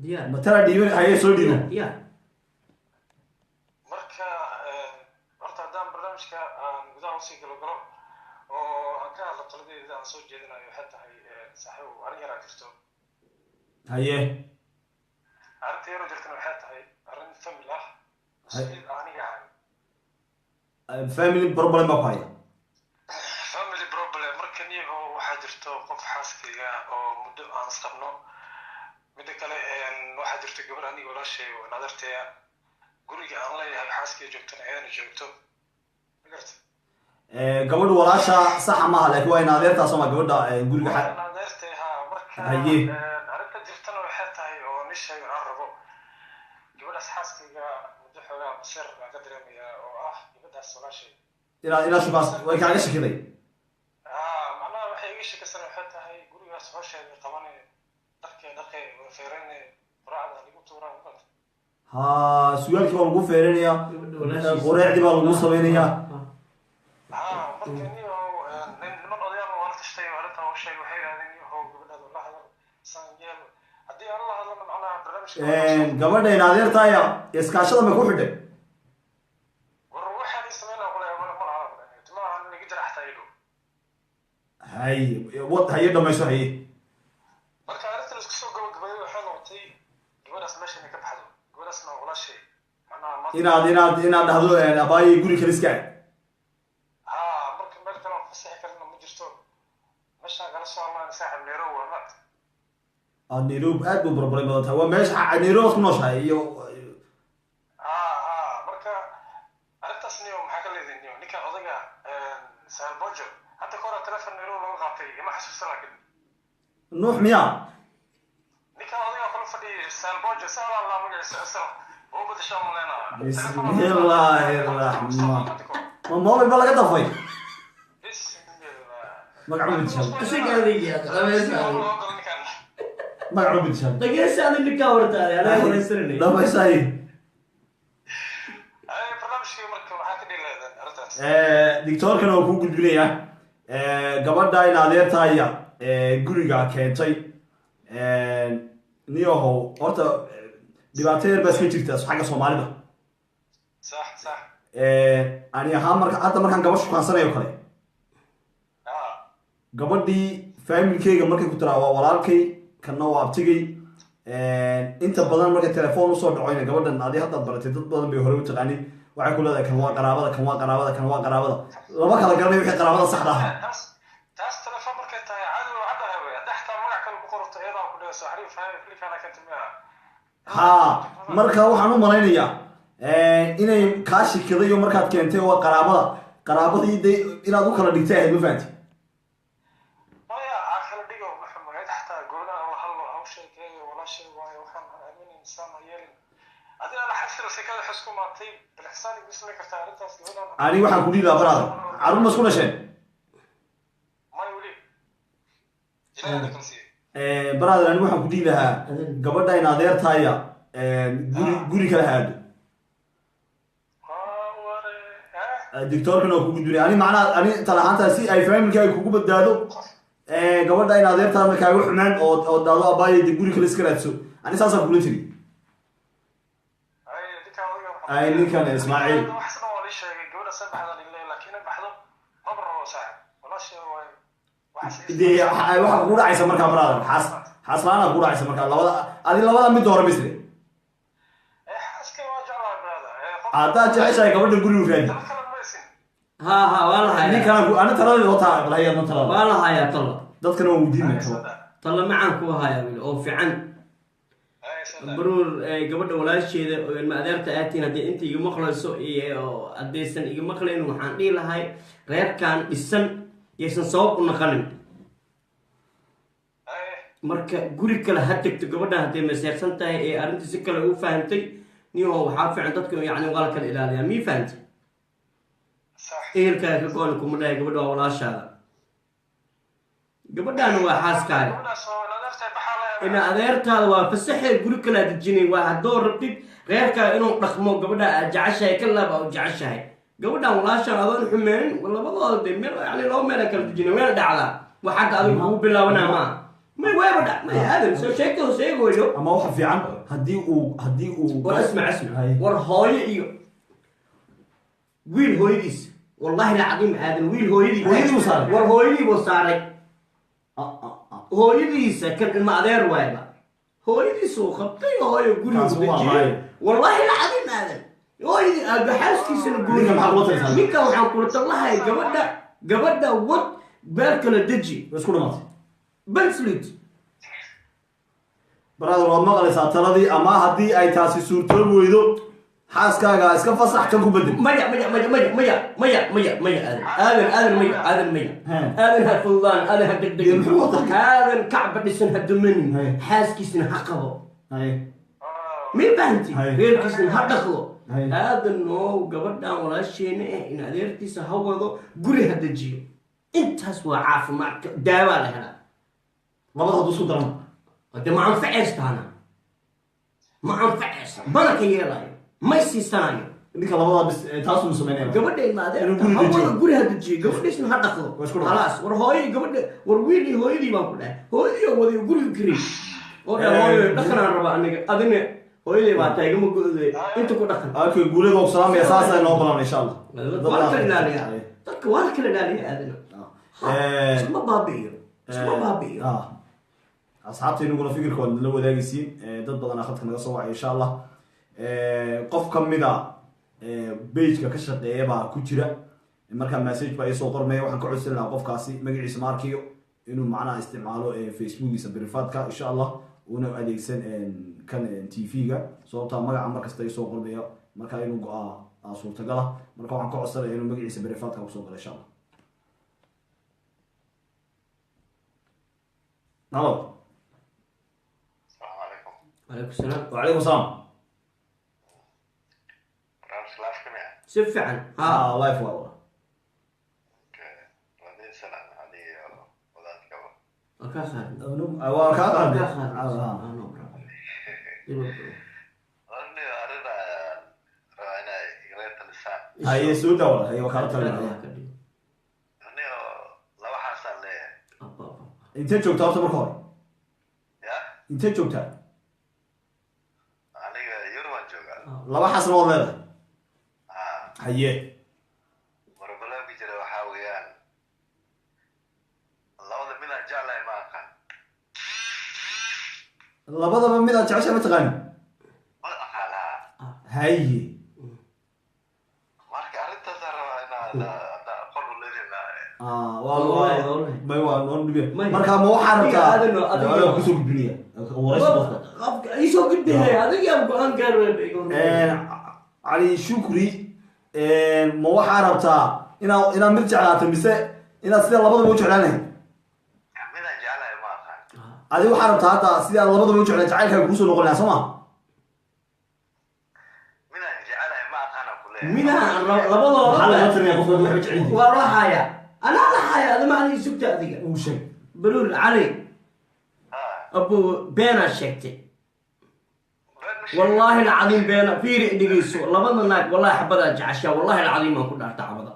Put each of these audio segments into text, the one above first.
Diyaar. Matala dhiiban haye, soo dhiibo. Diyaar. Marka horta haddaan barnaamijka aan gudaha usii galo galo oo aan ka hadlo, taladeeda aan soo jeedinayo waxay tahay, saaxiibow, arrin yaraa jirto. Haye. Arrinta yaroo jirtana waxay tahay arrin family ah, mas-uuliyad aniga ahay. Family problem baa ku haya. Family problem. Marka niyaho waxaa jirto qof xaaskayga oo muddo aan isqabno. Midda kale, waxaa jirto gabar aniga walaashay oo nadarteya, guriga aan leeyahay xaaskayga joogtana ayadana joogto, ma garata? Gabadhu walaasha saxa maaha, laakiin waa in adeertaa sooma gabadha guriga nadeertay ha. Marka Haye. Arrinta jirtana waxay tahay oo nin sheego aan rabo, gabadhaas xaaskayga muddo xoogaa masir baan ka dareemayaa oo ah gabadhaas walaashay. Inaad shukaas way kaaga shakiday. Haa, macnaha waxay iga sheekaysan waxay tahay gurigaas hawsheeda qabane, dharkee dhaqe, feerane, quraacda lagu tuuraa, ma garata? Ha, sugaalkii baa lagu feerinayaa. Gabadha walaashiisa. Qureecdii baa lagu samaynayaa. Haa, marka niyow nin niman odayaal waa la tashtay oo arrintan u sheegay. Waxay yidhahdeen, niyow, gabadhaada la hadal, saan yeel. Haddii aan la hadlana, macnaha barnaamijka Gabadha in adeertaaya iskaashada may ku xidhay? War waxaan ii sameynaa qole ma laha, timaha laga jara xataa idhow. Hay, wad, haye, dhamayso, haye. Marka arrinta la isku soo gabagabeeyey waxay noqotay gabadhaas meesha inay ka baxdo, gabadhaasna waa walaashay, macnaha maanta Inaad dhahdo abaaye, guri kale iska aad. Haa, marka meel kale aan fasixi karna ma jirto. Meeshaan kala soo hadlaan, saaxib, Nairobi waa maanta. Ah, Nairobi aad buu problem badan tahay. Waa meesha Nairobi aad ku nooshahay iyo Haa haa, marka arrintaas niyo maxaa ka leedihin niyo? Ninka odayga Sahal Bojo hadda ka hore telefon Nairobi looga qaatay, ima xasuusta laakiin. Nuux miyaa? Ninka odayga kula fadhiyay, Sahal Bojo, Sahal Allah magaciisa asal oo badashaa maleyna. Bismillaahi raxmaan. Ma mobil ba laga dafay? Bismillah. Magac ma bedeshaan? Isaga adiga dhamaysa. Magac ma bedeshaan? Dhageysa, adiga ninkaa hortaada anaa wareysananay. Dhamaysa, haye. Ay, barnaamijkii marka waxaa ka dhihi leedahay arrintaas. Doctoorkana waa kuu gudbinayaa. Gabadha in adeertaaya guriga keentay, niyahow, horta dhibaato yar baa iska jirta xagga Soomaalida. Sax sax. Ani ahaan marka hadda markaan gabadh shukaansanayo kale, gabadhii familykeyga markay ku tiraa waa walaalkay, kanna waa abtigay, inta badan markay telefoon usoo dhacoyna, gabadhan adi haddaad baratay dad badan bay horey u taqaanay, waxay ku leedahay kan waa qaraabada, kan waa qaraabada, kan waa qaraabada. Lama kala garanayo wixii qaraabada saxda ahaa. Taas telefoon markay tahay caadi waa caddahay wey. Hadday xataa magac kale ku qorato, iyadaa ku dhehayso xariif hay klikaana ka timiya. Haa, marka waxaan u malaynayaa inay kaa shikiday oo markaad keentay waa qaraabada, qaraabadii de inaad u kala dhigtay ahayd, ma fahanti? Maya, ha kala dhigo maxamed, xataa gobolaha la hadlo, ha u sheekeeyo, walaashay waayo, waxaan aamin insaan ha yeelin. Adiga la xasila sekada xusku maatay bilixsaan igu samayn kartaa arrintaas gabadhan. Ani waxaan ku dhihi lahaa, brother, carruur ma isku dhasheen? Maya, weli Ilaahay na kala siiyey. Brother, ani waxaan ku dhihi lahaa gabadha in adeertaaya guri kala haado. Waa ware eh. Doctoorkana waa ku gudbinay. Ani macnaha ani talahaantaa si ay familykaaga kugu badbaado, gabadha in adeertaada kaaga xumaan oo daado abaayo de guri kale iska raadso, ani saasaan kula tiri. Ay, ninkan odayga Ay, ninkan Ismaaciil. Wax dhan waa lii sheegay, gabadha soo baxda lilay, laakiin inay baxdo maba rabo, saaxib, walaashay waayo. Waxaas Dee waxa kugu dhacaysa markaa, brother, xaas la-aan kugu dhacaysa. Markaa labada adi labada mid hore misle. Eh, xaaskay waa jeclahay, brother. Eh, qof Haddaad jeceshahay gabadha, gurigu raadi. Talo kale ma isin. Ha ha, waa la hayaa. Ninkana ani taladeeda wataa balhayaadna talada. Waa la hayaa talo. Dadkana waa weydiinaya talo. Talo macaan ku hayaa wiil oo fiican. Ay, sada. Baruur, gabadha walaasheeda oo ilma adeerta aatiin, haddii inta iga maqlayso iyo haddaysan iga maqlayn, waxaan dhihi lahay reerkan dhisan yaysan sabab u naqanin. Ay. Marka guri kale ha tegto gabadhan hadday maseersan tahay ee arrintii si kale u fahamtay. Niho, waxaa fiican dadka yacni waa la kala ilaaliyaa, mii fahamtay? Sax. Ehelkaaga ka go-an kuma dhahay. Gabadha waa walaashaada, gabadhaana waa xaaskaaga. Gabadhaas waa adeertay, baxaa la Ina adeertaada waa fasaxee, guri kalaa dejinay. Waa haddoo rabtid reerkaa inuu dhaqmo, gabadha aad jeceshahay ka laab aa u jeceshahay gabadhan walaashaan adoon xumeenin labadooda dee meel yani laba meel kala dejinay wayna dhacdaa. Wax xagga adiga kugu bilaabanaa maaha. May waaba dhac may aadan soo sheegta sheegoyo. Ama waxa fiican haddii uu War asmac, asmac. Hay. War hooyo iyo wiil hooyadiis, wallahi alcadiim aadan, wiil hooyadii. Hooyadii buu saaray? War hooyadii buu saaray. Ah, ah, ah. Hooyadiisa kan ilma adeer waayba, hooyadiisuu qabtay, hooyo guriga Kaas waa dejiyey. maayo. Wallahi alcadiim aadan, hooyadii aabe xaaskiisana gooni. Ninka maxaa kula talisaa? Ninka waxaan kula talahay gabadha wad, meel kala deji. Way isku dhamaatay. Banslut. Brother, waad maqlaysaa taladii. Ama haddii ay taasi suurtoobi weydo, xaaskaaga iska fasax, kan ku bedel. Maya, maya, maya, maya, maya, maya, maya, maya, aadan, aadan, aadan, maya, aadan, maya. He. Aadan, ha fududaan aadan, ha degdegin. Dee muxuu wataa? Aadan, kacba dhisan ha dumanin. Haye. Xaaskiisna ha qabo. Haye. May fahanti? Haye. Reerkiisna ha dhaqdo. Haye. Aadan oo gabadhan walaasheena eh in adeertiisa ha wado, guri ha dejiyo. Intaas waa caafimaadka, daawaa la helaa. Labada hadduu isku daran? Hade ma anfacaystaana, ma anfacaysa, mana ka yeelayo, may siisanayo. Ninka labadaa bis taasuu sameynaya. Gabadha ilma Inuu guri adeerta ha dejiyo. wado, guri ha dejiyo, gabadhiisna ha dhaqdo. Waa isku dhaqdo. Khalaas. War hooyo gabadha, war wiil iyo hooyadii baan ku dhahay, hooyadii oo wadayo guriga kariy oo dhan. Hooyo dhaqanaan rabaa aniga, adina hooyadii baa tahay, igama go'de, inta ku dhaqan. Okay, guulada waa ku salaamaya, saasaa inoo balan insha Allah. Waa la kala ilaaliyaa dadka, waa la kala ilaaliyaa aadana. Isma baabi'iyo, isma baabi'iyo. Asxaabta inaguna fikirka waad nala wadaagaysiin. Dad badan khadka naga soo wacay insha Allah. Qof kamida pageka ka shaqeeya baa ku jira, markaa message baa iisoo qormaya. Waxaan ka codsan lahaa qofkaasi, magaciisa ma arkayo, inuu macnaha isticmaalo Facebookiisa privateka insha Allah, una adeegsan kan TV-ga, sababtaa magaca markasta isoo qormaya, marka inuu go-aa suurtagala. Marka waxaan ka codsanaya inuu magaciisa privateka kusoo galo insha Allah. Halo. Asalaamu calaykum. Calaykum salaam. Wacalaykum salaam. Barnaamijka live ka miya? Si fiican, ha. Ah, live waa wala. Wadin salaan adiga iyo wadaadkaba. Waa kaa qaadan. Waa kaa Waa qaaday. kaa qaadan. Ah, no problem. Arrin arrin rabaa inay igala talisaan. Haye, soo daa wala. Haye, waa kaala talinaya. Anigo laba xaasaan leeyahay. Intee joogtaa horta marka hore? Ya. Intee joogtaa? Aniga Yurubaan joogaa. Laba xasna waad leedahay? Ah. Haye. Problemka jira waxaa weeyaan, labada mid aan jeclahay ma aqaan. Labadaba mid aad jeceshahay ma taqaani? Ma aqaan, ha. Haye. Marka arrintaasaan rabaa inaad hadda aqoon u leedin. Ah, waa Wallahi, wallahi. May, waa noo dhibe. May. Marka ma waxaa Adiga rabtaa aadan oo adiga- Adiga kusoo gudbinaya waraysi qofka. Qofka iisoo gudbihaya, adiga yaa go-aan gaar. Cali Shukri, ma waxaa rabtaa inaad mid jeclaato mise inaad sida labadaba u jeclaan lahayd? Mid aan jeclahay ma aqaan. Adiga waxaa rabtaa hadda sidii aad labadaba u jeclaan, jacaylkaaga kuusoo noqon lahaa, soo ma? Mid aan jeclahay ma aqaan aan ku leeyahay. Midaan Maxaa labadooda laga talinaya qofka waxba jecel yihiin? Waa la hayaa, anaa la hayaa, adama adiga sugta adiga. Uu sheeg. Baruur Cali. Ha. Abu, beenaa sheegtay. Been ma sheegin. Wallaahi alcadiim beena. Fiiri, dhegeyso, labada naag wallahi xabadaa jeceshaa, wallahi alcadiim aan ku dhaarta xabada.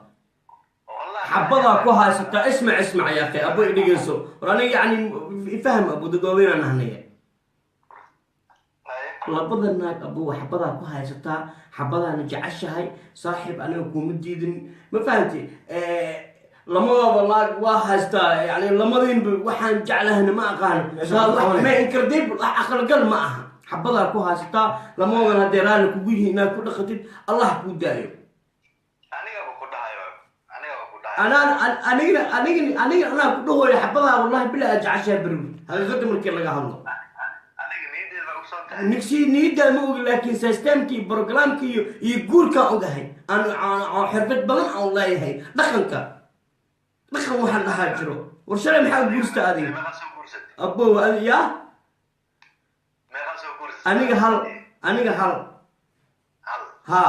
Wallahi. Xabadaa ku haysataa. Ismac, ismac ya akhi, abu dhegeyso. War aniga yani fahm, abu, dadweynan ahnaya. Haye. Labada naag abu xabadaa ku haysataa, xabadaana jeceshahay. Saaxiib, aniga kuma diidin, ma fahanti? Lamadooda naag waa haystaa, yani lamadiinba waxaan jeclahayna ma aqaan. Meesha waxaad qabanaysaa. Ma incredible, wax aqalgal ma aha. Xabadaa ku haysataa lamadoodan, hadday raalli kugu yihiin inaad ku dhaqatid, Allah kuu daayo. Anigaba ku dhahayo, anigaba ku dhahayo. Anaan anigana anigana aniga anaa ku dhahoyo xabadaa, wallahi bilaa aad jeceshahay beri, xaqiiqada markii laga hadlo. Aniga niyaddeeda baa ogsoon tahay. Nigsi niyaddaa ma ogi, laakiin systemkii, programkii iyo guurkaan ogahay. Aan xirfad badan aan leeyahay, dhaqanka, dhaqan waxaan dhahaa jiro. War shalay maxaa guursta adiga? Meeqaa soo guursatay? Abo ya. Meeqaa soo guursatay? Aniga hal, aniga hal. Hal? Ha.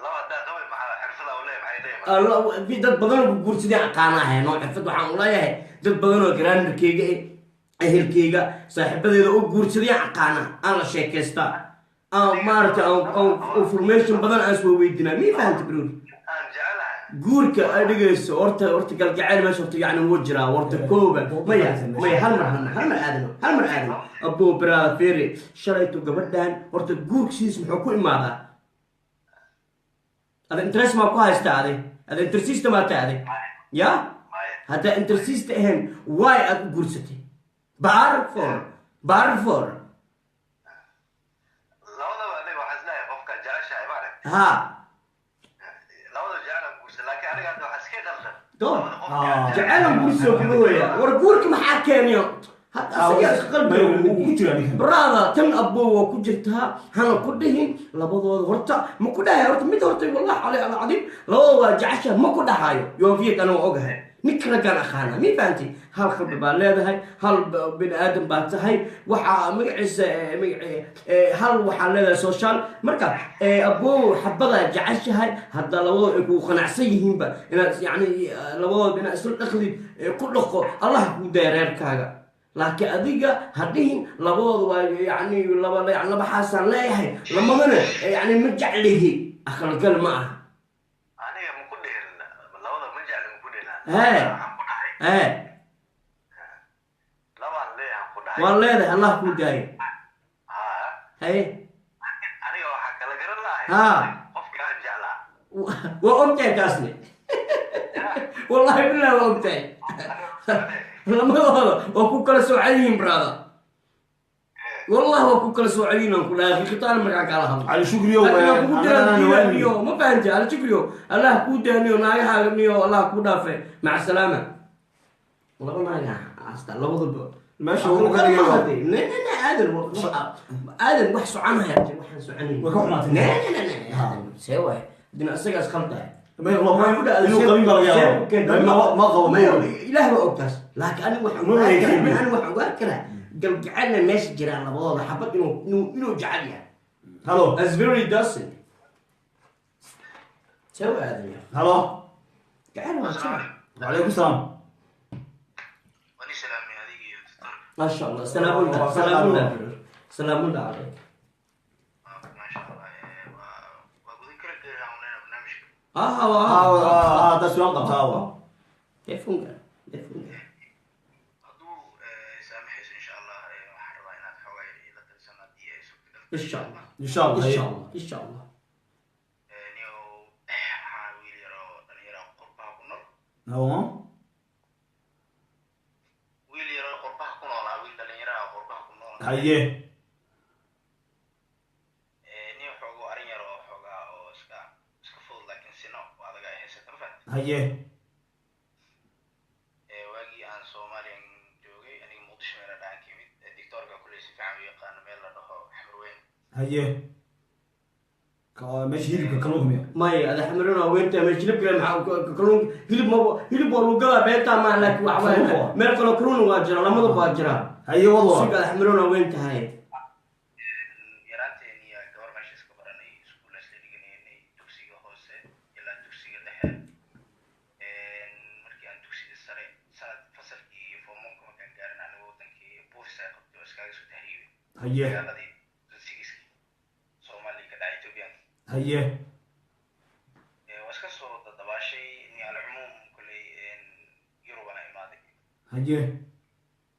Laba haddaa qabay, maxaa xirfada u leeyahay, maxay leeyahay? Dad badan oo guursadeen aqaanahay no, xirfad waxaan u leeyahay dad badan oo grandarkeyga, ehelkeyga, saaxiibadeeda oo guursadeen aqaana, aan la sheekaystaa, aan maaragtay aan information badan aan soo weydiinaa. Mii fahanta, bror? Aan jecelahay. Guurka ay dhigayso horta, horta galgacayl meesha horta yacni wuu jiraa horta kooba. Maya, maya, hal mar, hal mar, hal mar aadano, hal mar aadano. Abuu baraada, fiiri, shalayto gabadhan horta guurka sidiis muxuu ku imaadaa? Ada interest maa ku haysta? Ada interest maa tahay ade ya? Maya. Haddaa interest ahayn, why aad u guursatay? Baarfor, baarfor. Labadaba aniga waxaan isleeyahay qofka jeceshahay, maarag. Ha. Labada jeclaan guursa, laakiin aniga hadda waxaa iska qaldan. Door. Labada qofka aad Jeceylan guursiga kuma weya. War guurka maxaa keeniyo hadda asagaa isqalbi. Wuu ku jiraa ninkan. Brother, tan abbo waa ku jirtaa, hana ku dhihin labadooda horta ma ku dhahay. Horta mid horta, wallahi cali alcadiim, labadooda waa jecesha ma ku dhahayo. Yoofiyad aniga ogahay, ninka raggaan aqaana, mi fahanti? Hal qalbi baa leedahay, hal bini aadam baa tahay. Waxaa magaciisa hal waxaa leedahay social. Marka abbo, xabadaa jeceshahay hadda labadooda ay kugu qanacsan yihiinba inaad yani labadooda inaad isla dhaqdid, ku dhaqo, Allah kuu daya reerkaaga. Laakiin adiga ha dhihin labadooda waa yani laba, yani laba xaasaan leeyahay, lamadana yani ma jeclihi, aqalgal ma aha. Aniga ma ku dhihin labada ma jecli, ma ku dhihin. Hee. Waxaan ku dhahay labaan leeyahay ku dhahay. Waa leedahay, Allah kuu daayo. Ha. Haye. Aniga waxaa kala garan lahay qofka aan jeclaa. Waa ogtahay taasne, wallahi billahi waa ogtahay, lamadooda waa ku kala soocan yihiin, brother, wallahi waa ku kala soocan yihiin aan ku dhahay, xaqiiqataan markaan kaala hadlo. Cali Shukriyo. Laakiin waa kugu jiraan niyo, ma fahanti? Cali Shukriyo, Allah kuu daaniyo naagahaaga niyo, Allah kuu dhaafe, maca salaama. Laba naaga hasta labadaba. Meesha wuxuu ka dhigay Ne ne ne, aadan, aadan, wax soconaya waxaan soconayn. Way ka xumaatay. Ne ne ne ne, aadan, see waay dina isagaas khaldahay. Inuu qabin baa laga yaabaa. Ma qabo, ma qabo. Ilaah baa ogtaas, laakiin anigu waxaan Ma ogaan karaa weydiin. Anigu waxaan ogaan karaa galgacelna meesha jiraan labadooda xabad inuu jecel yahay. Halo. As very doesn't see u aadan yahay. Halo. Jecel waa jecel. Wacalaykum salaam. Wani salaamay adiga iyo doctor. ما شاء الله، سلام الله، سلام الله، سلام الله عليك. Maasha Allah, waa gudan kala geeyaa unayna barnaamijka. اه. Ah, haddaa su'aal qabtaa waa. تليفون تليفون. Hadduu saamaxayso, insha Allah, waxaan rabaa inaad xoogaa ila talisan haddii ay suurtagal. ان شاء الله. Insha Allah. ان شاء الله، ان شاء الله. Niyo, waxaa wiil yar oo dhalinyaro qurbaha ku nool. Hawo. Wiil yar oo qurbaha ku noolaa, wiil dhalinyaro ah oo qurbaha ku nool. Haye. Nin xoogo arrin yar oo xoogaa oo iska fudud, laakiin sino oo adag ay haysata, ma fahamtay? Haye. Waagii aan Soomaaliyan joogay aniga, Muqdisho meel la dhahan ka yimid. Doctorka kulley si fiican u yaqaano, meel la dhaho Xamarweyn. Haye, meesha hilibka kalluunka miya? Maya, ada xamarona weynta meesha hilibka maxaa kalluun hilib ma hilib waa lagu gadaa beenta ma, laakiin waxa waaye meel kaloo kalluun waa jira, lamadaba waa jira. Haye, wad waa. Suga, ada xamarona weyn tahay. Yaraanteen iyo gabar meesha iska baranay, iskuul isla dhiganaynay, dugsiga hoose ilaa dugsiga dhexe. Markii aan dugsiga sare sanad fasalkii form one-ka markaan gaarin, aniga wadankii buufis ay qabtay oo iskaga soo tahriibay. Dagaaladii sigiskii Soomaaliya ka dhacay, Ethoobiyaanka. Waa iska soo dadabaashay ni, alcumuum koley Yurubana imaaday.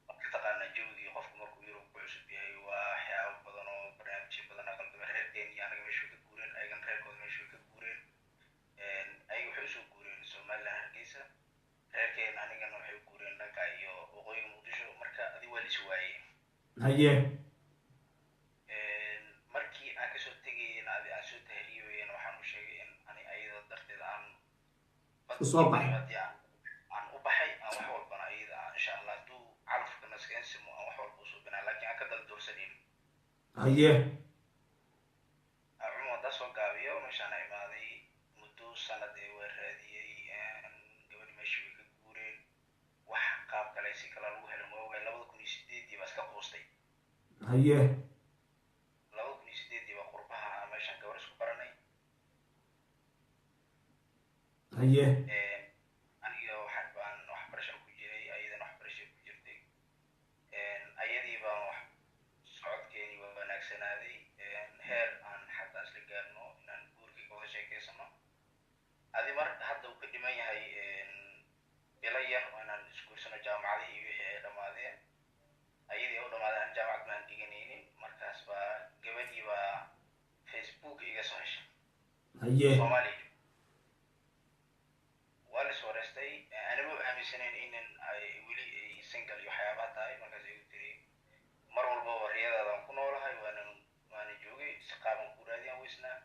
Marka taqaanaa jawigii qofku markuu Yurub ku cusub yahay, waa waxyaabo badan oo barnaamijyo badan oo qaldamay. Reerkeen iyo anaga meeshu ka guureen, ayagana reerkooda meeshu ka guureen. Ayaga waxay usoo guureen Somaliland, Hargeysa. Reerkeen anigana waxay u guureen dhanka iyo waqooyiga Muqdisho. Marka adi waa la is waayey. Markii aan kasoo tegayena, adi aan soo tahriibayena, waxaan u sheegay in ani ayada darteed aan Usoo baxay. Haddii aan u baxay, aan wax walbana ayada aan insha Allah hadduu calafka naskensimo aan wax walba usoo binaa, laakiin aan ka dal doorsanin. Cumar, haddaa soo gaabiyo, meeshaan imaaday muddo sanad ee waa raadiyey gabadhi. Meeshii way ka guureen, wax qaab kale si kale lagu helin waa ogaay. 2008-dii baa iska quustay. 2008-dii baa qurbaha meeshaan gabar isku baranay. Aniga waxaan baan waxbarasho ku jiray, ayadana waxbarasho ku jirtay. Ayadii baan wax socodkeeni waa wanaagsanaaday, heer aan xataa isla gaarno inaan guurkii ka wada sheekeysano. Adi mar hadda uu kadib Dhiman yahay bilo yar oo inaan isguursano. Jaamacadihii wixii ay dhammaadeen, ayadii u dhammaadeen, aan jaamacad baan dhiganaynin. Markaas baa gabadhii baa Facebook iga soo heshay. Soomaaliya waa la is wareystay. Anima u aaminsanayn inan ay weli ay single iyo waxyaabaha tahay. Markaas igu tiri, mar walbaba riyadaadaan ku noolahay, waana joogay, si qaaban ku raadiyaan weysnaa.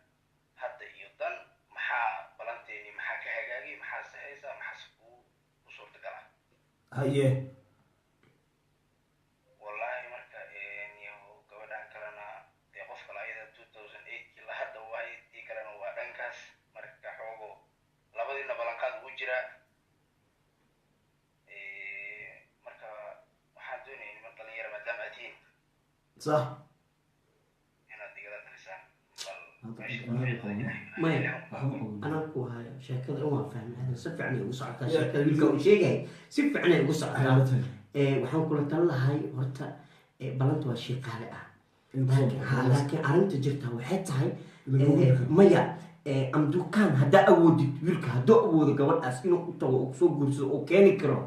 Hadda iyo dan maxaa balanteeni, maxaa ka hagaagay, maxaa saxaysaa, maxaase ku suurtagala? Wallahi marka yahu gabadhan kalena dee qof kale ayada 2008 kii la hadda waay, tii kalena waa dhankaas. Marka xoogo labadiina ballanqaad ugu jiraa. Marka waxaan doonaya niman dhalinyara maadaama aad tihiin inaad igala talisaan bal meesha. Maya, anaa ku hayo sheekada dhan waan fahmay. Aadan, si fiican ay ugu socotaa sheekada wiilka uu sheegay, si fiican ay ugu socotaa. Waxaan kula talin lahay horta, ballanta waa shay qaali ah, laakiin arrinta jirta waxay tahay, maya, amdukaan haddaa awoodid, wiilka hadduu awoodo gabadhaas inuu u tago oo soo guursado oo keeni karo,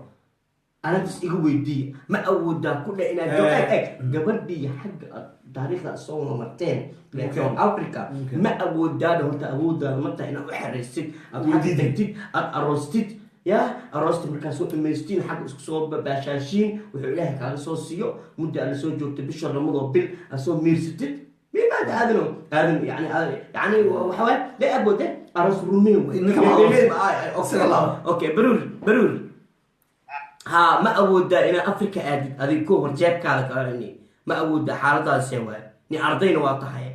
arrintaas iga weydiiya. Ma awoodaa ku dheh inaad eg gabadhii xagga aad taariikhda aad soo wada marteen from Africa? Ma awoodaada horta, awoodaada ma tahay inaad u xeraysid, aad xagga tagtid, aad aroostid, ya aroosta markaa soo dhamaystiin, xagga isku soo baashaashiin, wuxuu Ilaahay kaaga soo siiyo, muddo aad la soo joogta, bisha lamadoo bil aad soo miirsatid, miibaad aadano aadan yani yani waxa waaye de awoode aroos rumeen. Okay, baruur baruur ha, ma awoodaa inaad Africa aadid adig ko hor jeebkaada kalani? Ma awoodaa? Xaaladaasee waay, ni ardayna waa tahay.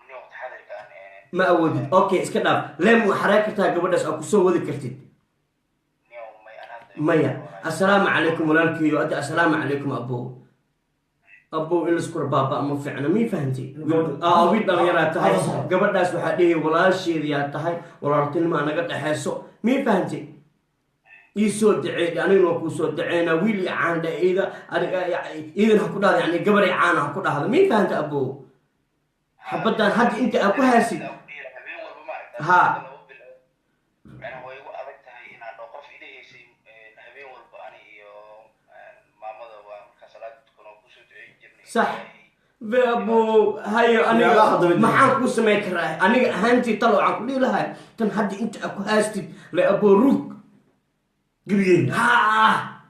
Ni waqti xadirkaan. Ma awoodid. Okay, iska dhaaf. Leem waa xaree kartaa gabadhaas aad kusoo wadi kartid? Ni may an hadda. Maya. Assalaamu calaykum walaalkiyo adda. Assalaamu calaykum abow. Abow, in laisku rabaaba ma fiicna, mii fahanti? Wiil dhalinyaraa tahay. Gabadhaas waxaa dhihi walaasheediyaa tahay, walaaltinima naga dhexeyso, mii fahanti? Ii soo daceey, anigana waa kuu soo daceynaa. Wiil iyo caandha iida adiga iidan ha ku dhahda, yani gabar iyo caana ha ku dhahda, mii fahanta abow? Xabaddan hadda inta aa ku haysid. Habeen walba maaragta 2 bilood macnaha way igu adag tahay inaan dhaho qof ilahaysay. Habeen walba ani iyo maamada waa markaa salaada tukan oo kusoo duceyn jirnay. Sax abo. Hayo, aniga maxaan kuu samayn karaa? Aniga ahaantii talo waxaan ku dhihi lahay, tan hadda inta aa ku haystid le abo rug. Gebigeen. Ha,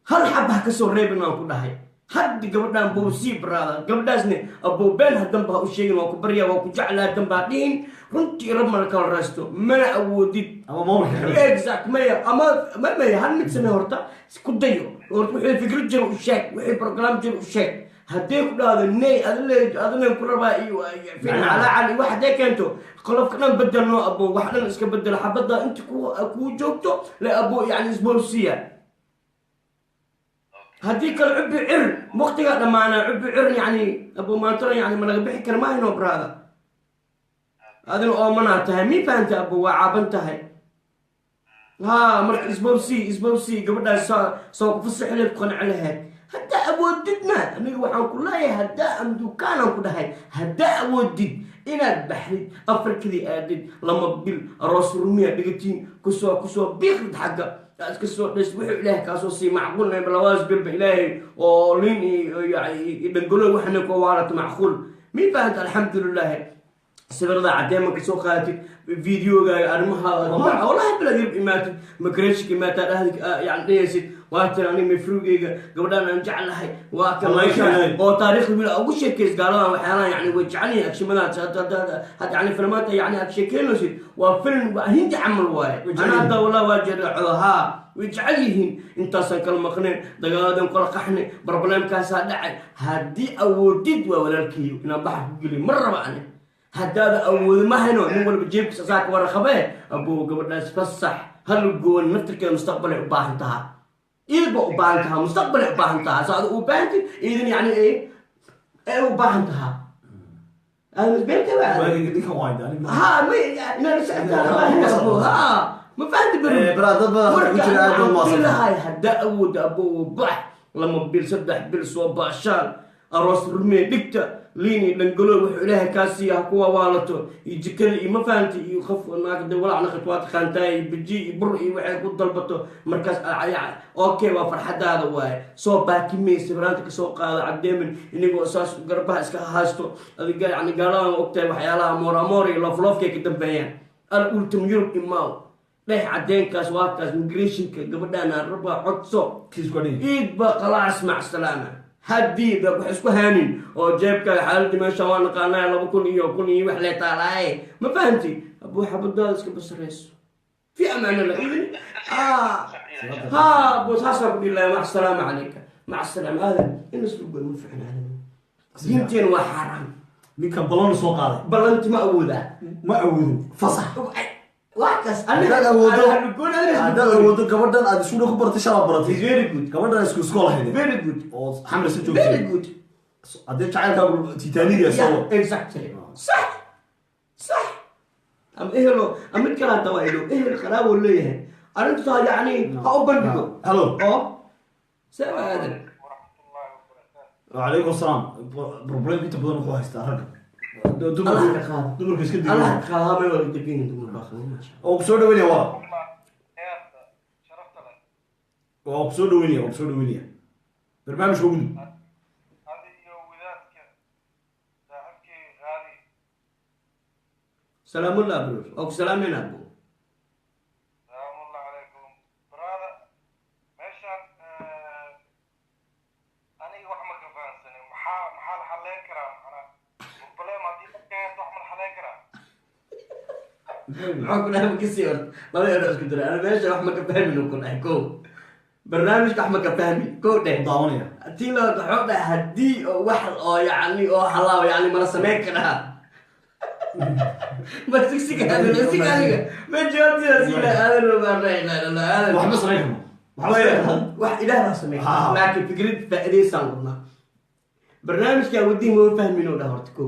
hal xaba ha kasoo reebin waan ku dhahay. Hadda gabadhaan bowsii baraada, gabadhaasne abow been hadanba ha u sheegin. Waa ku baryaa, waa ku jeclaa, danbaa dhihin. Runtii rab mana kala raysto, mana awoodid. Ama maamulka. Exact. Maya, ama ma maya, hal mid samee horta, ku dayo horta. Wixii fikrad jiro u sheeg, wixii program jiro u sheeg. Haddii ku dhahdo ney adle adle ku rabaa iyo fiican calaacal iyo wax haddee keento, qolofka dhan bedelno abo, wax dhan iska bedelo. Xabadda inta ku kuu joogto le abo, yani isboolsiya. Haddii kale cubi cir, waqtigaa dhammaanaa, cubi cir yani abo maantana yani ma laga bixi kara maahino brother. Adina oomanaa tahay, mi fahanta abo? Waa caaban tahay. Ha, marka isbowsi isbowsi gabadhaas soo kufasaxleed ku qanci lahayd haddaa awoodidna. Aniga waxaan ku leeyahay, haddaa amdukaanaan ku dhahay, haddaa awoodid inaad baxdid, Afrikadii aadid, 2 bil aroos rumiya dhigatiin, kusoo biiqdid, xagga aad iska soo dhis, wuxuu Ilaahay kaasoo sii macquul labadaas bilba Ilaahay oo liin iyo dhangalo waxna ku waarata macquul, mi fahanta? Alxamdulilaahi, sawirada cadeema ka soo qaadatid, videogaaga, arrimaha, wallahi bilad Yurub imaatid, migration imaataa, dhahdi yani dhehaysid waa tan aniga mafrugeyga, gabadhaan aan jeclahay waa kan oo taariikhda wiil ugu sheekays. Gaaladan waxyaalahan yani way jecel yihiin agshimadan had yani filmaanta yani aad sheekeynaysid waa film, waa Hindi camal waaye. Ana hadda wallah waa jeedacdo haa, way jecel yihiin. Intaasaan kala maqneen, dagaaladan kala qaxnay, problemkaasaa dhacay. Haddii awoodid waa walaalkayo inaan baxa ku geliyo mar raba ani. Haddaada awoodi ma hayno, nin walba jeebkiisa asaa ka warqabee. Abuu, gabadhaas fasax hal goon, naftirkeeda mustaqbalay u baahan tahaa, idin ba u baahan tahaa, mustaqbalay u baahan tahaa. Sa ada u baahantid idin yani ay u baahan tahaa. Ha, ma inaan ha, ma fahanti? Beri dad badan ku jira, aad u lahay. Haddaa awooda abuu, bax 2 bil 3 bil, soo baashaan. Aroos rumee dhigta liin iyo dhangalo wuxuu ilaahay kaa siiya ha kuwa waalato iyo jikada iyo ma fahanti iyo qof naagde walaac naqad waa taqaantaa iyo baji iyo bur iyo waxay ku dalbato markaas okay, waa farxadaada waaye. Soo baakimey, sawiraanta kasoo qaada caddeeman inigoo saas garbaha iska haysto adiga. Yani gaaladan ogtahay waxyaalaha amoor amoor iyo loofloofkay ka dambeeyaan. Al ultim Yurub imaaw dheh, cadeenkaas waa kaas migrationka gabadhaan aan rabaa, codso. Kiis ku dhigi. Iid ba khalaas, mac salaama. Haddii ba wax isku haanin oo jeebkaaga xaaladii meesha waa naqaanaa, 2000 iyo 1000 iyo wax lee taalaaye, ma fahanti? Abuu, xabadaada iska basarayso fi amaan Allah idin ha buu saasaan ku dhihi lahaa. Mac salaama calayka, mac salaama. Aadan in islugoy ma fiicna, aadan diinteena waa xaaraan. Ninkan ballan soo qaaday. Ballanti ma awoodaa? Ma awoodo, fasax. Wax kas. Haddaad awoodo gabadhan aad iskuula ku baratay, shalaa baratay. Very good. Gabadhan isku iskool ahayd. Very good. Oo xamrisa very joogtay. Good. Haddii jacaylkaagu Titaniga soo Yeah, exactly. صح صح. Ama ehelo ama mid kale hadda waa ilo ehel qaraabo leeyahay arrintaa, yacni ha u bandhigo. Hello. Oo see waa aadan. Waraxmatullaahi wabarakaatu. وعليكم السلام. Problem inta badan wuxuu haystaa ragga. Allah ka qaado. Dumarka iska Allah digo. ka qaado, may wada degan yihiin dumarka baa maasha. Oo ku soo dhaweynaya waa. Heerta sharafta leh. Waa ku soo dhaweynaya, waa ku soo dhaweynaya. Barnaamijka gudub. Adi iyo wadaadka saaxiibkii qaali. Salaamullah bro, oo ku salaamayna abu. Salaamuallah calaykum brother. Meeshaan aniga wax ma ka fahansanin. Maxaa la xaleyn karaa? Macnaa problem haddii dadka haysto wax ma la xaleyn karaa? Muxuu ku dhahay? Ma kasii horta laba ero isku diray. Ana meesha wax ma ka fahmin uu ku dhahay. Ko barnaamijka wax ma ka fahmin ko dheh. Daawanaya. Tii la wuxuu dhahay haddii oo wax oo yacni oo halaaw yacni mala samayn karaa ma sigsiga aadan sig aniga ma jawaabtiida siila aadan baan la aadan. Wax ma samayn karno, wax ma samayn karno. Wax ilaah baa sameyn, laakiin fikrad faa'iidaysaan wadnaa. Barnaamijka wadiin ma fahmin oo dhah horta ko.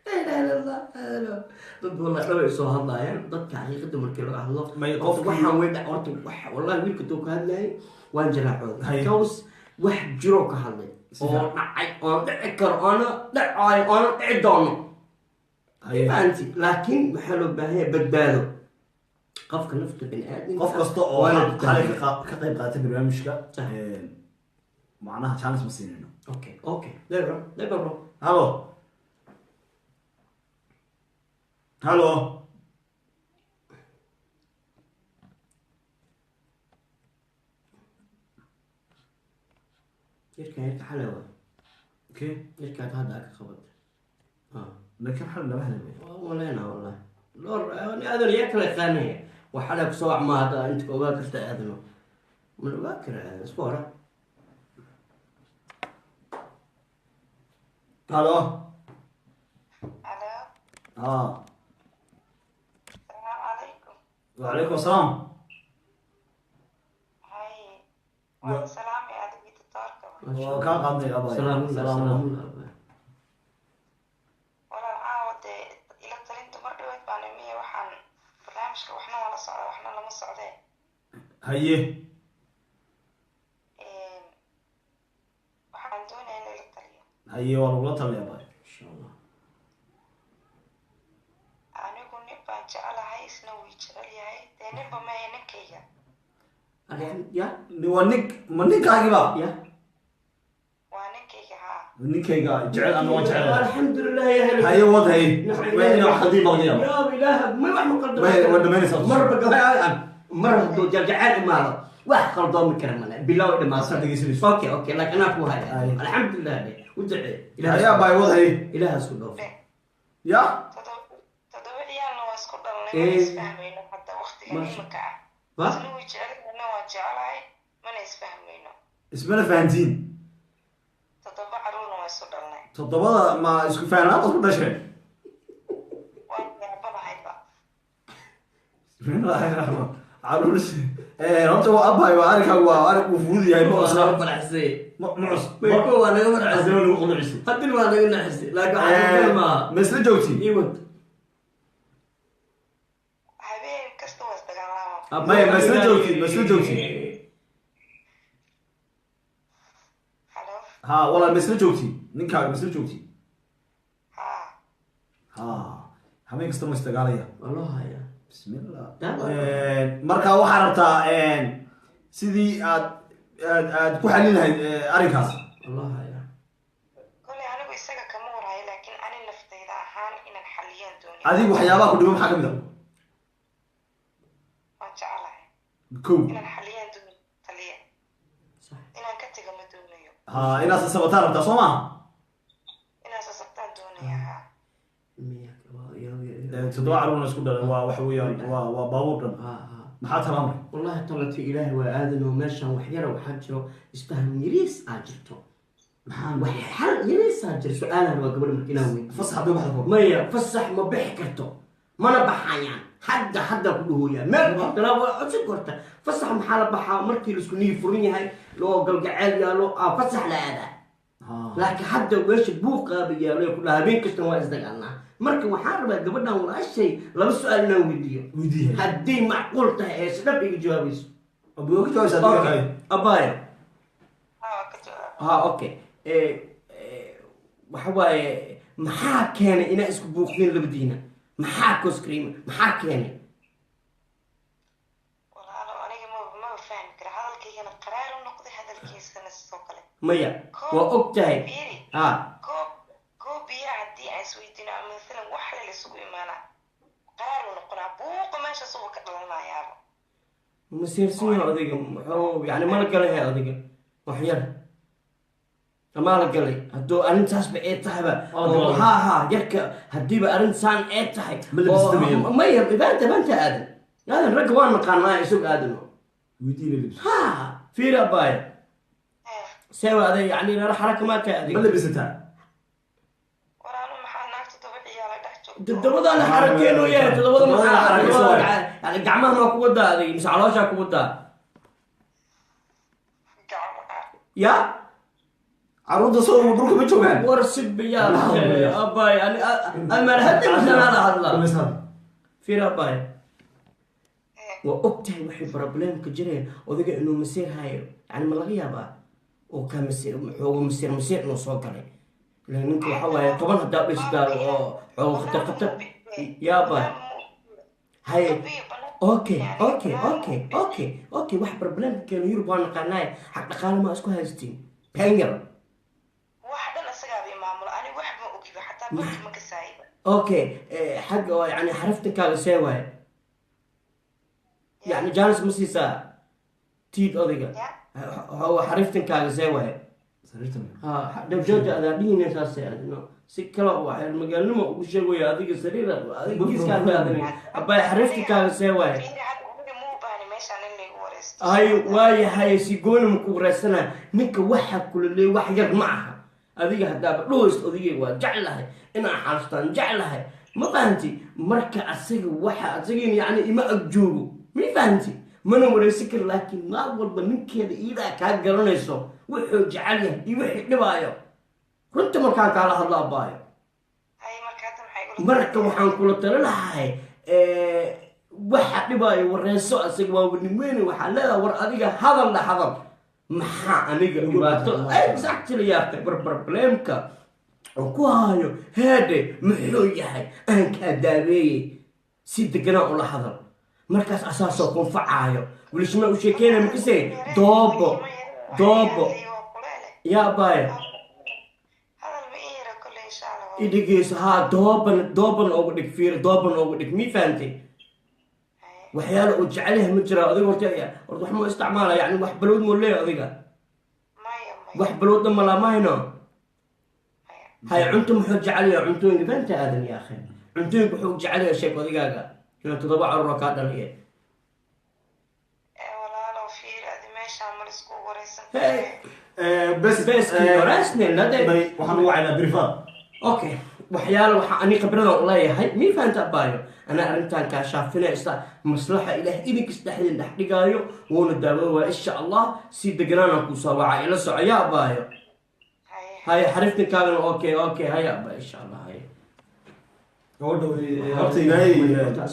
La ilaha illa Allah. Dad wallahi dhaba ay soo hadlaayaan dadka xaqiiqada markii laga hadlo. May horta qofkii waxaan way dhac horta wax wallahi wiilka duu ka hadlayay waan jiraacooda Haye. because wax jiro ka hadlay oo dhacay oo dhici karo oona dhacaayo oona dhici doono. Haye. Fahanti? Laakiin waxaa loo baahan yahay badbaado qofka nafta bini aadamka. Qof kasta oo waa la xalay badbaadiyo. ka qayb qaatay barnaamijka, Sax. macnaha chance ma siinayno. Okay, there bro, there bro. Hello, hello. Yarka xalay waa. Okay. Yarkaad hadda ka qabatay. Laakiin xal lama hadlay. Waa maleynaa wallahi dhowr ani aadan yaa kala yaqaanaya wax xalay kusoo wac ma hadda inta ka ogaa karta aadano ma la ogaa kara aadan isku hora. Hello. Hello, ah السلام عليكم. وعليكم السلام. Hay, waan salaamay adiga doctorka. Waa kaa qaadnay abay. Salaam. Salaam. Salaam. Walaal, caawa dee ila talinta mar dhaweyd baan imiye. Waxaan barnaamijka waxna waa la socda, waxna lama socdee. Haye. Waxaan doonayaa in ila taliyo. Haye, waa lagula talaya abay. Insha Allah. Anigu nin baan jecelahay, isna wuu jecel yahay. Dee ninba maahe, ninkayga. Alxamd ya. Waa nin ma ninkaagiba? Ya. Waa ninkayga, haa. Ninkayga jecel ama waan jecelahay. Alxamdulilah ya hel. Haye, wad haye. Waa ina wax khaldin baa laga yaaba. Ya ilaah ma wax ma qaldan. Waa dhamaynaysaa. Marba gabaad mar hadduu jacayl imaado wax qaldoomi kara male bilow dhamaasa. Aad dhegeysanayso. Okay, laakiin anaa ku haya. Ay. Alxamdulilah u ducee. Haye abay, wad haye. Ilaah isku dhoofo. Ya. 7 ciyaalna waa isku dhalnay. Eh. Mana isfahmayno hadda waqtigan imika ah. Wa Isna wuu jecel yahay, anna waan jecelahay, mana isfahmayno. Ismana fahantiin. 7 caruurna waa isu dhalnay. Toddobada ma isku fahanaan baad ku dhasheen? Waan yaabadahayba. Bismillaahi raxmaan caruur. Horta waa abay, waa arinkaagu, waa arin uu fudud yahay, ma waa cusla. naga faraxsay. Ma cus. Mayko waa naga faraxsay. Haddana lagu qulucisay. Haddina waa naga naxisay, laakiin waxaa maaha. Ma isla joogtiin? Ii wad. Habeen kasta waa isdagaalama. Maya, ma isla joogtiin? Ma isla joogtiin? Ha, walaal, ma isla joogtiin ninkaaga? Ma isla joogtiin? Haa. Ha, habeen kasta ma isdagaalaya? Waa loo hayaa. Bismillah. Daa- Marka waxaa rabtaa sidii aad ku xalin lahayd arrinkaas. Waa loo hayaa. Koley anigu isaga kama warhayo, laakiin ani naftayda ahaan inaan xaliyaan doonaya. Adigu waxyaabaha ku dhibo maxaa ka mid a? Waan jecelahay. Kow. Inaan xaliyaan doonayo, taliya. Sax. Inaan ka tago ma doonayo. Ha, inaad sasabataa rabtaa, soo maaha? Inaan sasabtaan doonaya, haa. Miya waa ya. 7 carruurna isku dhalan, waa waxa weeyaan waa baabuur dhan. Ha ha. Maxaa talaamay? Wallahi talati ilaahi waa aadan oo meeshan wax yara waxaa jiro, isfaham yariis aa jirto. Maxaa? Wax xal yariis aa jiro. Su-aalahan waa gabadha marka inaan weydiiyo. Fasax hadday baxda kor. Maya, fasax ma bixi karto, mana baxayaan. Hadda ku dhahooyaa meel talaabo waa codsan karta. Fasax maxaa la baxaa? Markii laisku niyi furan yahay, loo galgaceel yaalo aa fasax la aadaa. Laakiin hadda meesha buuqaaba yaalo ee ku dhaha habeen kastana waa isdagaalnaa. Marka waxaan rabaa gabadhan walaashay laba su-aal inaan weydiiyo. Weydiiya. Hadday macquul tahay ee si dhab iga jawaabayso. Abu ka jawaabaysa adiga. Okay. Kale. Abaya. Haa, waa ka jawaab. Ha, okay. Waxa waaye, maxaa keenay inaa isku buuqdeen labadiina? Maxaa koskriima? Maxaa keenay? Walaalo, aniga maba fahmi kara, hadalkaygana qaraar u noqday, hadalkiisana sidoo kale. Maya, waa og tahay. Fiiri. Ha. Koob biyaha haddii aan isweydiino ama masalan wax la isugu imaanaa, qaraar u noqonaa, buuqa meeshaas uba ka dhalanayaaba. Ma siirsan yahay odayga? Muxuu yani mala galay he odayga? Wax yar amaa la galay hadduu arrintaasba ee tahayba. Waa la galay. Ha, yarka haddiiba arrintaan ee tahay. Ma labisata oo- maya? Maya, ibaanta aadan aadan ragga waa naqaanaa, isagu aadan. Weydiina libs. Ha, fiiri abaya. Eh. Sewa aday yani lala xaraka maa tahay Ma adiga? labisataa? Walaalo, maxaa naag 7 ciyaala dhex joogto? Todobadaana xarakeen oo yahay todobada. Todobada Maxaa xarakeyso waay. Yani gacmaha maa ku wadaa adiga mise calooshaa ku wadaa? Gacmaha. Ya. Carruurta soo dhulka ma joogaan? War sibiyaa abay, ani amaar hadda masanaa la hadlaa. Dhamaystaad. Fiir abay. Eh. Waa og tahay waxay problemka jireen odayga inuu masiir hayo, yani ma laga yaabaa oo ka masiir xoogo masiir inuu soo galay? Ilaan ninka waxa waaye 10 haddaa dhishtaa oo xoogo khatar khatar yaa abay. Haye, okay, wax problemka keeno Yurub waa naqaanaay. Xaq dhaqaale ma isku haystiin penyar? Wax dhan isagaaba imaamulo, ani wax ma ogiba, xataa banki ma kasaayiba. Okay, xagga oo yani xaraftankaaga see waaye? Yani janis ma siisaa tiid odayga? Ya. Xariftankaaga see waaye? Sariirta. Ha, jooja adaa dhihina saasay adno si kale waxay magaalnimo ugu sheegaya adiga sariira adiga kiiskaa qaadanay. Abay, xariftankaaga see waaye? Fiiri, hadda aniga ma u baahni meeshaan in laygu wareysto. Ay, waayahay, si gooni ma ku wareysana. Ninka waxa kula leey wax yar ma aha. Adiga haddaaba dhoweyst odaygay waa jeclahay inaan xalustaan jeclahay, ma fahanti? Marka asaga waxa asagin yani ima ag joogo, ma fahanti? Mana wareysan kari, laakiin naag walba ninkeeda iidaa kaa garanayso wuxuu jecel yahay iyo wixii dhibaayo. Runta markaan kaala hadla, abaayo. Hay, marka hadda maxay igula Marka waxaan kula tali lahay, waxa dhibaayo wareyso asaga, waa wadnimeyne. Waxaa leedahay, war adiga hadal la hadal, maxaa aniga dhibaato exactly yaaqay bar problemka oo ku hayo heedhe muxuu yahay, aan kaa daaweeyey. Si deganaa ula hadal, markaas asaasoo kunfacaayo welishma u sheekeynaya makase doobo doobo. Waa kuleele. Yaa abaayo. Hadal ma ii yara kole, insha Allah. Idhigeyso haa, dooban dooban ooga dhig, fiir, dooban ooga dhig, mii fahantay? Waxyaala uu jecel yahay ma jiraa adiga? Horta wax ma isticmaala? Yani wax balowd moo leeyahay adiga? Maya, maya. Wax balowdna malaamahayno. Maya. Hay, cunto muxuu jecel yahay? Cuntooyinka fahanta aadan ya akhi, cuntooyinka wuxuu jecel yahay sheeg adigaaga inuu 7 caruura kaa dhaliye. Ee walaalow, fiir, adi meeshaan ma laisku wareysan. Hey. Bes. Bes wareysne nade. Waxaan ugu wacaynaa private. Okay, waxyaala waxa ani khibradan u leeyahay, mii fahanta abaayo? Anaa arrintan kaa shaafinaysa maslaxa ilaah idinkis dhexdin dhex dhigaayo, wuuna daawo waa insha Allah. Si deganaana kuu soo waca, ila soco ya abaayo. Haye. Haya, xariftinkaagana okay, haya abaayo, insha Allah, haya. Gabadha horta ilaahay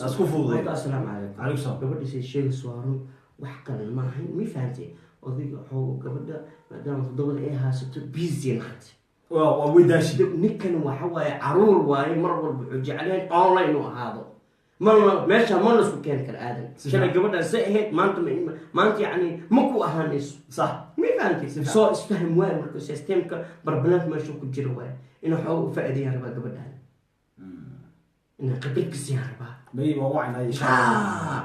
isku fududay. Horta, assalaamu calaykum. Calaykum salaam. Gabadhiisay sheegayso waa run, wax kale ma ahayn, mii fahantay? Odayga xoogo gabadha maadaama toddobada ay haysato, busy noqotay. Waa weydaashi. Ninkan waxa waaye caruur waaye, mar walba wuxuu jecleen online inuu ahaado. Marna meesha ma la isku keeni kara, aadan. Shalay gabadhaan say ahayd, maanta maanta yacni ma ku ahaanayso. Ma fahamtay? Soo isfaham waaye. Marka systemka barbanaanka meesha ku jira waaye inuu xooga u faa'iideeyaan rabaa gabadhaan, inay khibrad ka siiyaan rabaa. May waa wacnaa, insha Allah. Ah,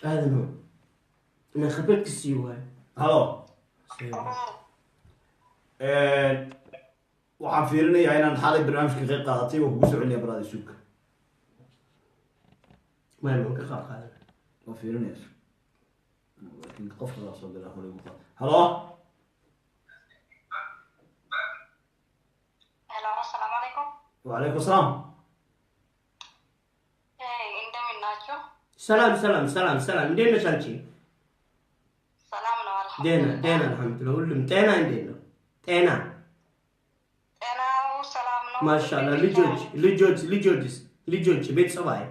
aadano inay khibrad ka siiyo waaye. Halo. Waxaan fiirinayaa inaan xaalay barnaamijka qayb qaadatay. Waa kugu soo celinaya baraada suuka. Maya, ma ka qaab qaadan. Waa fiirinaya, laakiin qofka baa soo galaa hore ugu qaad. Halo. Hello, asalaamu calaykum. Wacalaykum asalaam. Hey, እንደምን ናችሁ? ሰላም ሰላም ሰላም ሰላም፣ እንዴት ነሽ አንቺ? ሰላም ነው። ደህና ደህና። አልሐምዱሊላህ። አልሐምዱሊላህ፣ ሁሉም ጤና። እንዴት ነው ጤና? ጤናው ሰላም ነው። ማሻአላህ። ልጆች ልጆች ልጆችስ ልጆች ቤተሰብ አይ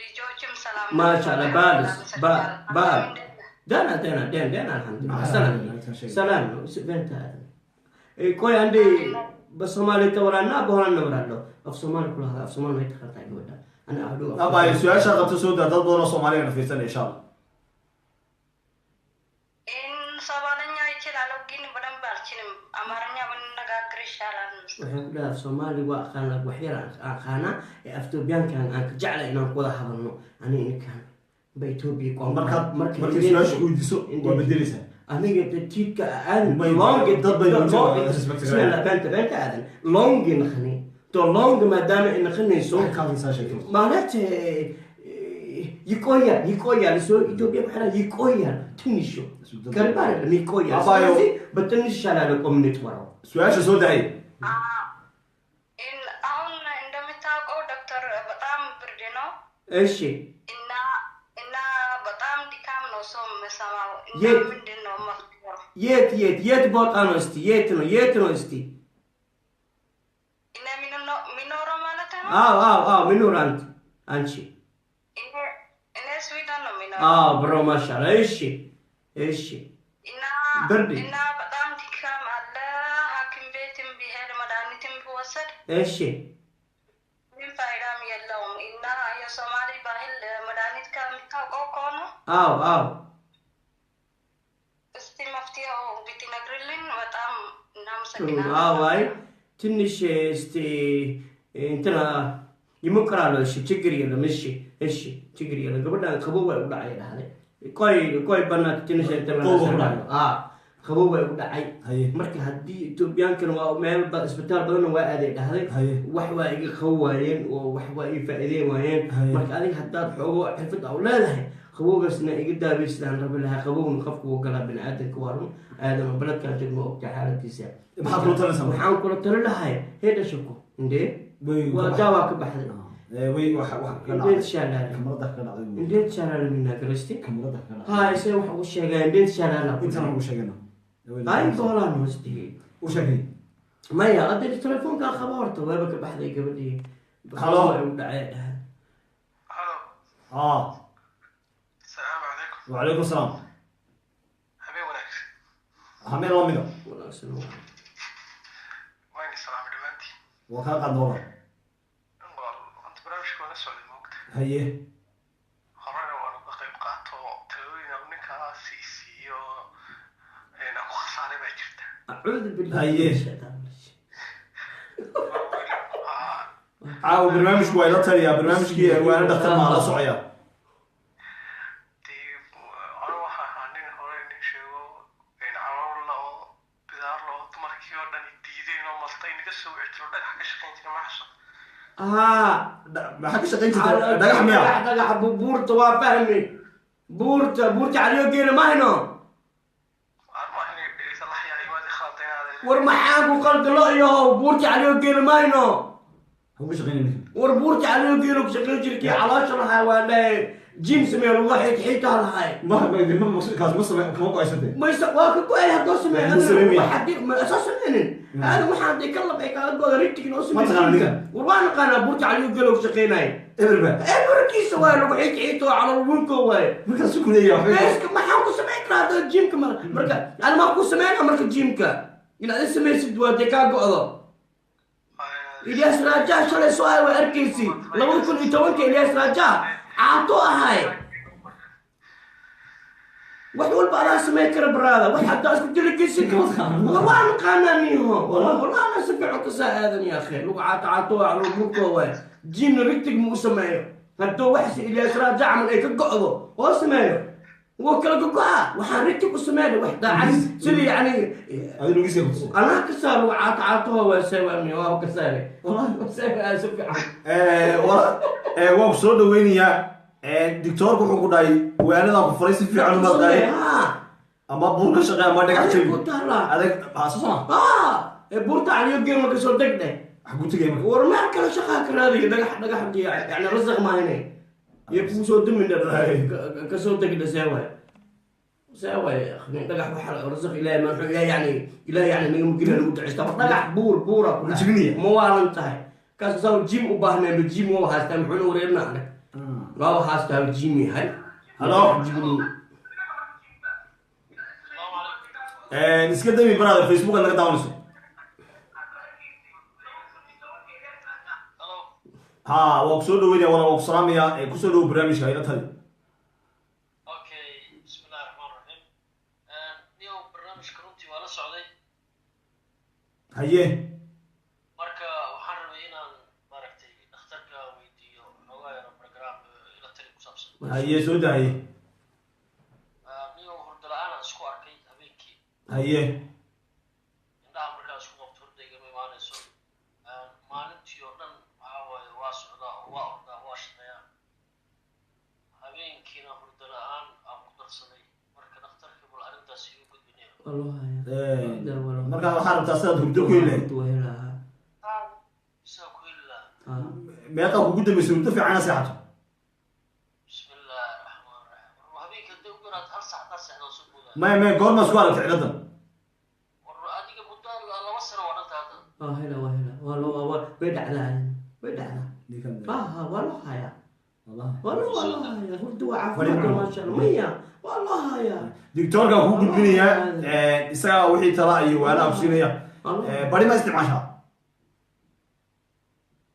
ልጆችም ሰላም ነው። ማሻአላህ። ባልስ? ባል? እንዴት ነህ? ደህና ደህና ደህና ደህና፣ አልሐምዱሊላህ። ሰላም ሰላም ነው። በንታ ቆይ አንዴ በሶማሌ ተወራና በኋላ እናወራለሁ። af Soomaali kula hadla, af Soomaali way taqaantaa gabadha. Ana ahlu Abay, su-aasha qabta soo daa. Dad badan oo Soomaaliyana fiirsanaya, insha Allah. In ሶማለኛ ይችላለሁ ግን በደንብ አልችልም። አማርኛ ብንነጋገር ይሻላል። Waxay ku dhahaa af Soomaali waa aqaanaa, wax yar aan aqaanaa ee af Ethiopiankan aan ka jeclay inaan ku wada hadalno aniga ninkan ba Ethiopia ku Markaad markay su-aasha ku weydiiso waa bedeleysaa. Aniga tiidka aadan Dad bay respect bismillah, beenta beenta aadan longi naqani to longi maadaama ay naqanayso. Waxay ka hadlaysaa sheekada. ማለት ይቆያል ይቆያል። ሰው ኢትዮጵያ በኋላ ይቆያል፣ ትንሽ ቅርብ አይደለም ይቆያል። አባዮ። ስለዚህ በትንሽ ይሻላል ቆም እንጥወራው። Su-aasha soo daayay. ኢን አሁን እንደምታውቀው ዶክተር በጣም ብርድ ነው። እሺ። እና እና በጣም ድካም ነው ሰው የምሰማው። እና የት? ምንድን ነው መፍትሄው? የት የት የት ቦታ ነው እስቲ? የት ነው የት ነው እስቲ? እኔ የሚኖረው ማለት ነው። አዎ አዎ አዎ፣ ምኑር አንተ አንቺ? እኔ ስዊድን ነው የሚኖረው። አዎ ብሮ፣ ማሻአላ። እሺ እሺ። እና ብርድ። እና በጣም ድካም አለ። ሐኪም ቤትም ቢሄድ መድኃኒትም ቢወሰድ እሺ። ምን ፋይዳም የለውም። እና የሶማሌ ባህል መድኃኒት ከምታውቀው ከሆነ አዎ አዎ። እስቲ መፍትሄው ብትነግርልን በጣም ጥሩ ነው። አዎ እናመሰግናለን። አይ ትንሽ እስቲ እንትና ይሞክራሉ። እሺ ችግር የለም። እሺ እሺ ችግር የለም። Gabadhan qabow way u dhacay dhahday. ቆይ ቆይ በእናትህ ትንሽ እንትን Qabow ku dhacay. አዎ qabow way u dhacay. Haye. Marka haddii Ethiopiyaankan waa meel isbitaal badanna waa aaday dhahday. Haye. Wax waa iga qabo waayeen oo wax waa ii faa'iideyn waayeen. Haye. Marka adiga haddaad xoogo xirfad aa u leedahay qabowgaasna iga daaweystaan rabi lahaa. Qabowna qofku wuu galaa biniaadanka, waa run aadan oo beledkaan joogno ogta xaaladiisa. Maxaad kula talinaysaa marka? Waxaan kula tali lahay heedha shako indee Way waa daawaa ka baxday. Way wax ka indeed dhacday. Shaalaala. Kamarada ka dhacday. Indeed shaalaala minaagarasti. Kamarada ka dhacday. Haa, ise wax ugu sheegaa indeed shaalaala. Intaan ugu sheegana. Ay doolaan hoostigay. U sheegay. Maya, hadda telefoonkaa qaba horta waaba ka baxday gabadhii. Halo. Way u dhacay dhaha. Halo. Ah. Asalaamu calaykum. Wacalaykum asalaam. Habeen wanaagsan. Hameen la mida. Wanaagsan. Waan idin salaamay dhammaantiin. Waa kaa qaadna walaal. Wal anta barnaamijka waa la socday, moogta. Haye. Horena waan uga qayb qaato talooyin aan ninkaa sii siiyo aan ku khasaaray baa jirta. Acuudu billahi Haye. min shaytaan rajiim. Waa Caawa barnaamijku waa ila taliyaa, barnaamijkii waana dhaktar maa la socaya. Dee anu waxaan ahaa nin hore nin sheego calool la oo bidaar la oo dumarkii oo dhan diideen oo maltay naga soo wici jiro, dhagax ka shaqayn jiray maxasud. Haa. Maxaa ka shaqayn jirta? Dhagax miya? Dhagax dhagax buurta waa fahmi, buurta buurta caliyo geela mahayno. Armaha inay dhegeysa laxyaa imaadi khaldaynaadeed. War maxaan ku qalda lo iyahow, buurta caliyo geela mahayno. Maxaa ka shaqayn ninkan? War buurta caliyo geela ku shaqayn jirkii caloosha lahaa waa dhahay. Gym sameeyo lugaha xiitaa lahay. Ma ma kaas ma samey kama go-aysantay. Maysa waa ka go-ay haddoo sameeyo. Ma sameyn. Waxaa ma soo sameynin aada waxaan dee ka lab ay kaaga goda rigtig noo Ma taqaana ninka? War waa naqaanaa, Buurta Caliyo Galow shaqeynaya. Eberba. Eberkiisa waaye, lagu xiit xiito calol wunko waaye. Markaas ku leeyahay waxba. Beeska maxaan ku samayn karaa hadda gymka? Marka ani maa ku sameynaa marka gymka inaad i samaysid waa dee kaa go'do. Ilyas Raja shalay soo ahay waa arkaysi, 2010-ka Ilyas Raja caato ahay. Wax walba adaa samayn kara baraada, wax haddaa isku diligisid waa naqaanaa niho. Wallah ana si fiican kasaa aadan ya akhi, lagu caato caato waa lagu murko waay. Gymna rigtig ma u sameeyo hadduu wax si Ilyas Raja camal ay ka go'do oo sameeyo wuu kala gogo'a. Waxaan rigtig u sameynay wax daacad sidii yani. Adi lugiisa ku tusay. Anaa kasaa lagu caato caato waa seewani waa kasaare seewa si fiican. Waa ku soo dhaweynayaa. Doctoorku wuxuu ku dhahay waanadaa ku furay si fiican umaad qaaday, ama buur ka shaqeey ama dhagax jabi. Ku taala. Adag soo sama. Ee Buurta Caliyo geema kasoo deg dheh. Wax ku tegay marka. War meel kale shaqaa ka raadiya, dhagax dhagax yani rasaq maahine iyo kugu soo dumina kasoo degdhe. See waay, see waay dhagax waxa rasaq Ilaahay ma wuxuu Ilaahay yani Ilaahay yani naga mugina lagu duceysta. War dhagax buur buura ku dhac. Jibinaya. Ma waalan tahay? Kaas saa gym u baahneen, gym waa haystaa, muxuuna wareerna anag waa haystaa gym yahay. Hello. Jibini. Iska dami brother Facebook aad naga daawanayso. Ha, waa ku soo dhaweynaya walaa, waa ku salaamaya. Kusoo dhawo barnaamijka ila tali. Okay, bismillahi raxmaan raxiim. Niyow, barnaamijka runtii waa la socday. Haye. Marka waxaan rabay inaan maaragtay dhakhtarka weydiiyo xoogaa yaro program ila tali ku saabsan. Haye, soo daaye. Niyow, hurdo la-aan aan isku arkay habeenkii. Haye. Indhaha markaa isku qabto hurda igama imaanayso. Maalintii oo dhan waxaa waaye waa socdaa oo waa ordaa, waa shaqeeyaa, habeenkiina hurdo la-aan aan ku darsaday. Marka dhakhtarka bal arrintaas igu gudbinaya. Waa loo hayaa. Markaa waxaa rabtaa sidaad hurdo ku heli lahayd. Waa helaha. Sidaa ku heli lahaa. Meeqaa kugu dambaysa hurdo fiican inaad seexato? Bismillahi raxmaan raxiim. War habeenkii hadday u garaad hal sac haddaad seexdo soo boodaa. Maya maya, goormaa isku aragtay ciladan? War adiga muddo 2 sano waa dhanta hadda. Waa hela, waa hela, waa loo waa way dhacdaa, way dhacdaa. Ha, waa loo hayaa, waa loo hayaa hurdo waa caafimaadka, maasha Allah. Maya, waa loo hayaa. Doctoorkaa kuu gudbinayaa, isagaa wixii tala iyo waanaha ku siinaya. Bari ma isticmaashaa?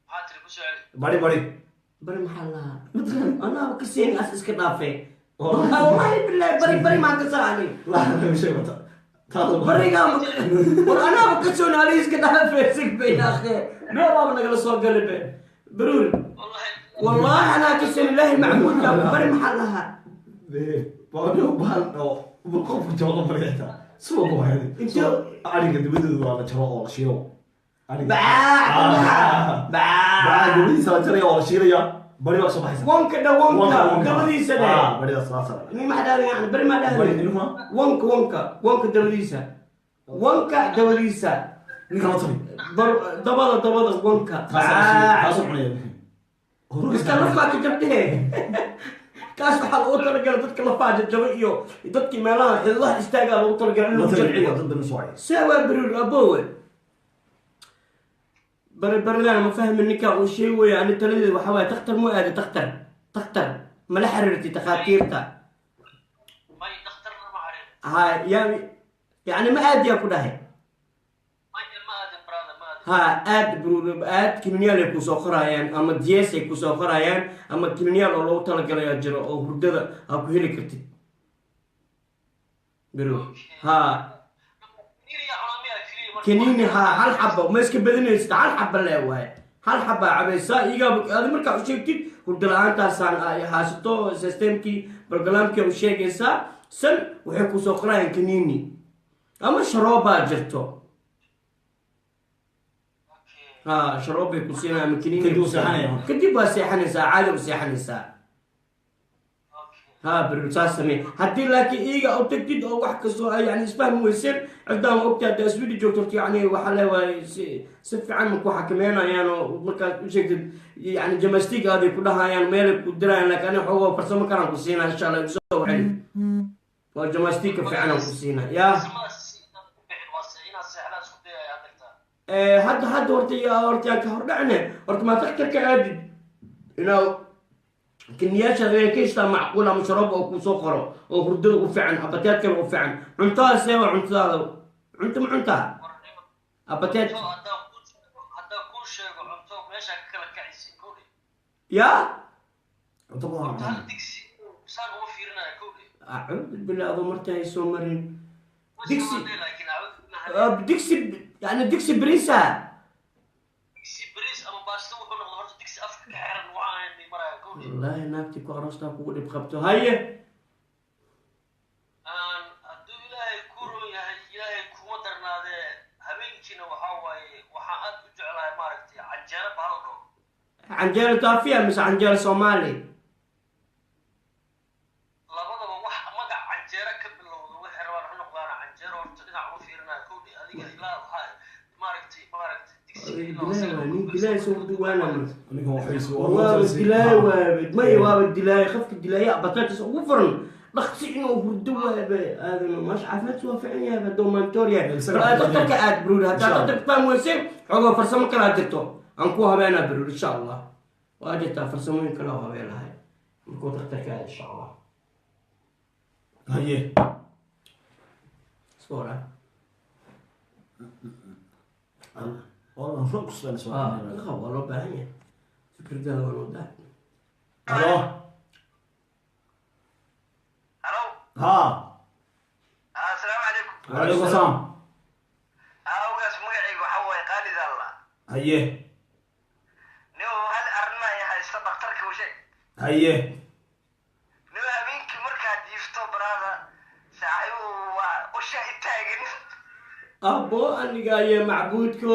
Maxaa tiri? Ku soo celi. Bari, bari. Bari maxaa lahaa? Anaa ka siin as iska dhaafay, wallahi billahi, bari bari maan ka saani. Barigaa war anaaba ka soo naali iska dhaafay sigbay akhe meel baaba nagala soo gali be baruur. Wallahi. Wallahi anaa ka siin ilaahi macbuudka, bari maxaa lahaa? Qofku jabo bari xitaa subaga waa ariga dabadooda waa la jaro oo la shiilo. Bacaa bacaa. Bacaa. Dabadiisa la jaraya oo la shiilaya, bari baa kasoo baxaysa. Wanka dha, wanka dabadiisa dhe. Baridaas laa sara. Ni maxaa dhahday yani bari maa bari dhahday? Ilma. Wanka, wanka, wanka dabadiisa, wanka dabadiisa. Ninka la tabi. Dabada, dabada wanka bacaa. Taasoo cunaya. Iska lafaa ka jabtee, kaas waxaa loogu talagalay dadka lafaa jajaba iyo dadkii meelaha xididaha istaagaa loogu talagalay in lagu jamciyo. Dad badan soo caya. See waa beriir abowe, bari baridaan ma fahmin ninka uu sheegaya. Ani taladeeda waxaa waaye takhtar mu aadi, takhtar, takhtar mala xiriirtay takhaatiirta? May, dhakhtarna ma xariirin. Ha ya, yani ma aadiyaa ku dhahay? May, ma aadin brother, ma aadin. Ha, aad bru aad kiminiyaal ay kusoo qorayaan ama dies ay kusoo qorayaan ama kiminiyaal oo loogu talagalayaa jiro oo hurdada aa ku heli kartid bro, ha. Kiniiniya cunaa miya keliya marka? Kaniini ha, hal xaba ma iska badinaysid, hal xaba lee waaye, hal xaba cabaysaa iyagaa. Adi markaa u sheegtid hurdo la-aantaasaan ay haysato, systemkii bargalaamkii u sheegaysaa san waxay kusoo qorayaan kaniini ama sharoobaa jirto. Okay. Ha, sharoob bay ku siinayaan ama kaniini. Kadib wuu seexanaya marka. Kadib waa seexanaysaa, caadi u seexanaysaa. Okay. Haa bro, saas samee. Haddii laakiin iiga u tagtid oo wax kastoo ay yani isfahmi weyseen, ciddaan waa ogtahay haddaa Sweden joogto horta, yani waxaa leewahay si fiican ma ku xakameynayaan oo markaad u sheegtid yani jamastig aaday ku dhahayaan, meelay ku dirayaan. Laakiin aniga xoogaa farsamo kalaan ku siinaa, insha Allah. Igu soo celi, waa jamastigka fiican aan ku siinaa yaa. Farsamadaas si intaan ku bixin waa inaad seexdaan isku dayaya aad tagtaa. Hadda horta yaa horta yaa ka hordhacne, horta maa takhtarka aadid inaa kiniyaasha inay ka heshtaa macquul ama sharoob oo kuu soo qoro oo hurdada u fiican, abateedkana u fiican. Cuntada see waa cuntadaada? Cunto ma cuntaa? Warnimo. Abateed. Cunto haddaan kuu sheego cunto meeshaa ka kala kacaysa kowdhe. Yaa. Cunto badan Cunto hal cunaa. Digsi saan uma fiirinaya kowdhe. Acuudu billah, adoo marta hay soo marin digsi. Laakiin acuudu billah. Digsi yani digsi bariisa. Digsi bariis ama baasto wuxuu noqdo, horta digsi afka ka xiran waxaan ahayn maraya kowdhe. Wallaahi naagti ku aroostaa kugu dhib qabto. Haye. Aan hadduu Ilaahay ku roon yahay, Ilaahay kuma darnaadee, habeenkiina waxaa waaye waxaan aad u jeclahay maaragtay canjeero bahal dhaho. Canjeero taafiya mise canjeero Soomaali? Labadaba, wax magac canjeero ka bilowda waxay rabaan ha noqdaan canjeero. Horta dhinac uma fiirinaya kowdhe. Adiga ilaa waxaa maaragtay digsiga ilaa Dilaay waa nin dilaay soo duwaana marka. Ninkan waxay Waaba dilaay, waaba maya, waaba dilaay. Qofka dilaaya batatis ugu furan dhaqsi inuu hurdo waaba aadan maasha caafimaadkiisu waa fiican yahay hadduu maantoor yahay. Isaga bal aad dhakhtarka aad bruur haddaa Insha Allah. dhakhtarka fahmi weyseen, xogoo farsamo kalaa jirto aan ku habeenaa bruur, insha Allah. Waa jirtaa farsamooyin kale oo habeen lahay markuu dhakhtarka aad, insha Allah. Haye. Iska waraa. Waa ku sugan. Waa loo baahan yahay, fikradaada waa loo baahan. Halo. Halo. Ha. Asalaamu calaykum. Wacalaykum asalaam. Awgaas magacayga waxaa waaye Qaalid Alla. Haye. Nin hal arrin ay haysta, dhakhtarka u sheeg. Haye. Nin habeenkii markaad jiifto baraada saaxiibu waa usha itaagan. Abo aniga ayaa macbuudko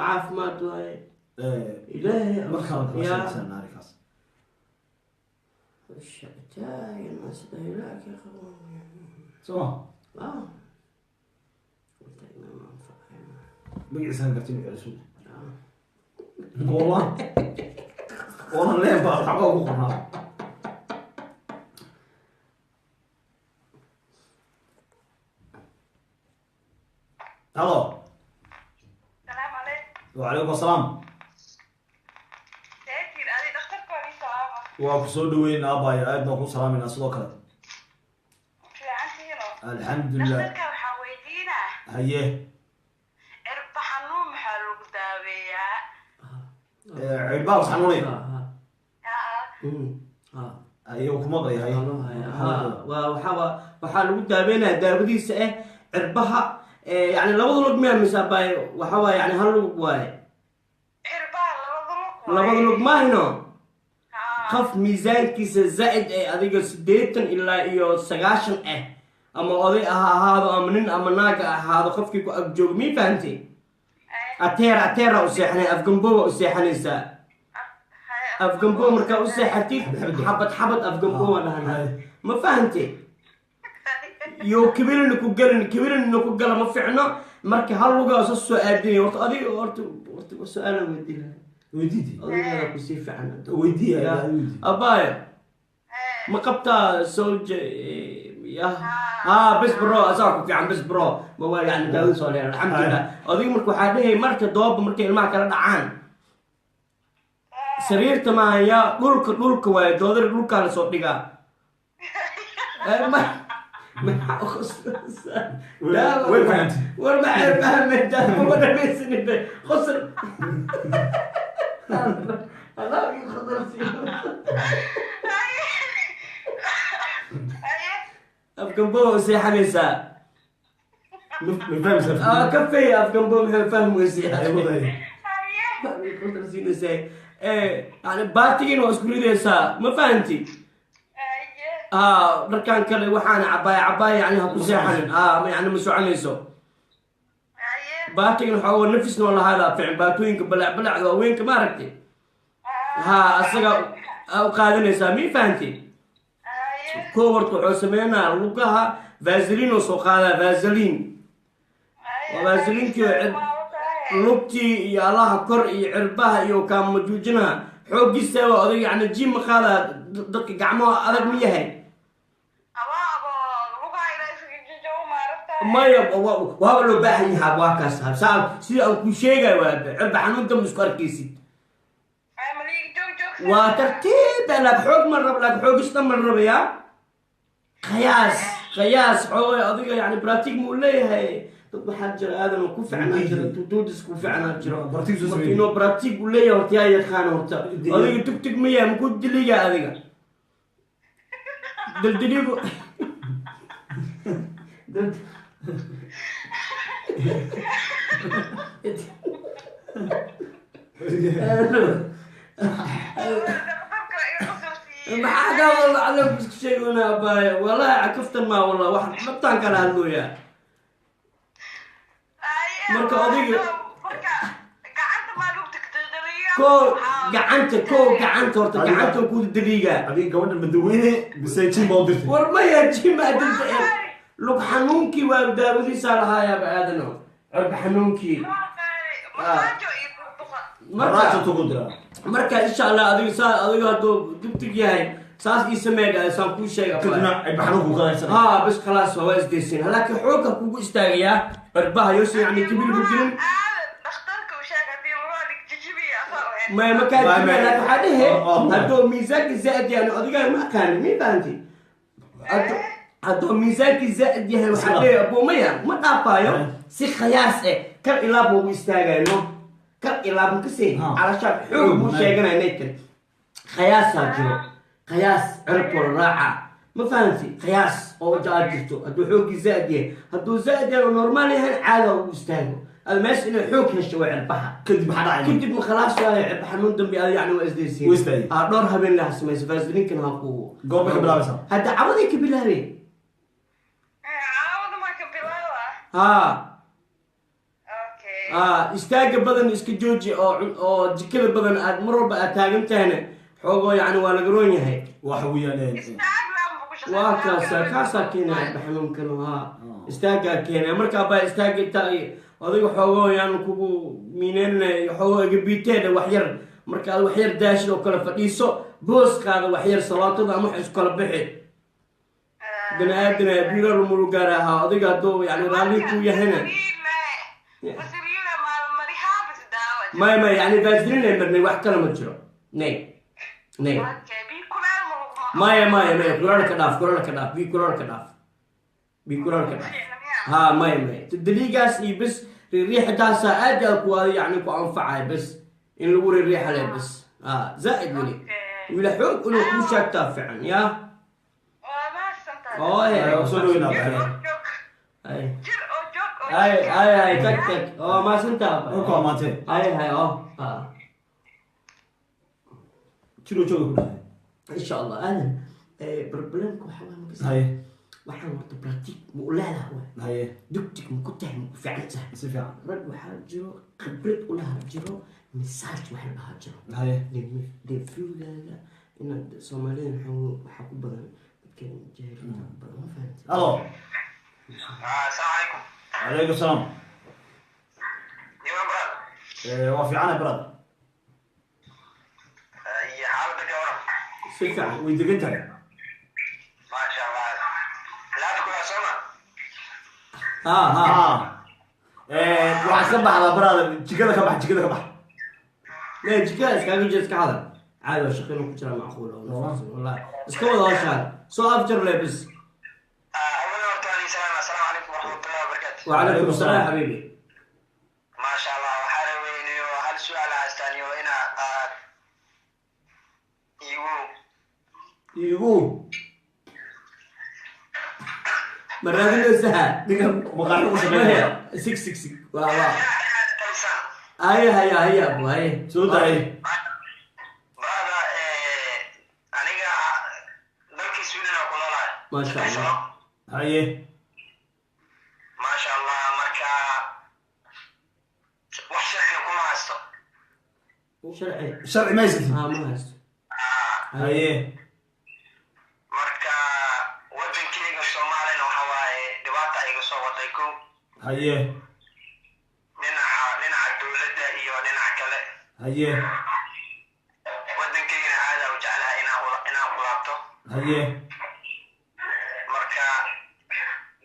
caafimaad waaye Ilaahay. Markaan kala yaa sheegsan arrinkaas. Usha taagan waa sida Ilaahay ka qabo. Soo ma ah magaciisa gartin celisu wallah oonan leen baa waxba ugu qornaa. Halo. Salaamu calaykum. Wacalaykum asalaam. Seetiin adi dhakhtarka waa ii salaama. Waa ku soo dhaweynaa abaayo, aad baan ku salaamaynaa sidoo kale. Fiicantihiino? Alxamdulilah. Dhakhtarka waxaa weydiinaa. Haye. Cirba xanuun maxaa lagu daaweeyaa? Cirbaha was xanuunaya. Aa. Haye, wuu ku maqlay. Haye. Waxaa lagu daaweynaya daawadiisa cirbaha, yani labada lug miya mise abaaye waxa waaye yani hal lug waaye? Cirbaha labada lug waaye. Labada lug maahino? Haa. Qof miisaankiisa zaa'id ee adiga 80 ilaa iyo 90 ah, ama oday ha ahaado ama nin ama naag ha ahaado, qofkii ku ag joogo, mii fahantay? Ateera ateera u seexanay, afgambowa u seexanaysaa. Haye. Afgambo markaa u seexatid, xabad xabad afgambowa dhahanaa, ma fahantay? Iyo kibirina ku gelin, kibirina ku gala ma fiicno. Marka hal lugaa soo soo aadinaya. Horta adiga horta su-aalaan weydiinaya. Weydiidi. Adigaa kusii fiican. Weydiiya. Ya. Weydiiya. Abaayo, ma qabtaa solja ya? Ha bes bro, asaa ku fiican. Bes bro, ma waa yani daawada soo leeyahay, alxamdulilah. Adiga marka waxaa dhahay marka dooba markay ilmaha kala dhacaan sariirta maaya, dhulka dhulka waaye, doodari dhulkaa lasoo dhigaa. Maxaa u khoslaysaa? Way fahantay. War maxay fahmeen? Ma dhamaysanin qosl. Allah ii khosolsiiyo. Haye. Afgambo u seexanaysaa. Ma fahmaysaa? Kafey afgambo maxay fahmi weysay? Haye, waday. Haye. Qosolsiinaysaa yani baatigiina waa isku ridaysaa, ma fahanti? Haye. Dharkan kale waxaana cabaaya cabaaya yani ha ku seexanin. Yani ma soconayso. Haye. Baatigan waxaa nafisna waa lahaadaa fiican, baatooyinka balac balacda waaweynka ma aragtay? Ha asaga u qaadanaysaa, mii fahanti? Haye. Koo horta wuxuu sameynaa lugaha vaseline oo soo qaadaa, vaseline. Waa vaseline-kii oo lugtii iyo allaha kor iyo cirbaha iyo kaamajuujinaha xooggiisa waa odag, yani jim ma qaadaa, dadka gacmaha adag ma yahay? Maya, waaba loo baahan yahaa, waa kaas saa sida aan ku sheegayo, waa cirba xanuun dambe isku arkaysid. Waa tartiib, laak xoog ma rab, laak xoogisna ma rabayaa, qiyaas qiyaas xoogay adiga, yani bratig muu leeyahay. Dad waxaa jira aadan oo ku fiicnaa jira, tutuudis ku fiicnaa jiro. Practice soo Marka sameeyey. Inuu bratig u leeyahay horta yaa yaqaan horta. Adiga tugtug ma yahay, maku diliga adiga dildiligu maxaa kaa walla alla isku sheegona abaaye, wallahi cakaftan maa, wallah wax dhabtaan kala hadlooyaa. Marka koo gacanta, koo gacanta horta gacanta ku diligaa. Adiga gabadha madaweyne mise jim baa u dirtay? War maya, jima adinta lug xanuunkii waa daawadiisaa lahaayaaba aadano, cirba xanuunkii. Marka Marka tugu diraa. Marka insha Allah adiga saa adiga hadduu dugtig yahay saas ii sameey, saan kuu sheega. Kadibna cirba xanuunku qaadaysan. Ha, bas khalaas, waa isdaysin, laakiin xoogga kugu istaagayaa cirbaha yose, yani kibir ku jirin. Ma kaa jibin, laakiin waxaa dhehe hadduu miisaanki zaa'id yahay, adiga ma aqaanin, mi fahanti? Hadduu miisaankii zaa'id yahay waxaa dhehe abuumaya ma dhaafaayo, si khiyaas eh kar ilaab ugu istaagayo, no kar ilaab makasii calashaan xoog buu sheeganaya inay tiri khiyaasaa jiro, qiyaas ciribkooda raaca, ma fahanti? Qiyaas oo jaa jirto hadduu xooggii zaa'id yahay, hadduu zaa'id yahay oo normaal yahay caada ugu istaago ada meesha inay xoog hesho waa cirbaha. Kadib maxaa dhacay? Kadib ma khalaas waaye, cirba xanuun dambi ada yani waa isdaysiin. Waa istaagay. Aa dhowr habeen laha samaysa vaselinkan ha ku Goorma ka bilaabaysaa? Hadda cabaday ka bilaabay. Ha, istaaga badan iska jooji oo oo jikada badan aad mar walba aad taagan tahayna xoogoo, yani waa laga roon yahay. Waxa weeyaan Waa kaasa, kaasaa keenaya cirba xanuunkan, haa, istaagaa keenaya. Markaa baa istaaga inta adiga xoogoo yaan kugu miineynay, xoogoo iga biiteedha wax yar, marka aad wax yar daashid oo kale fadhiiso, boos qaada wax yar, salaatada ama wax isku kala bixi. Bani aadana biirar mulu gaar ahaa adiga hadduu yani raalli ku yahayna. Maya maya, yani vaseline ay marnay, wax kale ma jiro, nay nay, maya maya maya, kulaalka dhaaf, kulaalka dhaaf, bi kulaalka dhaaf, bi kulaalka dhaaf, ha, maya maya, daliigaas iyo bes riixitaasaa aad aad ku aada yani ku anfacaya, bes in lagu riiriixa leh bes, ha, zaa'id weli wila xoog inuu kuu sheegtaa fiican yaa ooye. Soo dhaweynaa. Ay ay ay ay, tag tag oo maasantaa. Ku amaantee. Ay hay oo ha. Jiro jooga ku dhahay. Insha Allah aadan problemka waxa waa makasa. Waxaan horta practic ma u leedahay waay? Dugtig ma ku tahay, ma ku fiican tahay? Si fiican. Rag waxaa jiro khibrad u lahaa jiro, massage wax la dhahaa jiro. Dee fiigaaga inaad Soomaalida waxaa ku badan dadkan jaahiliinta ku badan, ma fahamtay? Alo. Asalaamu calaykum. Calaykum salaam. Iman brad. Waa fiicana brad. Iyo xaaladda ka waran? Si fiican. Way degan tahay. Maasha Allah, laafku waa sooma. Ha ha. Waxaa iska baxdaa brother, jikada ka bax, jikada ka bax. Nee, jikada iskaaga jira, iska hadal caadi, waa shaqo inuu ku jiraa macquul oo nafaqsan, wallahi iska wada hawshaan soo afjar le bes. Awala horta waan salaam, assalaamu calaykum waraxmatullahi wabarakaatu. وعليكم السلام حبيبي. Maasha Allah, waxaa rabeynayo hal su-aal haystaaniyo ina aad igu Igu ma raadinaysaa? Ninkan maqaaxi ku shaqeynaya. Sig sig sig, waa waa inaad talisaan. Haya haya haya abu haye. Soo daay. Brother, aniga dalkii Sweden oo ku noolahay. Maasha Allah. Maasha Allah, marka wax sharciga kuma haysto. Sharci? Sharci ma haysatid? Ha, ma haysto. Haye. Marka soo waday kow. Haye. Dhinaca dowladda iyo dhinaca kale. Haye. Waddankaygana aada u jeclaha inaan ku laabto. Haye. Marka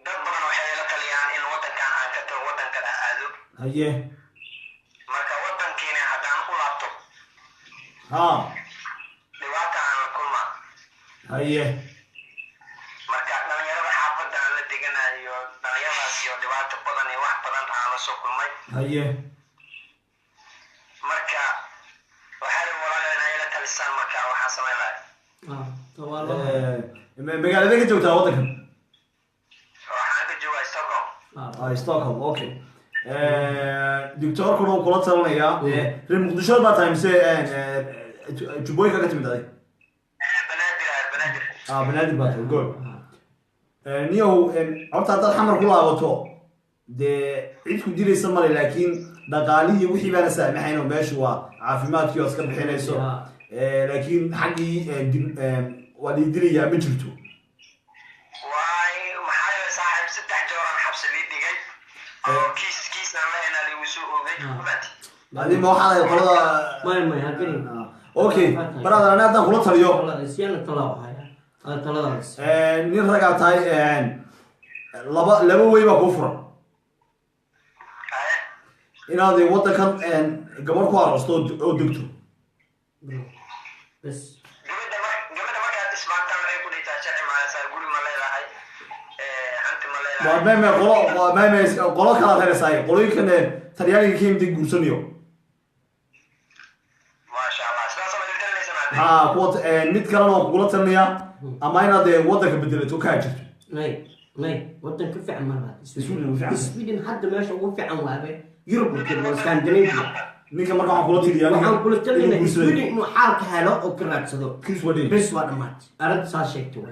dad badan waxay ila taliyaan in waddankan aan ka tago, waddan kale aado. Haye. Marka waddankiina haddaan u laabto, ha, dhibaata aan la kulmaa. Haye. Marka dhalinyarada xaafadda aan la deganayo, dhalinyaradaas iyo dhibaato badan iyo wax badan aan la soo kulmay. Haye. Marka waxaa la walaalayaa inay ila talisaan. Marka waxaan samayn lahay. Waa loo Magaalada ka joogtaa waddankan? Waxaan ka joogaa Stockholm. Ah, Stockholm, okay. Doctorkuna uu kula talinayaa. Reer Muqdisho baa tahay mise Jubbooyinka ka timid adig? Banaadir, Banaadir. Ah, Banaadir baa tahay, good. Niyow, horta haddaad Xamar ku laabato, dee cid ku dilaysa male, laakiin dhaqaalihii wixii baana saamaxayn oo meeshu waa caafimaadkii oo iska bixinayso. Laakiin xaggii waa lii dilayaa ma jirto. Waay, maxaa yeelay saaxiib, 3 jeeraan xabsi lii dhigay oo kiis aan lahayna liigu soo oogay. Adi ma waxaad ahayd qolada? Maya, ha gelin. Ah, okay brother, ani haddaan kula taliyo, Siyana talaa haya taladaas. Nin ragaa tahay, laba wey baa kuu furan. Haye. Inaad waddankan gabadh ku aroosto oo degto. Bas. Gabadha markaad isbaantaan waxay ku dhihitaa sharci ma haysaa, guri ma leedahay, hanti ma Waa leedahay. Meme qolo, waa meme qolo kalaad helaysaay, qolooyinkan Talyaaniga ka yimid guursanayo. Maasha Allah, sidaas ma talinaysa maade? Ha, kuwa mid kalena waa kugula talinaya, ama inaad waddanka bedelato ka jirto. May, wadan ka fiican ma laha. Sweden ugu fiican. Sweden hadda meesha ugu fiican waabe Yurub, markii waa Scandinavia. Ninka marka waxaan kula taliyaa Waxaan kula inuu talinaa guursado. Sweden inuu xaalka helo oo ka raadsado. Chris Wadin. Bes, waa dhammaat arrinta saa sheegtay.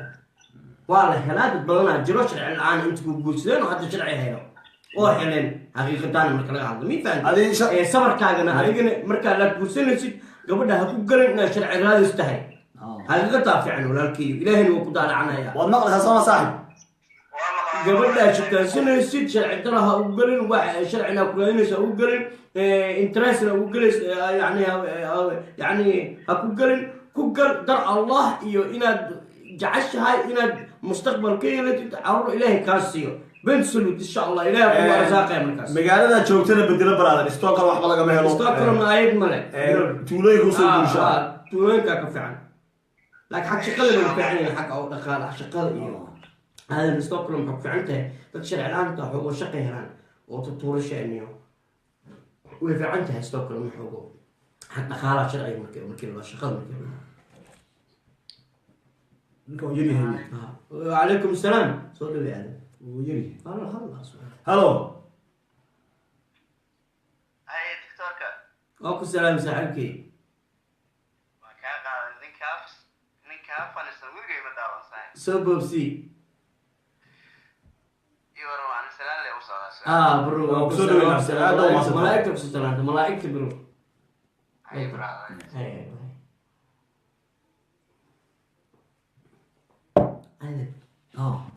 Waa la helaa, dad badanaa jiro sharci la-aan inta ku guursadeen oo hadda sharci helo oo heleen. Xaqiiqataan marka laga hadlo, mi fahanti? Sabarkaagana adigana markaa la guursanaysid gabadha ha ku garan inaad sharci raadis tahay. Xaqiiqataa fiican walaalkiiyo, Ilaahayna waa ku daalacanaya. Waad maqlaysaa sama saaxib? Waa maqlaa. Gabadhaa shukaansanaysid sharci dara ha ugu gelin, wax sharcina ku raadinaysa ha ugu gelin, interestna ugu gelaysa, yani ha ku gelin. Ku gal dar Allah iyo inaad jeceshahay inaad mustaqbal ka yeelatid, caruur Ilaahay kaa siiyo, bensalud insha Allah Ilaahay kugu arsaaqaya markaas. Magaalada joogtana bedelo brother, Stockholm waxba lagama helo. Stockholmna ayad male. Tuulooyinka usoo guursha. Tuulooyinkaa ka fiican, laakiin xag shaqada lagu fiican yahay, xagga oo dhaqaala shaqada iyo هذا Stockholm waxay ku fiican tahay dad sharci la-aanta xoogo shaqo helaan oo tutuurasha iyo way fiican tahay Stockholm xoogo xag dhaqaalaha sharciga markii la shaqada markii la Ninka uu yaryahay. وعليكم السلام، soo dhaweey aadan. Wuu yaryahay. Hal hal. Hallo. Haye, doctorka. Waa ku salaam saaxiibkii. Waan kaa qaadan. Ninkaa fanisan weligay ma daawan saaxiib. Soo boobsii. Iyo waran, waan salaan le u socdaa. Ah bro. Waa ku soo dhaweynaa. Aad baa umahadsantahay. Malaa'igta ku soo salaanta, malaa'igta bro. Haye brother. Hay hay aadan,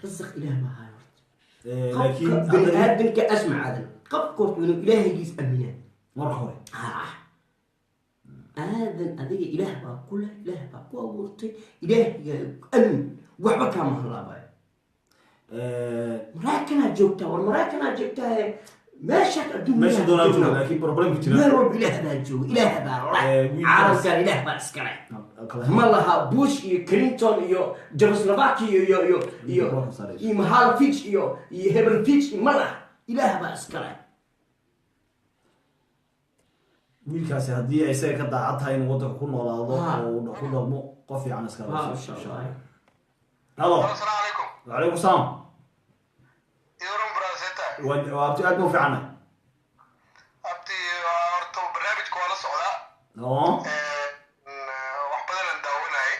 rasiq Ilaah baa haayo horta. Laakiin Qofka bani aadamka, asmac aadan, qofka horta inuu Ilaahigiis aaminaa marka hore. Aadan, adiga Ilaah baa ku leh, Ilaah baa ku abuurtay, Ilaahigaa amin, waxba kaama halaabayo. Maraykanaa joogtaa, war Maraykanaa joogtaa, meeshaad adduun Meesha doonaa jooga, laakiin problemka jira meel walba Ilaah baa jooga, Ilaah baa leh. Wiilkaas Caalamkan Ilaah baa iskale, ma laha Bush iyo Clinton iyo Jekoslovakia iyo iyo Milosevic iyo Hebelvich, ma laha, Ilaah baa iskale. Wiilkaasi haddii ay isaga ka daacad tahay inuu waddanka ku noolaado oo uu ku dhaqmo, qof fiican iska. Insha Allah. Halo. Asalaamu calaykum. Wacalaykum salaam. Idoran braseta. Waa abti, aad buu fiicanahay. Abti, horta barnaamijka waa la socdaa. Oo. Wax badan aan daawanayay.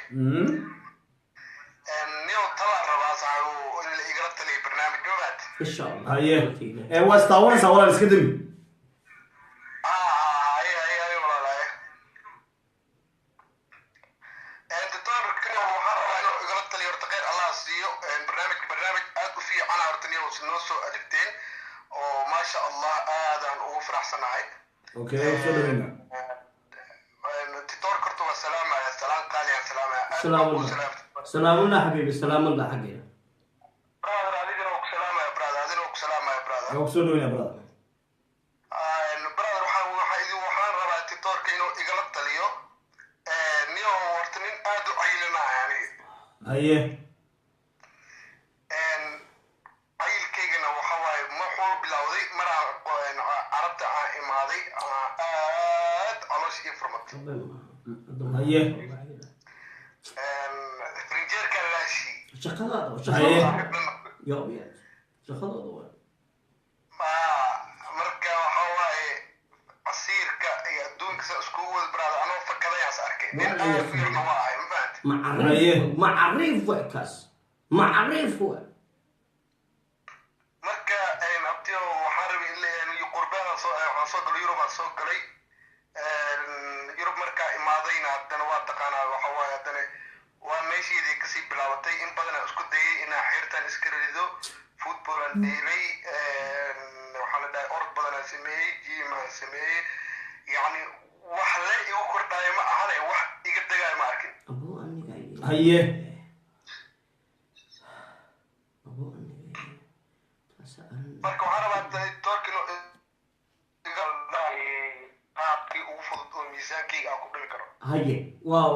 Niyow, talaan rabaa saaxiibo in la igala taliyo barnaamij mabaad. Insha Allah. Haye. Waa istaawanaysaa walaal, iska demi. Haye haye haye walaalaye. Doctor kan waxaan rabaa inuu igala taliyo horta, khayr Allah siiyo. Barnaamij aad u fiican horta niyow noo soo alif. dhigteen oo maasha Allah aadaan ugu faraxsanahay. Okay, waan soo dhaweynaa. Titoor korta waa salaamaya, salaan qaaliyan salaamaya. Aad Salaam baan kuu Allah. salaamay. Salaamullah xabiibi, salaamullah xaggeena. Brother, adigana waa ku salaamaya, brother, adigana waa ku salaamaya, brother. Waan kusoo dhaweynaa, brother. Brother, waxaan rabaa titoorka inuu igala taliyo. Niyo horta nin aad u cayilanahay aniga. Haye. Cayilkaygana waxa waaye muxuu bilowday maraan carabta aan imaaday, aad caloosha ii furmatay. Haye. Frinjeerkaa laashii. Shaqadaada. Haye. Shaqadaada yo ya shaqadaada waa. Marka waxa waaye casiirka iyo adduunka sa iskugu wada, brother, anoo fakadayaas arkay, nin aad u yarna waa ahay, ma fahanti? Haye. Macriif, macriif waay kaas, macriif waay. Marka abtiyo waxaan rabay in qurbahan soo, waxaan soo galay Yurub, aan soo galay Yurub. Markaa imaadayna haddana waa taqaanaa, waxa waaye haddana waa meesheedii kasii bilaabatay. In badan aan isku dayay inaan xeertan iska rido, football aan dheelay, waxaa la dhahay orod badan aan sameeyey, gym aan sameeyey, yacni wax le igu kordhaayo ma ahane, wax iga degaayo ma arkin. Abuu aniga. Haye. Abuu aniga taasa arrin. Marka waxaan rabaa toorka inuu iga qaabkii ugu fudud oo miisaankayga aan ku dhimi karo. Haye, waa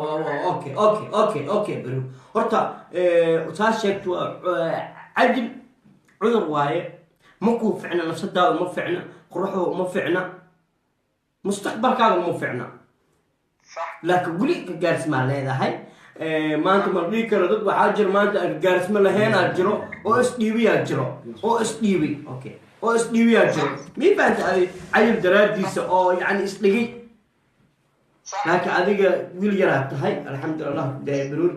okay, bro, horta saa sheegto waa cajil, cudur waaye, ma kuu ficna, nafsadaada ma ficna, quruxda ma ficna, mustaqbalkaaga ma ficna. Sax. Laakiin weli gagaarsmaa leedahay. Maanta ma dhihi karo, dad waxaa jira maanta aan gagaarsma laheenaa jiro oo isdhiibiyaa jiro, oo isdhiibay, okay, oo isdhiibiyaa jiro, mii fahamta adi, cayil daraadiisa oo yacni isdhigay. Sax. Laakiin adiga wiil yaraa tahay, alxamdulilah baruur.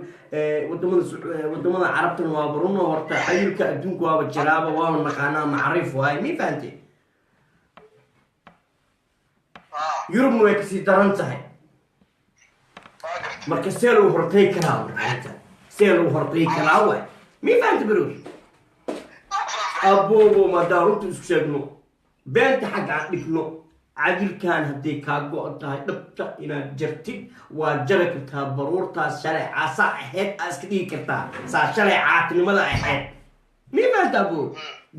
Wadamada carabtana waa baruno, horta cayilka adduunka waaba jiraaba, waaba naqaanaa, macriif waaye, mii fahamtay? Ah. Yurubna way kasii daran tahay. Waa gartay. Marka see lagu hortay karaa? Marka see lagu hortay karaa waay, mii fahamtay baruur? Aboobo, maadaan runta isku sheegno, beenta xagga aan dhigno, cadilkan hadday kaa go-an tahay dhabta inaad jartid, waa jari kartaa baruurtaas. Shalay caasaa ahayd aa iska dhigi kartaa, saa shalay caatinimada ahayd, mii fahamta aboo?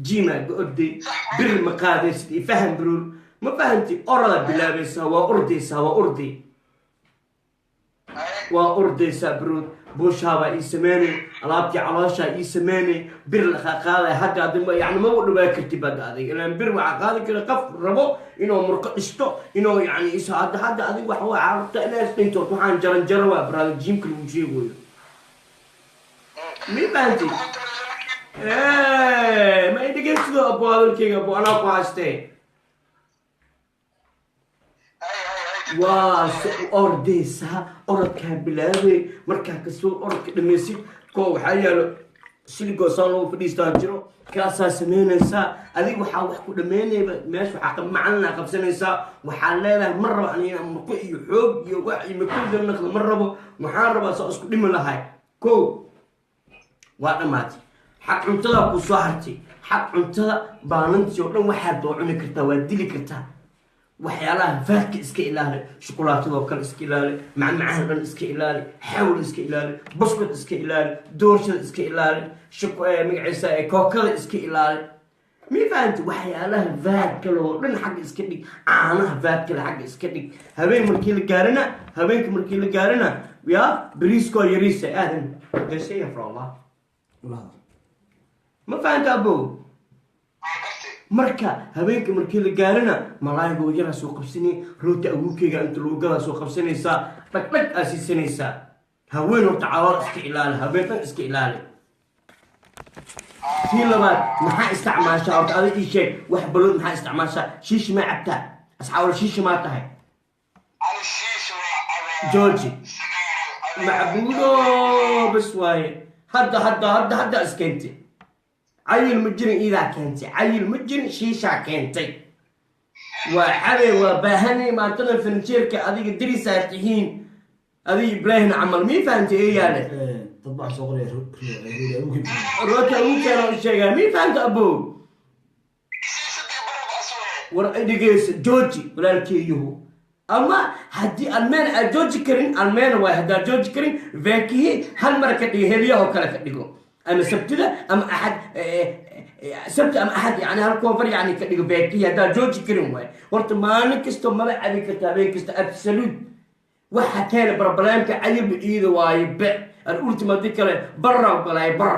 Jimaa ga orday, bir ma qaadaysid, ifaham baruur, ma fahamti? Orada bilaabaysaa, waa ordaysaa, waa orday, waa ordaysaa baruur, buushaabaa ii sameynay, alaabtii calooshaa ii sameynay, bir la qaaqaaday hadda adi yani maba dhawaa kartid baad adiga, ilaan bir waxaa qaadi kara qof rabo inuu murqo dhisto, inuu yani iso hadda adiga waxa waa carabta inaad dhinto, waxaan jaran jaro waa brother, gymka lagu sheegayo, mi fahanti? Ma i dhegeysido abo, hadalkayga abo anaa ku haystee. Hay hay hay. Waa ordaysaa, orodkaa bilaabay, markaa kasoo orodka dhamaysid, ko waxaa yaalo siligoo saan loogu fadhiistaa jiro, kaasaa samaynaysaa. Adiga waxaa wax ku dhamaynayba meesha waxaa macalinaa qabsanaysaa, waxaa leedahay ma rabo aniga murqo iyo xoog iyo wax iyo makuda naqdo, ma rabo, waxaan rabaa saa isku dhimi lahay. Ko waa dhammaatay, xaq cuntada ku soo hartay, xaq cuntada baalantii oo dhan waxaad doo cuni kartaa, waa dili kartaa. Waxyaalaha faadka iska ilaali, shukulaatadoo kale iska ilaali, macmacahan dhan iska ilaali, xawl iska ilaali, buskud iska ilaali, doorshada iska ilaali, magaciisa kookada iska ilaali, mi fahanti? Waxyaalaha faadka loo dhan xagga iska dhig, caanaha faadka le xagga iska dhig. Habeen markii la gaarana, habeenka markii la gaarana, ya bariiskoo yariisa aadan gashay afrallah, ma fahanta abow? Waa gartay. Marka habeenka markii la gaarana, malaayigoo yaraa soo qabsanay, rooti awookeyga inta lagu gadaa soo qabsanaysaa, dhagdhag aa siisanaysaa. Haween horta calool iska ilaali, habeen dhan iska ilaali. Tii labaad, maxaa isticmaashaa horta adiga ii sheeg, wax balood maxaa isticmaashaa? Shiishi maa cabtaa? Asxaabul shiishi maa tahay? Ani shiish waa cabaa. Georgi. Sigaar. Macbuudo bas waaye, hadda iskeentay, cayil ma jirin, iidaa keentay, cayil ma jirin, shiishaa keentay, waa cabe, waa baahanay maantana farinjeerka adiga darisaa tihiin, adiga Ibraahim camal, mii fahamtay ee yaale? Dad baa soo qoraya rooti. Rooti ugu keena u sheegaa, mii fahamta abow? War dhegeyso, jooji walaalkeeyuhu. Ama haddii almeen aad jooji karin, almeena waay, haddaad jooji karin veekihi hal mar ka dhigo, heliyahoo kale ka dhigo, ama sabtida ama axad, sabti ama axad, yani hal koofar yani ka dhigo veekihi haddaad jooji karin waay. Horta maalin kasto maba cabi karta, habeen kasta absolute. Waxa keena problemka cayilba iida waaye be alultima, haddii kale barra galaay bar.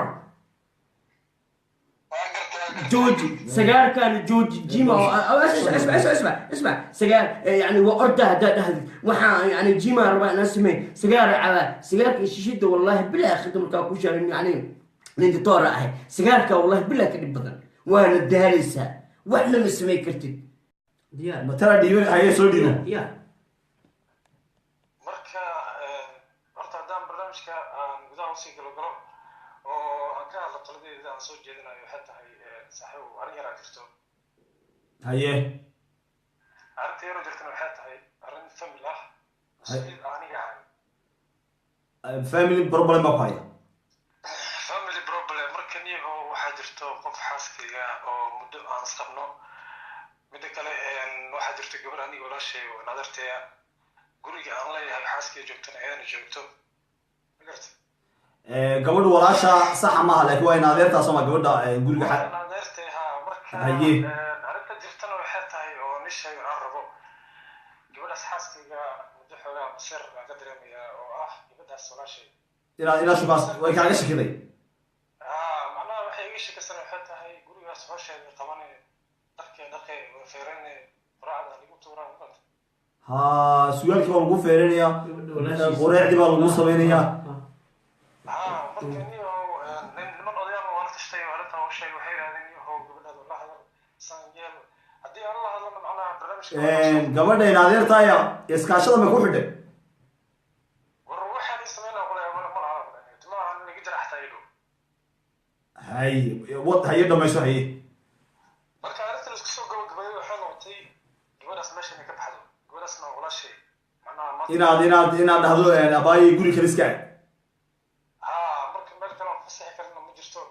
Waa gartay, waa gartay. Jooji sagaarkaana, jooji jima. Isma isma isma isma, sagaar yani waa orda haddaad dhahdid waxaa yani jima rabaa inaan sameey, sagaara cabaa, sigaarka shishida, wallahi bilaa akhida markaa ku sheegin, yani nin doctor ahay, sigaarka wallahi bilaa ka dhib badan, waana daalaysaa, waxna ma samey kartid. Diyaar. Matala dhiiban haye, soo dhiibo. Ya. Marka horta haddaan barnaamijka aan gudaha usii galo galo oo aan ka hadlo, taladeeda aan soo jeedinayo waxay tahay, saaxiibow, arrin yaraa jirto. Haye. Arrinta yaroo jirtana waxay tahay arrin family ah, mas-uuliyad aniga ahay. Family problem baa ku haya. Family problem. Marka niyaho waxaa jirto qof xaaskayga oo muddo aan isqabno. Midda kale, waxaa jirto gabar aniga walaashay oo nadarteya, guriga aan leeyahay xaaskayga joogtana ayadana joogto, ma garata? Gabadhu walaasha saxa maaha, laakiin waa in adeertaa sooma gabadha guriga adeertay ha. Marka Haye. Arrinta jirtana waxay tahay oo nin sheego aan rabo, gabadhaas xaaskayga muddo xoogaa masir aan ka dareemayaa oo ah gabadhaas walaashay. Inaad shukaas way kaaga shakiday. Haa, macnaha waxay iga sheekaysan waxay tahay gurigaas hawsheeda qabane, dharkee dhaqe, feerane, quraacda lagu tuuraa, ma garata? Ha, sugaalkii baa lagu feerinayaa, qureecdii baa lagu samaynayaa. Haa, marka niyow nin niman odayaal waa la tashtay oo arrintan u sheegay, waxay yidhahdeen, niyow, gabadhaada la hadal, san yeel. Haddii aan la hadlana macnaha barnaamijka Gabadha in adeertaaya iskaashada may ku xidhay? War waxaan ii sameynaa qolaya ma laha, timaha iga jara xataa idhow. Hay, wad, haye, dhamayso, haye. Marka arrinta la isku soo gabagabeeyey waxay noqotay gabadhaas meesha inay ka baxdo, gabadhaasna waa walaashay macnaha maanta. Inaad dhahdo abaaye, guri kale iska aad. Haa, marka meel kale aan fasixi karna ma jirto,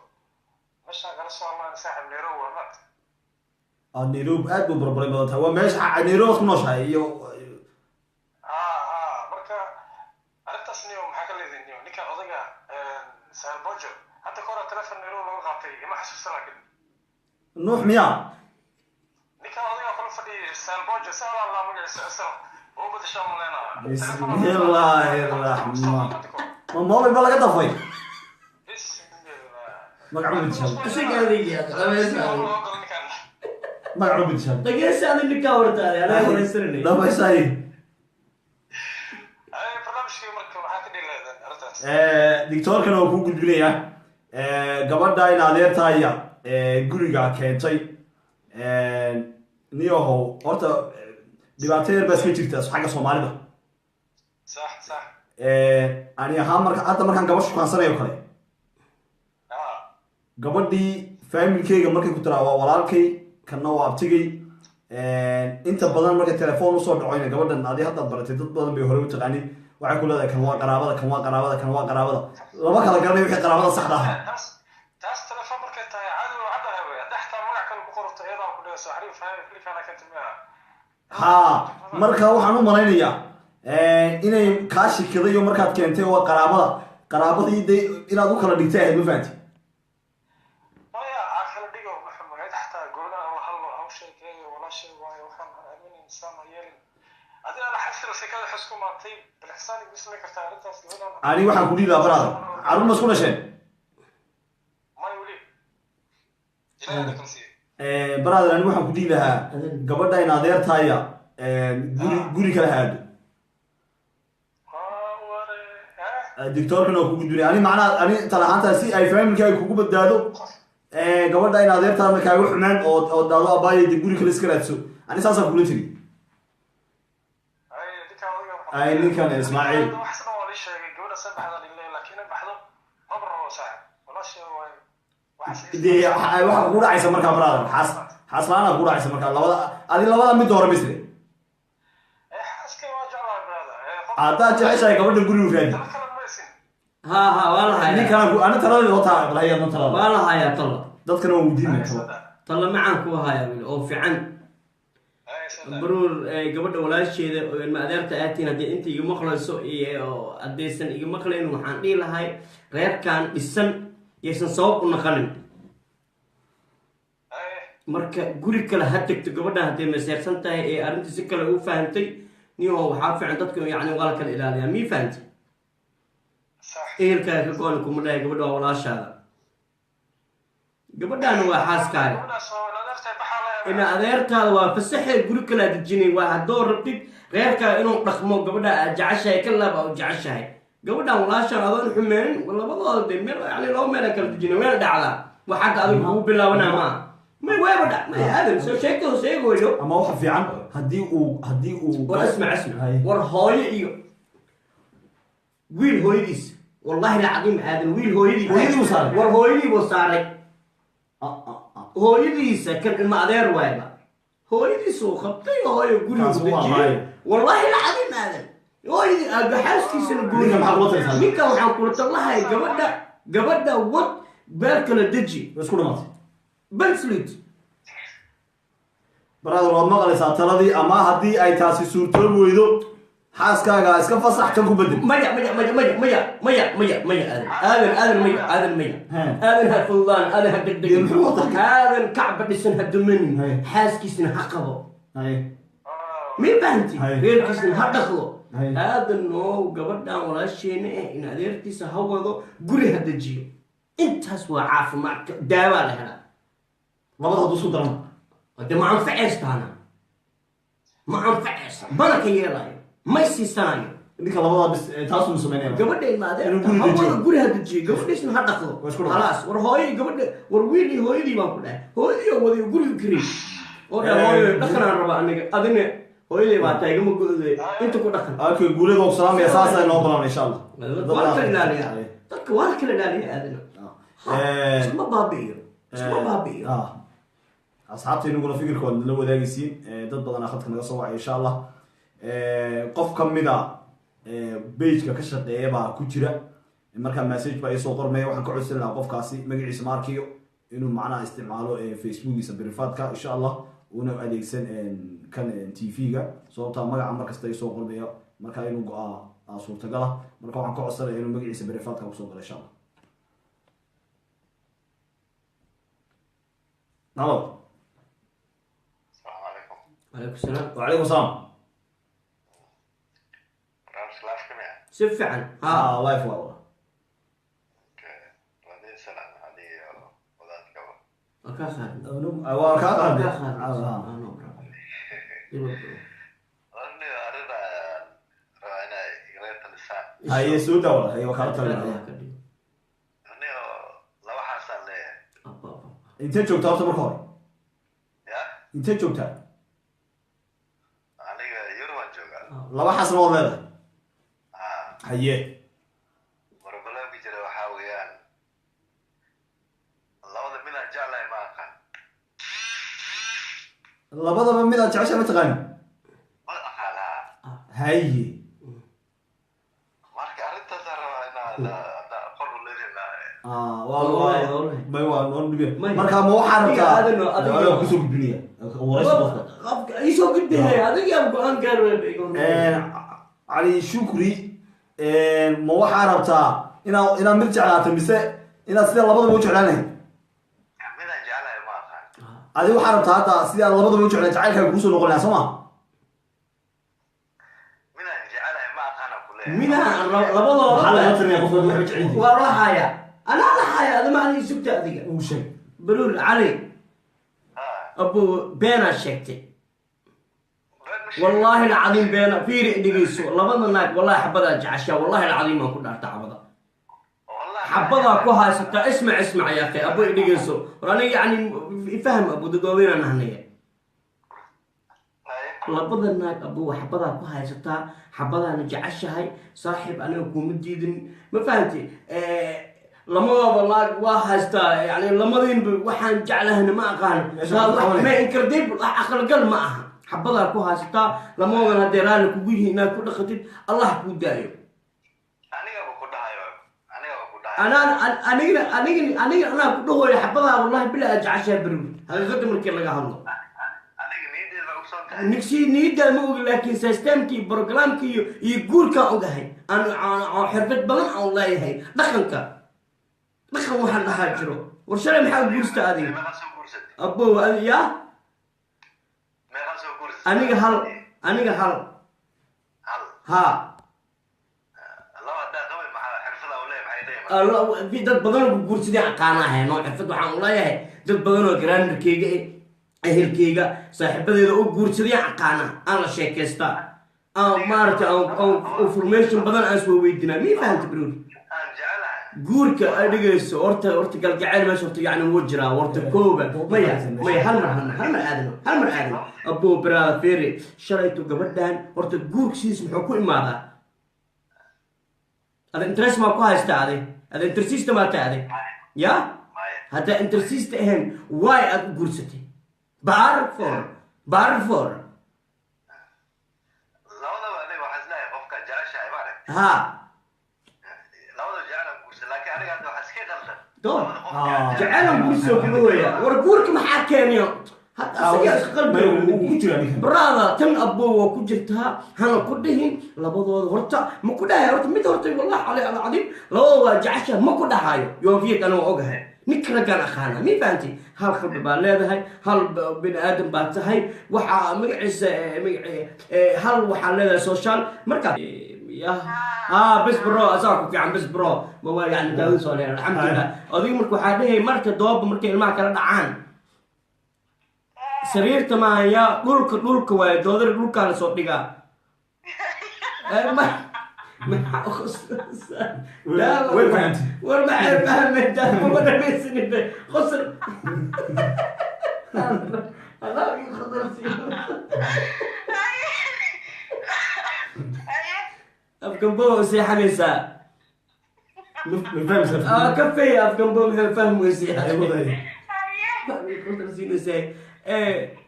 meeshaan kala soo hadlaan saaxib Nairobi waa maanta. Aad Nairobi aad buu barbaray badan tahay, waa meesha Nairobi aad ku nooshahay iyo Haa haa, marka arrintaas niyo maxaa ka leedihin niyo? Ninka odayga Sahal Bojo hadda ka hore telefon Nairobi looga qaatay, ima xasuusta laakiin. Nuux miyaa? Ninka odayga kula fadhiyay Sahal Bojo, Sahal Allah magaciisa isla oo badashaa maleenaa. Bismillaahi raxmaan. Ma mobile ba laga dafay? Bismillah. Magac u bedeshaa. Isaga adiga dhamaysa. Magac u bedeshaa. Dhageysa, adiga ninkaa hortaada anaa wareysananay. Dhamaysaay. Barnaamijkii marka maxaa ka dhihi lahaydeen arrintaas? Doctorkana waa kuu gudbinayaa. Gabadha in adeertaaya guriga keentay, niyahow, horta dhibaato yar baa iska jirta xagga Soomaalida. Sax sax. Ani ahaan marka hadda markaan gabadh shukaansanayo kale, gabadhii familykeyga markay ku tiraa waa walaalkay, kanna waa abtigay, inta badan markay telefoon usoo dhacoyna gabadhan adi haddaad baratay, dad badan bay horey u taqaanid, waxay ku leedahay kan waa qaraabada, kan waa qaraabada, kan waa qaraabada, lama kala garanayo wixii qaraabada saxda aha. Taas telefoon markay tahay caadi waa caddahay wey, hadday xataa magac kale ku qorato iyadaa ku dhehayso xariif hay klikaana ka timiya. Haa, marka waxaan u malaynayaa inay kaa shikiday oo markaad keentay waa qaraabada, qaraabadii de inaad u kala dhigtay ahayd, ma fahanti? Maya, aa kala dhigo maxamed, xataa goonaha la hadlo, ha u sheekeeyo, walaashay waayo, waxaan aaminin saan ha yeelin. Adiga ala xasila sekada xisku maantay bilxisaan igu samayn kartaa arrintaas gabadhan. Ani waxaan ku dhihi lahaa, brother, carruur ma isku dhasheen? Maya, weli Ilaahay na kala siiyey. Brother, ani waxaan ku dhihi lahaa gabadha in adeertaaya guri kala haado. Waa ware ha. Doctorkana waa ku gudbinay. Ani macnaha ani tala ahaanta si ay familykaaga kugu badbaado, gabadha in adeertaadna kaaga xumaan oo daado abaayo de guri kale iska raadso, ani saasaan kula tiri. Ay, ninkan odayga Ay, ninkan Ismaaciil. Wax dhan waa lii sheegay, gabadha soo baxda lilay, laakiin inay baxdo maba rabo saaxib, walaashay waayo. Dee waxa kugu dhacaysa markaa, brother, xaas la-aan kugu dhacaysa markaa labada adi labada mid hore misle. Xaaskay waa jeclahay, brother. Haddaad jeceshahay gabadha, gurigu raadi. Tala kale maysin. Ha ha, waa la hayaa. Ninkan ani taladeeda wataa balhayaadna talada. Waa la hayaa talo. Dadkana waa weydiinaya talo. Talo macaan ku hayaa wiil oo fiican. Wanaagsan tahay. Baruur, gabadha walaasheeda oo ilma adeerta aatiin, haddii inta iga maqlayso iyo haddaysan iga maqlayn, waxaan dhihi lahay reerkan dhisan yaysan sabab u naqanin. Haye. Marka guri kale ha tegto gabadhan hadday maseersan tahay ee arrintii si kale u fahamtay. Niho, waxaa fiican dadka yani waa la kala ilaaliyaa, mii fahamtay? Sax. Ehelkaaga ka go-an kuma dhahay. Gabadha waa walaashaada, gabadhaana waa xaaskaaga. Gabadhaas oo adeertay baxaa la Ina adeertaada waa fasaxee, guri kalaa dejinay. Waa haddoo rabtid reerkaa inuu dhaqmo, gabadha aad jeceshahay ka laab aa u jeceshahay gabadhan walaashaan adoon xumeenin labadooda dee meel yani laba meel aa kala dejinay. Wayna dhacdaa wax hadda adiga kugu bilaabanaa maaha. May wayba dhac may aadan soo sheegto sheegoyo. Ama waxa fiican haddii uu War ismac, ismac. Haye. War hooyo iyo wiil hooyadiis, wallahi alcadiim aadan, wiil hooyadii. Hooyadii buu saaray? War hooyadii buu saaray. Ah, ah, ah. Hooyadiisa kan ilma adeer waayba, hooyadiisa uu qabtay, hooyo guriga Taas u waa dejiyey. haayo. Wallahi alcadiim aadan, hooyadii aaba xaaskiisana gooni. Ninka maxaa kula talisaa? Ninka waxaan kula talahay gabadha wad, meel kala deji. Way isku dhamaatay. Banslut. Brother, waad maqlaysaa taladii. Ama haddii ay taasi suurtoobi weydo, xaaskaaga iska fasax, kan ku bedel. Maya, maya, maya, maya, maya, maya, maya, maya, aadan, aadan, aadan, maya, aadan, maya. He. Aadan, ha fududaan aadan, ha degdegin. Dee muxuu wataa? Aadan, kacba dhisan ha dumanin. Haye. Xaaskiisna ha qabo. Haye. May fahanti? Haye. Reerkiisna ha dhaqdo. Haye. Aadan oo gabadhan walaasheena eh in adeertiisa ha wado, guri ha dejiyo. Intaas waa caafimaadka, daawaa la helaa. Labada hadduu isku daran? Hade ma anfacaystaana, ma anfacaysa, mana ka yeelayo, may siisanayo. Ninka labadaa bis taasuu sameynaya. Gabadha ilma Inuu adeerta guri ha dejiyo. wado, guri ha dejiyo, gabadhiisna ha dhaqdo. Waa isku dhaqdo. Khalaas. War hooyo gabadha, war wiil iyo hooyadii baan ku dhahay, hooyadii oo wadayo guriga kariy oo dhan. Hooyo dhaqanaan rabaa aniga, adina hooyadii baa tahay, igama go'de, inta ku dhaqan. Okay, guulada waa ku salaamaya, saasaa inoo balan insha Allah. Waa la kala ilaaliyaa dadka, waa la kala ilaaliyaa aadana. Iskuma baabi'iyo, iskuma baabi'iyo. Asxaabta inaguna fikirka waad nala wadaagaysiin. Dad badan khadka naga soo wacay insha Allah. Qof ka mida page-ka ka shaqeeya baa ku jira, markaa message baa iisoo qormaya. Waxaan ka codsan lahaa qofkaasi, magaciisa ma arkayo, inuu macnaha isticmaalo Facebookiisa private-ka insha Allah, una adeegsan kan TV-ga, sababtaa magaca markasta isoo qormaya marka inuu go-aa suurtagala. Marka waxaan ka codsanaya inuu magaciisa private-ka kusoo galo insha Allah. Halo. Asalaamu calaykum. Calaykum salaam. Wacalaykum salaam. Barnaamijka live ka miya? Si fiican ha. Ah, live waa wada. Wadin salaam adiyo wadaadkaba. Waa kaa qaadan. Waa kaa Waa qaaday. kaa qaadan. Ah, no problem. Arrin arrin rabaa inay igala talisaan. Haye, soo daawada. Haye, waa kaala talinaya. Anigo laba xaasaan leeyahay. Intee joogtaa horta marka hore? Ya. Intee joogtaa? Aniga Yurub joogaa. Laba xasna waad leedahay? Ah. Haye. Problem-ka jira waxaa weeyaan labada mid aan jeclahay ma aqaan. Labadaba mid aad jeceshahay ma taqaani? Ma aqaan ha. Haye. Marka arrintaasaan rabaa inaad aqoon u leedin. Ah, waa Wallahi, waa wallahi. May waa noo dhibe. May. Marka ma waxaa Adiga rabtaa aadan oo- adiga- Adiga kusoo gudbinaya waraysi qofka. Qofka iisoo gudbihaya, adiga go-aan gaar. Cali Shukri, ma waxaa rabtaa inaad mid jeclaato mise inaad sida labadaba u jeclaan lahayd? Mid aan jeclahay ma aqaan. Adiga waxaa rabtaa hadda sidii aad labadaba u jeclaan, jacaylkaaga kuusoo noqon lahaa, soo ma? Mid aan jeclahay ma aqaan aan ku leeyahay. Midaha Maxaa labadooda laga talinaya qofka waxba jecel yihiin? Waa la hayaa, anaa la hayaa, adama ani sugta adiga. Uu sheeg. Baruur Cali. Ha. Abu, beenaa sheegtay. Been ma sheegin. Wallaahi alcadiim beena. Fiiri, dhegeyso, labada naag wallahi xabadaa jeceshaa, wallahi alcadiim aan ku dhaarta xabada. Wallahi. Xabadaa ku haysataa. Ismac, ismac ya akhi, abu dhegeyso. War aniga yani ifaham abu, dadweyna nahnaya. Haye. Labada naag abu xabadaa ku haysataa, xabadaana jeceshahay. Saaxiib, aniga kuma diidin, ma fahanti? Lamadooda naag waa haystaa, yani lamadiinba waxaan jeclahayna ma aqaan. Meesha ku qabanay. Ma incredible, wax aqalgal ma aha. Xabadaa ku haysataa lamadoodan, hadday raalli kugu yihiin inaad ku dhaqatid, Allah kuu daayo. Anigaba ku dhahayo, anigaba ku dhahayo. Anaa anigana anigana anigana anaa ku dhahoyo xabadaa, wallahi bilaa aad jeceshahay, berwi xaqiiqada markii laga hadlo. Aniga niyaddeeda baa ogsoon. Nigsi niyaddaa ma ogi, laakiin systemkii, programkii iyo guurkaan ogahay. Aan xirfad badan aan leeyahay. Dhaqanka, dhaqan waxaan dhahaa jiro. War shalay maxaa guursta adiga? Meeqaa soo guursatay? Abo, yaa? Meeqaa soo guursatay? Aniga hal, aniga hal. Hal? Ha. Laba haddaa qabay, maxaa xirfada u leeyahay? Maxay leeyahay? Dad badan oo guursadii aqaanahay no. Xirfad waxaan u leeyahay dad badan oo grandarkeyga, ehelkeyga, saaxiibadeeda oo guursaday aqaana, aan la sheekaystaa, aan maaragtay aan information badan aan soo weydiinaa. Mii fahanta, bro? Aan jecelahay. Guurka ay dhigayso, horta galgacayl meesha horta yacni wuu jiraa. Horta kooba, maya, maya, hal mar, hal mar, hal mar aadano, hal mar aadano. Abo baraada, feere, shalayto gabadhan horta guurka sidiis muxuu ku imaadaa? Ada interest maa ku haysta? Ada interest maa tahay ade ya? Maya. Haddaa interest ahayn, why aad u guursatay? Baar for, baar for. Labadaba adiga waxaa isleeyahay qofka jeceshahay, maarag. Ha. Labadaba jecelaan guursan, laakiin aniga hadda waxaa iska qaldan. Door. Labada qofka aan Jeceylan guursoo kula weya. War guurka maxaa keeniyo hadda asagaa iska Maya, wuu qalbi. ku jiraa ninkan. Brother, tan abbo waa ku jirtaa, hana ku dhihin labadooda. Horta ma ku dhahay? Horta mid horta, wallahi cali alcadiim, labadooda waa jecesha ma ku dhahayo. Yoofiyad ana waa ogahay, ninka raggaan aqaana. Mi fahanti? Hal qalbi baa leedahay, hal bini aadam baa tahay. Waxaa magaciisa hal waxaa leedahay social marka ya ha. Bes bro, asaa ku fiican. Bes bro, ma waa yani daawada soo leeyahay, alxamdulilah. Adiga marka waxaa dhahay, marka dooba markay ilmaha kala dhacaan, sariirta maaya, dhulka, dhulka waaye doodari, dhulkaa lasoo dhigaa. Maxaa u khoslaysaa? Way fahantay. War maxay fahmeen? Mama dhamaysanin qosl. Allah ii khosolsiiyo. Haye. Afgambo u seexanaysaa. Ma fahmaysaa? Ah, kafey afgambo maxay fahmaysaa? Ay, waday. Haye. Qosolsiinaysaa.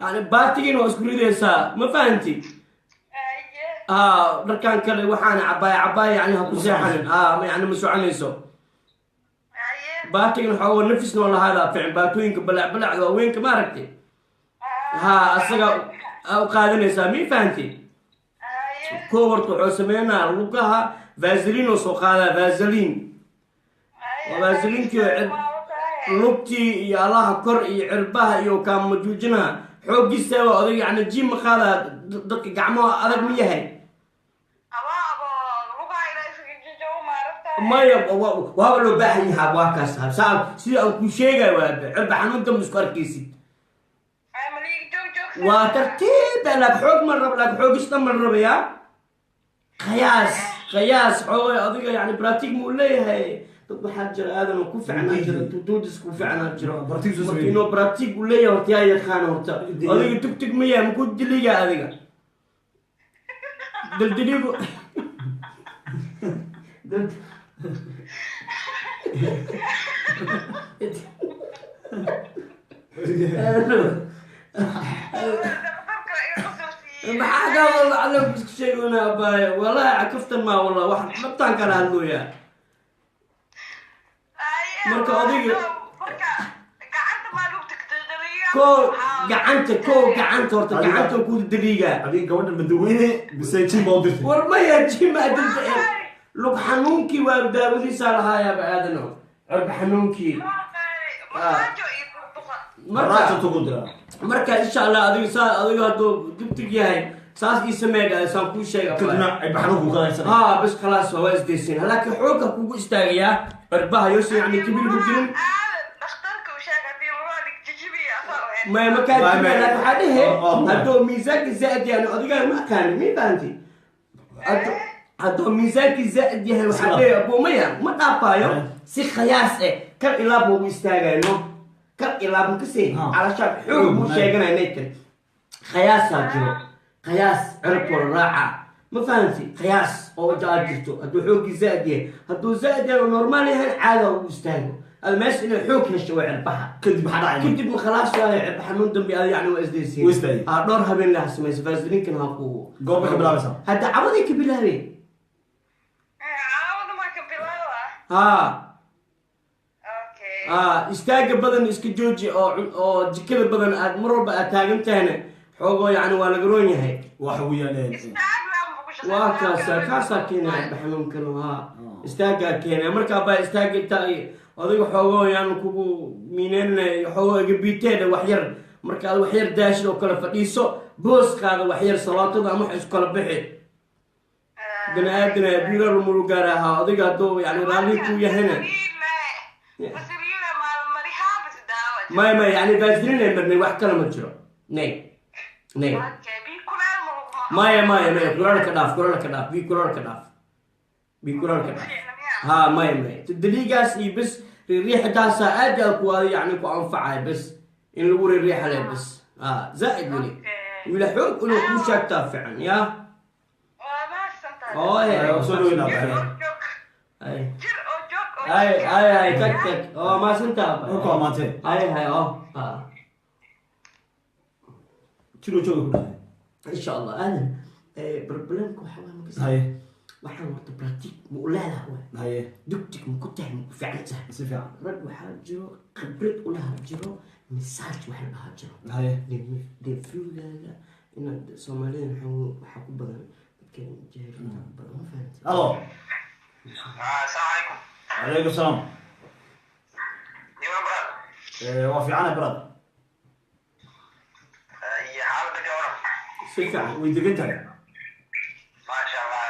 Yani baatigiina waa isku ridaysaa, ma fahanti? Haye. Dharkan kale waxaana cabaaya, cabaaya yani ha ku seexanin. Ma yani ma soconayso. Haye. Baatigan waxaa nafisna oo lahaada fiican, baatooyinka balac balacda waaweynka, ma aragtay? Ha, asaga u qaadanaysaa. Mi fahanti? Haye. Koo horta wuxuu sameynaa lugaha vaseline oo soo qaadaa, vaseline. Haye. Waa vaselinekii oo lugtii iyo allaha kor iyo cirbaha iyo kaamajuujinaha xooggiisa waa odag. Yani gym ma qaadaa? Dadka gacmaha adag ma yahay? Aba aba lugaha inaa isaga jajabo maaragta. Maya, waaba loo baahan yahaa. Waa kaas saa sida aan kuu sheegayo, waa cirba xanuun dambe isku arkaysid. Ay, maliig joog joog. Waa tartiib, laak xoog ma rab, laak xoogisna ma rabayaa. Qiyaas, qiyaas xoogay adiga yani practice muu leeyahay. Dad waxaa jira aadan oo ku fiicnaa jiro, tutuudis ku fiicnaa jiro. Practice soo Marka sameeyey. inuu practice uu leeyahay horta yaa yaqaan horta. Adiga tugtug ma yahay? Maku diliga adiga dildiligu Dhakhtarka iga qosolsiiyey. Maxaa kaa walla alla isku sheegona abaaye? Wallahi kaftan maa, wallah wax dhabtaan kala hadlooyaa. Haye. Marka Marka gacanta maa lagu degdegdeliyaa? Koo gacanta, koo gacanta horta, gacanta ku diligaa. Adiga gabadha madaweyne mise gym baa u dirtay? War maya, gym adilta lug xanuunkii waa daawadiisaa lahaayaaba aadano, cirba xanuunkii. Masaajo iyo duqa. Marka Raaja tugu diraa. Marka insha Allah adiga saa, adiga hadduu dugtug yahay, saas ii sameey saan kuu sheega. Kadibna ay baxnuhu ku qaadaysan. Ha, bas khalaas, waa isdaysin, laakiin xoogga kugu istaagayaa cirbaha yoose yani kibir ku jirin. Aadan, dhakhtarka u sheeg haddii lugaha lig jajabiya asaa u hen. Ma kaa Ma- jibina, laakiin waxaa dhehe Oh. hadduu miisaanka zaa'id yahay, adiga ma aqaanin, mi fahanti? Hadduu miisaankii zaa'id yahay, waxaa Isla. dhehe abuumaya ma dhaafaayo. Si khiyaas eh kal ilaab ugu istaagayo no, kal ilaab makasii. Calashaan xoog buu sheeganaya inay tiri khiyaasaa jiro, qiyaas ciribkooda raaca, ma fahanti? Qiyaas oo jaa jirto hadduu xooggii zaa'id yahay. Hadduu zaa'id yahay oo normaal yahay, caada ugu istaago. Ada meesha inay xoog hesho waa cirbaha. Kadib maxaa dhacay? Kadib ma khalaas waaye, cirba xanuun dambi ada yani waa isdaysiin. Waa istaagay. Dhowr habeen laha samaysa, vaselinkan ha ku Goorma ka bilaabaysaa? Hadda cawadii ka bilaabay. Caawada maa ka bilaaba? Ha. Okay. Istaaga badan iska jooji, oo oo jikada badan aad mar walba aad taagan tahayna. Xoogoo yacni waa laga roon yahay. Waxa weeyaan Waa kaasa, kaasaa keenaya ilba xanuunkan. Haa, istaagaa keenaya. Markaa baa istaaga inta adiga xoogoo yaan kugu miineynay, xoogoo iga biiteedha wax yar. Marka aad wax yar daashid oo kale, fadhiiso, booskaada wax yar salaatada ama wax iskala bixi. Bani aadana adduunyada lumulu gaar ahaa. Adiga hadduu yani raalli ku yahayna, maya, yani Vaseline ay marnay, wax kale ma jiro. Nay, nay, maya, maya, maya, kulaalka dhaaf, kulaalka dhaaf, bi kulaalka dhaaf, bi kulaalka dhaaf. Ha, maya, maya, daliigaas iyo bes riixidaasaa aad aad ku yani ku anfacaya. Bes in lagu riiriixa le bes. Ha, zaaid weli wila xoog inuu kuu sheegtaa fiican ya. Oye. Soo dhaweynaa. Ay ay ay ay, tag tag oo maasantaa. Ku amaantee. Hay hay, oh ha. Jiro jooga ku dhahay. Insha Allah aadan problemka waxa waa makasa. Waxaan horta pratique ma u leedahay waay? Dugtig ma ku tahay, ma ku fiican tahay? Si fiican. Rag waxaa jiro khibrad u lahaa jiro, massage wax la dhahaa jiro. Dee flugaaga inaad Soomaalida waxaa ku badan dadka jaahiliinta ku badan, ma fahamtay? Alo. Asalaamu calaykum. Calaykum salaam. Iman brad. Waa fiicana, brad. Iyo xaaladda ka waran? Si fiican. Way degan tahay. Maasha Allah,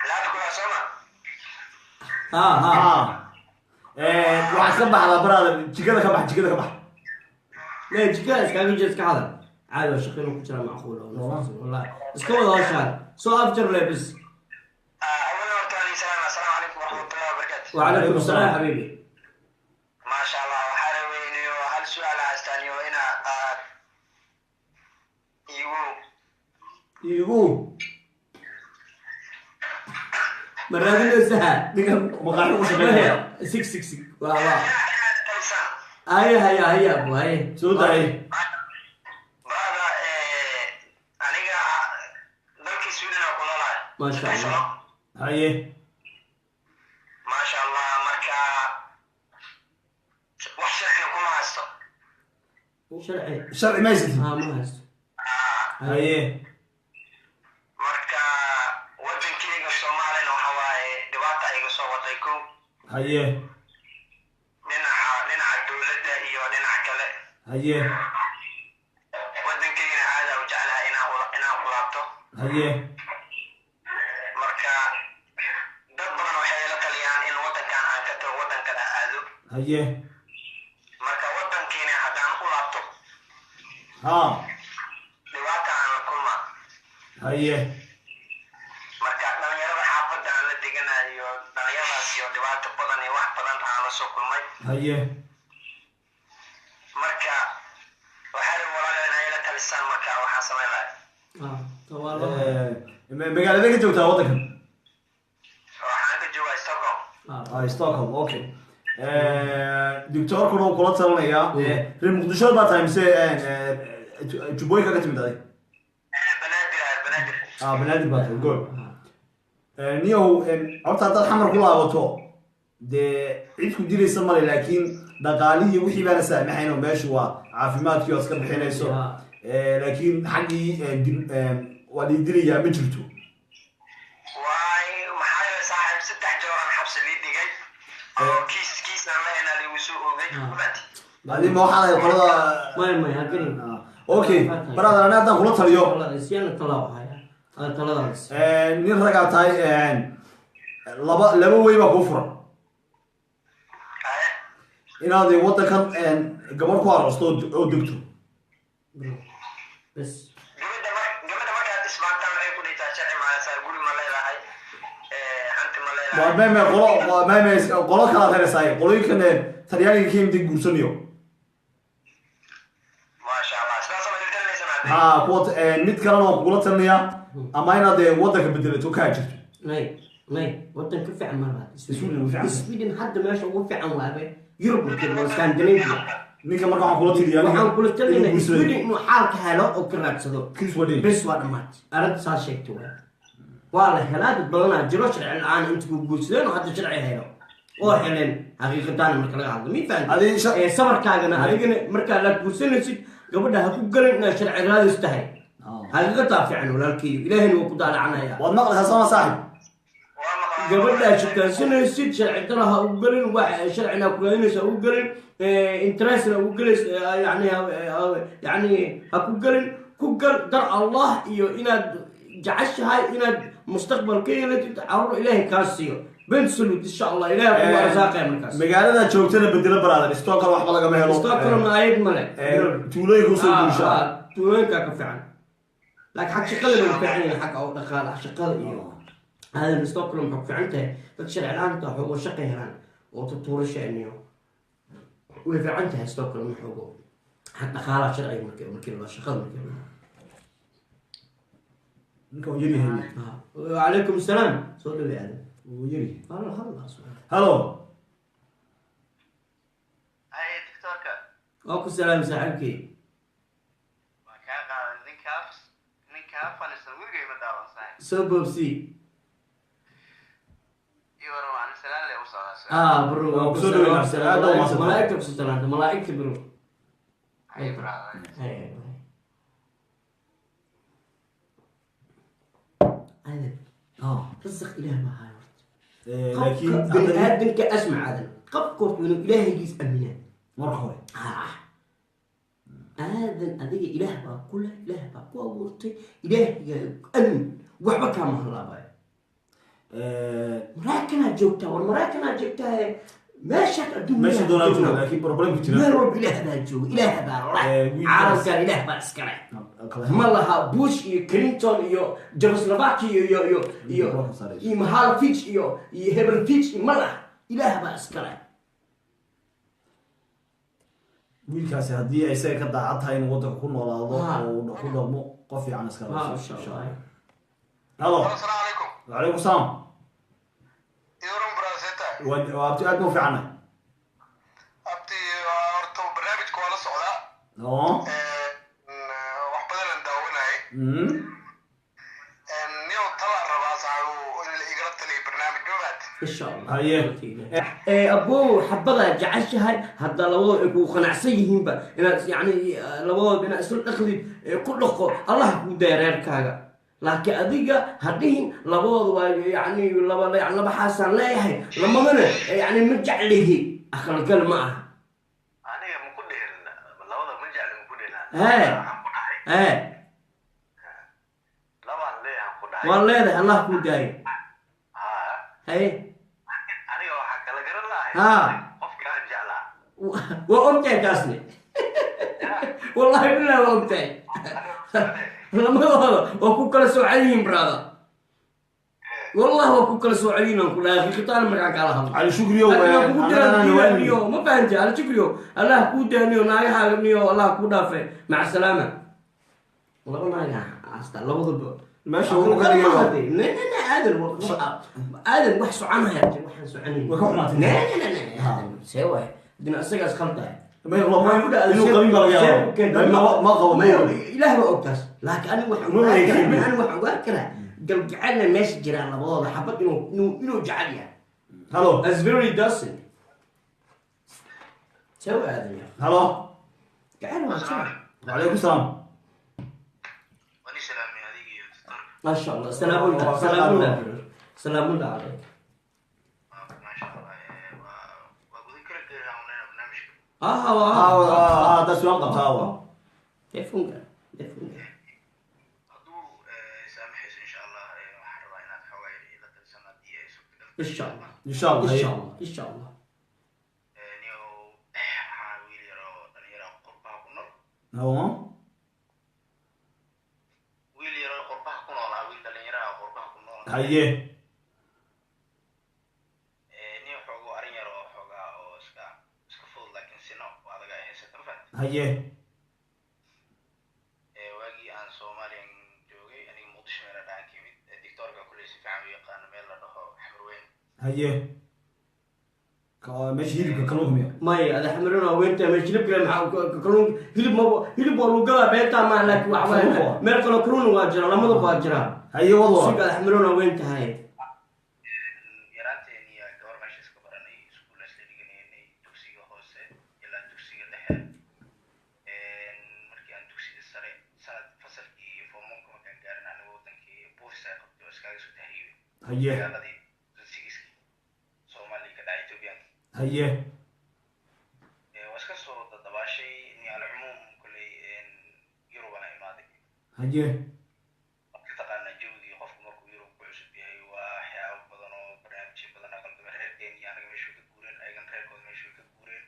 laafku waa sooma. Ha ha. Waxaad ka baxdaa, brother, jikada ka bax, jikada ka bax. La jikada iskaaga jira, iska hadal caadi waa. Shaqo inuu ku jiraa macquul oo nafsan, wallahi iska wada hawshaan soo afjar le bes. Awal horta ali salaam, assalaamu calaykum waraxmatullahi wabarakaatu. وعليكم السلام حبيبي. Maasha Allah, waxaa rabeynayo hal su-aal haystaaniyo ina aad igu Igu Ma raadinaysaa? Ninkan maqaaxi u shaqeynaya. Sig sig sig, waa waa. Inaad talisaan. Haya haya haya, abu haye. Soo daay. Brother, aniga dalkii Sweden oo ku noolahay. Maasha Allah. Maasha Allah, marka wax sharciga kuma haysto. Sharci? Sharci ma haysatid? Ha, ma haysto. Marka wadankeyga Soomaaliyana waxa waaye dhibaata iga soo waday ko dhinaca dowladda iyo dhinaca kale. Wadankeygana aada u jeclahay inaan ku laabto. Marka dad badan waxay ila taliyaan in wadankan aan ka tago, wadan kale aado. Marka wadankiina haddaan u laabto, dhibaata aan la kulma. Marka dhalinyarada xaafadda aan la deganayo, dhalinyaradaas iyo dhibaato badan iyo wax badan aan la soo kulmay. Marka waxaa rabay walaal inay ila talisaan, marka waxaan samayn lahay. Ah, waa loo. Magaalada ka joogtaa waddankan? Waxaan ka joogaa Stockholm. Ah. Ah, Stockholm, okay. Doctorkuna uu kula talinayaa. Reer Muqdisho baa tahay mise Jubbooyinka ka timid adig? Banaadir ah, Banaadir. Ah, Banaadir baa tahay, good. Niyow, horta haddaad Xamar ku laabato, dee cid ku dilaysa male, laakiin dhaqaalihii wixii baana saamaxayn oo meeshu waa caafimaadkii oo iska bixinayso. Laakiin xaggii waa lii dilayaa ma jirto. Waay, maxaa yeelay saaxiib, saddex jeer aan xabsi lii dhigay oo kiis kiisaan lahayna liigu soo oogay. Adi ma waxaad ahayd qolada? Maya, maya, ha gelin. Ah, okay brother, ani haddaan kula taliyo, Talada siyana talaa haya. Ah, taladaas. Nin ragaa tahay, laba wey baa kuu furan. Inaad waddankan gabadh ku aroosto oo degto. Bas. Gabadha markaad isbaantaan waxay ku dhihitaa sharci mahaysaa, guri ma leedahay, hanti ma Waa leedahay. meme qolo, waa meme qolo kalaad helaysaay, qolooyinkan Talyaaniga ka yimid guursanayo. Maasha Allah, sidaas ma talinaysa maade? Ha, kuwa mid kalena waan kugula talinayaa, ama inaad waddanka bedelato ka jirto. Nay, nay, wadan ka fiican ma laha. Sweden ugu fiican. Sweden hadda meesha ugu fiican waabe. Yurub markii waa Scandinavia. Ninka marka waxaan kula taliyaa Waxaan kula talinayaa inuu guursado. Sweden inuu xaalka helo oo ka raadsado. Chris Wadin. Bes, waa dhammaat. Arrinta saa sheegtay waa. Waa la helaa, dad badanaa jiro sharci la'aan inta ku guursadeen oo hadda sharci helo oo heleen. Xaqiiqataan marka laga hadlo, mi fahanti? Sabarkaagana Sabarkaagana adigana markaa la guursanaysid. Gabadha ha ku galin inaad sharci raadis tahay. Xaqiiqataa fiican, walaalkiiyo, ilaahayna waa ku daalacanaya. Waad maqlaysaa, sama saaxib? Waa maqlaa. Gabadhaa shukaansanaysid sharci dara ha u gelin, wax sharcina ku raadinaysa ha u gelin, interestna ugu gelaysa, yani yani ha ku gelin. Ku gal dar Allah iyo inaad jeceshahay inaad mustaqbal ka yeelatid, caruur Ilaahay kaa siiyo, bensalud, insha Allah Ilahay kugu arsaaqaya markaas. Magaalada joogtana bedelo, brother. Stockholm waxba lagama helo. Stockholm ayad male. Tuulooyinka usoo guursha. Tuulooyinkaa ka fiican, laakiin xag shaqada lagu fiican yahay, xagga oo dhaqaala shaqada iyo aadan. Stockholm waxay ku fiican tahay dad sharci la-aanta xoogo shaqo helaan oo tutuurasha iyo way fiican tahay Stockholm xoogo xag dhaqaalaha sharciga markii la shaqada markii la. Ninka uu yaryahay. Wacalaykum asalaam, soo dhawey, Aadan. Wuu yaryahay. Hal hal. Halo. Haye, doctorka. Waa ku salaam, saaxiibkii. Waan kaa qaaday. Ninkaa fanisan weligay ma daawan, saaxib. Soo boobsii. Ii waran, waan salaan le u socdaa. Ah, bro. Waa ku soo dhaweynaa. Aad baa umahadsan. Malaa'igta kusoo salaanta, malaa'igta, bro. Haye, brother. Hay, aadan, rasaq Ilaah baa haayo horta. Laakiin qofka bani aadamka, asmac, Aadan, qofka horta inuu Ilaahigiis aaminaa marka hore. Ah, Aadan, adiga Ilaah baa ku leh, Ilaah baa ku abuurtay, Ilaahigaa amin, waxba kaama halaabayo. Maraykanaa joogtaa, war Maraykanaa joogtaa, meeshaad adduun Meesha doonaa jooga, laakiin problemka jira meel walba Ilaah baa jooga, Ilaah baa leh. Wiilkaas- Caalamkan Ilaah baa iskale, ma laha Bush iyo Clinton iyo Jekoslovakia iyo iyo Mahalfich iyo Hebelfich, ma laha, Ilaah baa iskale. Wiilkaasi haddii ay isaga ka daacad tahay inuu waddanka ku noolaado oo uu ku dhaqmo, qof fiican iska. Masha Allah. Halo. Asalaamu calaykum. Wacalaykum salaam. Iwaran, brother? Waa abti, aad buu fiicanay. Abti, horta barnaamijka waa la socdaa. Oo. Wax badan aan daawanayay. Niyow, talaan rabaa, saaxiibo, in la igala taliyo barnaamij mabaad. Insha Allah. Haye. Abow, xabadaa jeceshahay hadda labadooda ay kugu qanacsan yihiinba inaad yani labadooda inaad isla dhaqdid, ku dhaqo, Allah kuu daya reerkaaga. Laakiin adiga ha dhihin labadooda waa yani laba, yani laba xaasaan leeyahay, lamadana yani ma jeclihi, aqalgal ma aha. Aniga ma ku dhihin labada ma jecli, ma ku dhihin. Hee. Waxaan ku dhahay labaan leeyahan ku dhahay. Waa leedahay, Allah kuu daayo. Ha. Haye. Aniga waxaa kala garan lahay qofka aan jeclaa. Waa ogtahay kaasne, wallahi billahi waa ogtahay, lamadooda waa ku kala soocan yihiin, brother, wallahi waa ku kala soocan yihiin, aan ku dhahay xaqiiqataan markaan kaala hadlo. Cali Shukriyo. Laakiin waa kugu jiraan diidaaniyo, ma fahanti? Cali Shukriyo, Allah kuu daaniyo naagahaaga niyo, Allah kuu dhaafe, maca salaama. Laba naaga hasta labadaba. Meesha uu ka dhigay. Ne ne ne, Aadan, Aadan, wax soconaya jir, waxaan soconayn. Way ka xumaatay. Ne ne ne ne, Aadan, see waay dina isagaas khaldahay. Inuu qabin baa laga yaabaa. Ma qabo. Ilaah baa ogtaas, laakiin anigu waxaan Ma ogaan eegin. karaa, anigu waxaan ogaan karaa galgacelna meesha jiraan labadooda xabad inuu jecel yahay. Halo. As very doesn't see u Aadan ya. Halo. Jecel waa jecel. Wacalaykum salaam. Wani salaamay adiga iyo doctorka. Ma sha Allah, salaamullah, salaamullah, salaamullah calayk. Maasha Allah, waa gudan kara geeraha unayna barnaamijka. Ah. Ah, haddaa su'aal qabtaa waa. Telefoonka, telefoonka. Hadduu saamaxayso, insha Allah, waxaan rabaa inaad xoogaa ila talisan haddii ay suurtagal. Insha Allah. Insha Allah. Insha Allah, insha Allah. Niyow, waxaa wiil yar oo dhalinyaro qurbaha ku nool. Oo. Wiil yar oo qurbaha ku noolaa, wiil dhalinyaro ah oo qurbaha ku nool. Haye. Nin xoogo arrin yar oo xoogaa oo iska fudud, laakiin sino oo adag ay haysata, ma fahamtid? Haye. Waagii aan Soomaaliyan joogay aniga, Muqdisho meel la dhahan ka yimid. Doctorka kulley si fiican u yaqaano, meel la dhaho Xamarweyn. Haye. Meesha hilibka kalluunka miya? Maya, ada xamarina weynta meesha hilibka maxaa kalluun hilib ma hilib waa lagu gadaa, beentaa maaha, laakiin waxa waaye meel kaloo kalluun waa jira, lamadaba waa jiraa. Haye, wad. Siga ada xamarina weyn tahay. Yaraanteeni yaa gabar meesha iska baranay, iskuul isla dhiganaynay, dugsiga hoose ilaa dugsiga dhexe. Markii Haye. Dagaaladii sigiiskii Soomaaliya ka dhacay, Ethoobiyaanki. Haye. Waa iska soo dadabaashay ni alcumuum, kolley Yurubana imaaday. Haye. Waad ka taqaanaa jawgii qofku markuu Yurub ku cusub yahay, waa waxyaabo badan oo barnaamijyo badan oo qaldamay. Reerkeen iyo anaga meeshu ka guureen, ayagana reerkooda meeshu ka guureen.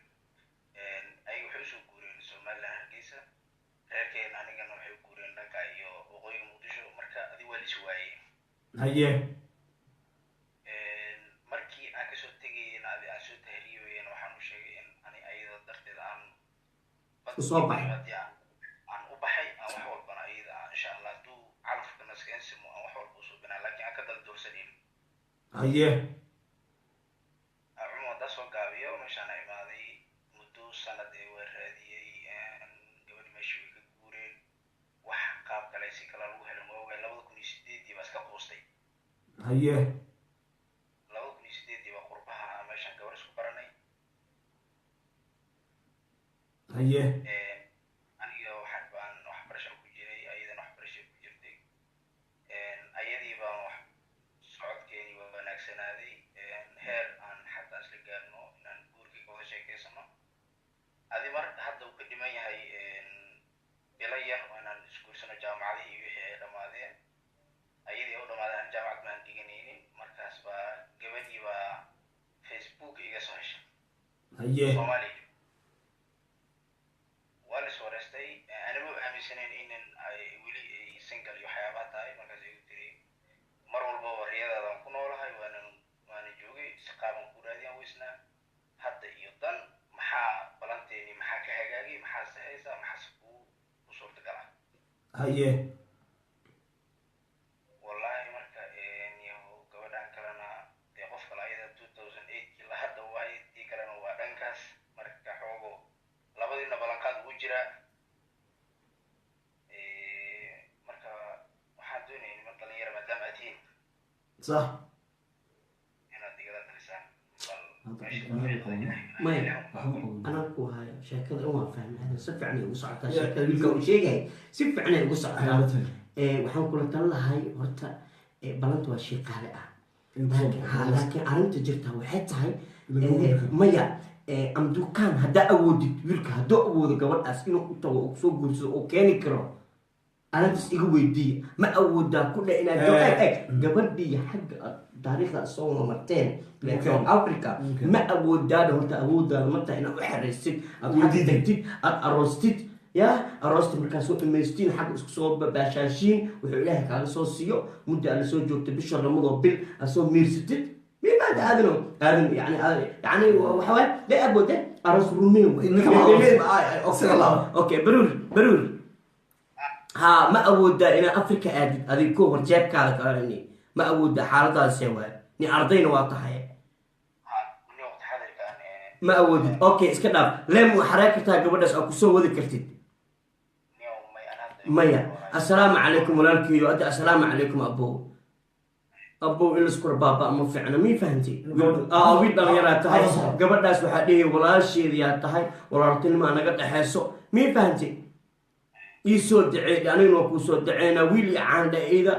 Ayaga waxay usoo guureen Somaliland, Hargeysa. Reerkeen anigana waxay u guureen dhanka iyo waqooyiga Muqdisho. Marka adi waa lis waayey. Haye. Markii aan kasoo tegayena, adi aan soo tahriibayena, waxaan u sheegay in ani ayada darteed aan U soo baxay. Haddii aan u baxay, aan wax walbana ayada aan insha Allah hadduu calafka naskensimo aan wax walba usoo binaa, laakiin aan ka dal doorsanin. Haye. Cumar, haddaa soo gaabiyo, meeshaan imaaday muddo sanad ee waa raadiyey gabadhi. Meesha way ka guureen, wax qaab kale si kale lagu helin waa waay. 2008-dii baa iska quustay. Haye. 2008-dii baa qurbaha meeshaan gabar isku baranay. Haye. Aniga waxaan baan waxbarasho ku jiray, ayadana waxbarasho ku jirtay. Ayadii baan wax socodkeeni waa wanaagsanaaday, heer aan xataa isla gaarno inaan guurkii ka wada sheekeysano. Adi mar hadda uu ka dhiman yahay bilo yar oo inaan isguursano. Jaamacadihii wixii ay dhammaadeen, ayadii ay u dhamaadeen, aan jaamacad baan dhiganaynin. Markaas baa gabadhii baa Facebook iga soo heshay. Haye. Soomaaliya waa la is wareystay. Anima aaminsanayn inan ay weli ay single iyo waxyaabaha tahay. Markaas igu tiri, mar walbaba riyadaadaan ku noolahay, waana joogay, si qaaban ku raadiyaan weysnaa. Hadda iyo dan maxaa balanteeni, maxaa ka hagaagay, maxaa saxaysaa, maxaase ku suurtagala? Haye. Wallahi marka yahu gabadhan kalena dee qof kale ayada 2008 ilaa hadda waaye, tii kalena waa dhankaas. Marka xoogo labadiina ballanqaad ugu jiraa. Marka waxaan doonaya niman dhalinyara maadaama aad tihiin inaad igala talisaan bal meesha. Maya, anaa ku hayo sheekada dhan waan fahmay. Hadda si fiican ay ugu socotaa sheekada wiilka uu sheegay, si fiican ay ugu socotaa. Waxaan kula talin lahay horta, ballanta waa shay qaali ah, laakiin arrinta jirta waxay tahay, maya, amdukaan haddaa awoodid, wiilka hadduu awoodo gabadhaas inuu u tago oo soo guursado oo keeni karo, arrintaas iga weydiiya. Ma awoodaa ku dhe inaad eg gabadhii xagga aad taariikhda aad soo wada marteen from Africa? Ma awoodaada horta, awoodaada ma tahay inaad u xeraysid, aad xagga tagtid, aad aroostid, ya aroosta markaa soo dhamaystiin, xagga isku soo baashaashiin, wuxuu Ilaahay kaaga soo siiyo, muddo aad lasoo joogta, bisha lamadoo bil aad soo miirsatid, miibaad aadano aadan yani waxa waaye de awoode aroos rumeen wey. Okay, baruur baruur ha, ma awoodaa inaad Africa aadid adig ko hor jeebkaada kalani? Ma awoodaa? Xaaladaasee waay, ni ardayna waa tahay. Ni waqti xadirkaan Ma awoodid. Okay, iska dhaaf. Leem waa xaree kartaa gabadhaas aad kusoo wadi kartid? Ni may aan hadda Maya. Assalaamu calaykum walaalkiyo. Adda assalaamu calaykum abow. Abow, in laisku rabaaba ma fiicna, mii fahamtay? Wiil dhalinyaraa tahay. Gabadhaas waxaa dhihi walaasheediyaa tahay, walaaltinimaa naga dhexeyso, mii fahamtay? Ii soo daceey, anigana waa kuu soo daceynaa. Wiil iyo caan dhe iida,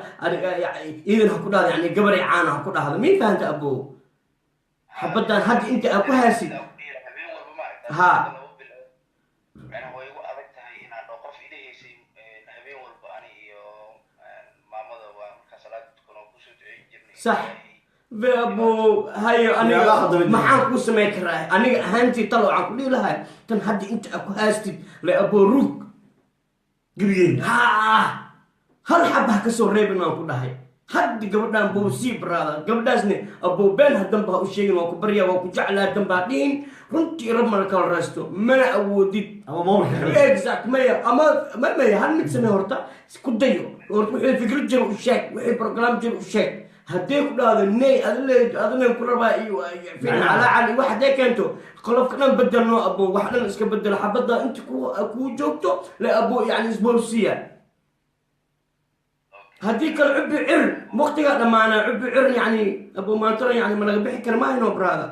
iidan ha ku dhahda, yani gabar iyo caana ha ku dhahda, mii fahamtay abow? Xabaddan hadda inta aad ku haysid Habeen walba ma aragtaa? Ha. 2 bilood macnaha way igu adag tahay inaan dhaho qof ilahaysay. Habeen walba ani iyo maamada waa markaa salaada tukan oo kusoo duceyn jirnay. Sax. Abo hayo, aniga Yaa hadda mid- maxaan kuu samayn karaa? Aniga ahaantii talo waxaan ku dhihi lahay, tan hadda inta aad ku haystid le abo rug. Gebigeen. Ha, hal xaba ha kasoo reebin waan ku dhahay. Hadda gabadhaan bowsii baraada, gabadhaasne abow been hadanba ha u sheegin. Waa ku baryaa, waa ku jeclaa danba ha dhihin. Runtii rab mana kala raysto, mana awoodid. Ama mobilka. Exact. Maya, ama ma maya, hal mid samee horta, ku dayo horta. Wixii fikrad jira u sheeg, wixii program jira u sheeg. Haddii ku dhahdo ney adle adle ku rabaa iyo fiican calaacal iyo wax haddee keento, qolofka dhan bedelno abo, wax dhan iska bedelo. Xabadda inta ku kuu joogto le abo, yani isboolsiya. Haddii kale cubi cir, waqtigaa dhammaanaa, cubi cir yani abo maantana yani ma laga bixi kara maahino brother.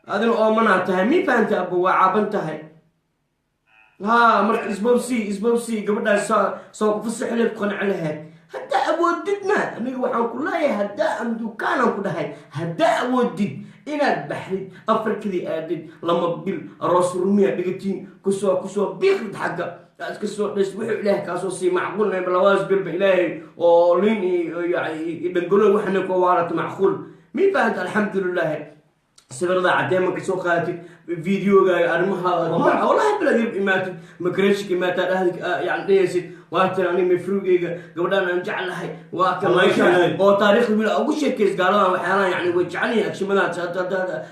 Adina oomanaa tahay, mi fahanta abo? Waa caaban tahay. Ha, marka isbowsi isbowsi gabadhaas soo soo ku fasaxileed, ku qanci lahayd haddaa. awoodidna aniga waxaan ku leeyahay, haddaa am dukaanaan ku dhahay, haddaa awoodid inaad baxdid, Afrikadii aadid, 2 bil aroos rumiya dhigatiin, kusoo biiqdid, xagga iska soo dhis, wuxuu Ilaahay kaasoo sii macquul labadaas bilba Ilaahay oo liin iyo dhangalo waxna ku waarata, macquul mi fahanta? Alxamdulilah, sawirada cadeema ka soo qaadatid, videogaaga, arrimahaada, wallahi bilad Yurub imaatid, migration imaataa, dhahdi yani dhehaysid, waa tan ani mafrugeyga, gabadhaan aan jeclahay waa kan oo taariikhda wiil ugu sheekays. Gaaladan waxyaalahan yani way jecel yihiin agshimadan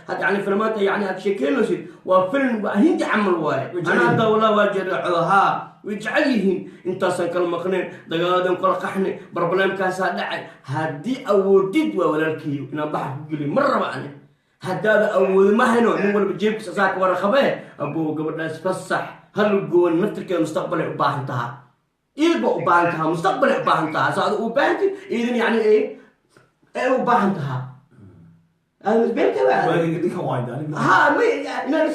had yani filmaanta yani aad sheekeynaysid, waa film, waa Hindi camal waaye. Ana hadda wallahi waa jeedacdo, haa, way jecel yihiin. Intaasaan kala maqneen, dagaaladan kala qaxnay, problemkaasaa dhacay. Haddii awoodid, waa walaalkiyo inaan baxar ku geliyo mar raba ani. Haddaada awoodi ma hayno, nin walba jeebkiisa asaa ka waraqabee. Abuu, gabadhaas fasax hal goon, naftirkeeda mustaqbalay u baahan tahaa, iidba u baahan tahaa, mustaqbalay u baahan tahaa, so ada u baahantid iidin yani ay u baahan tahaa. Ha ma inaan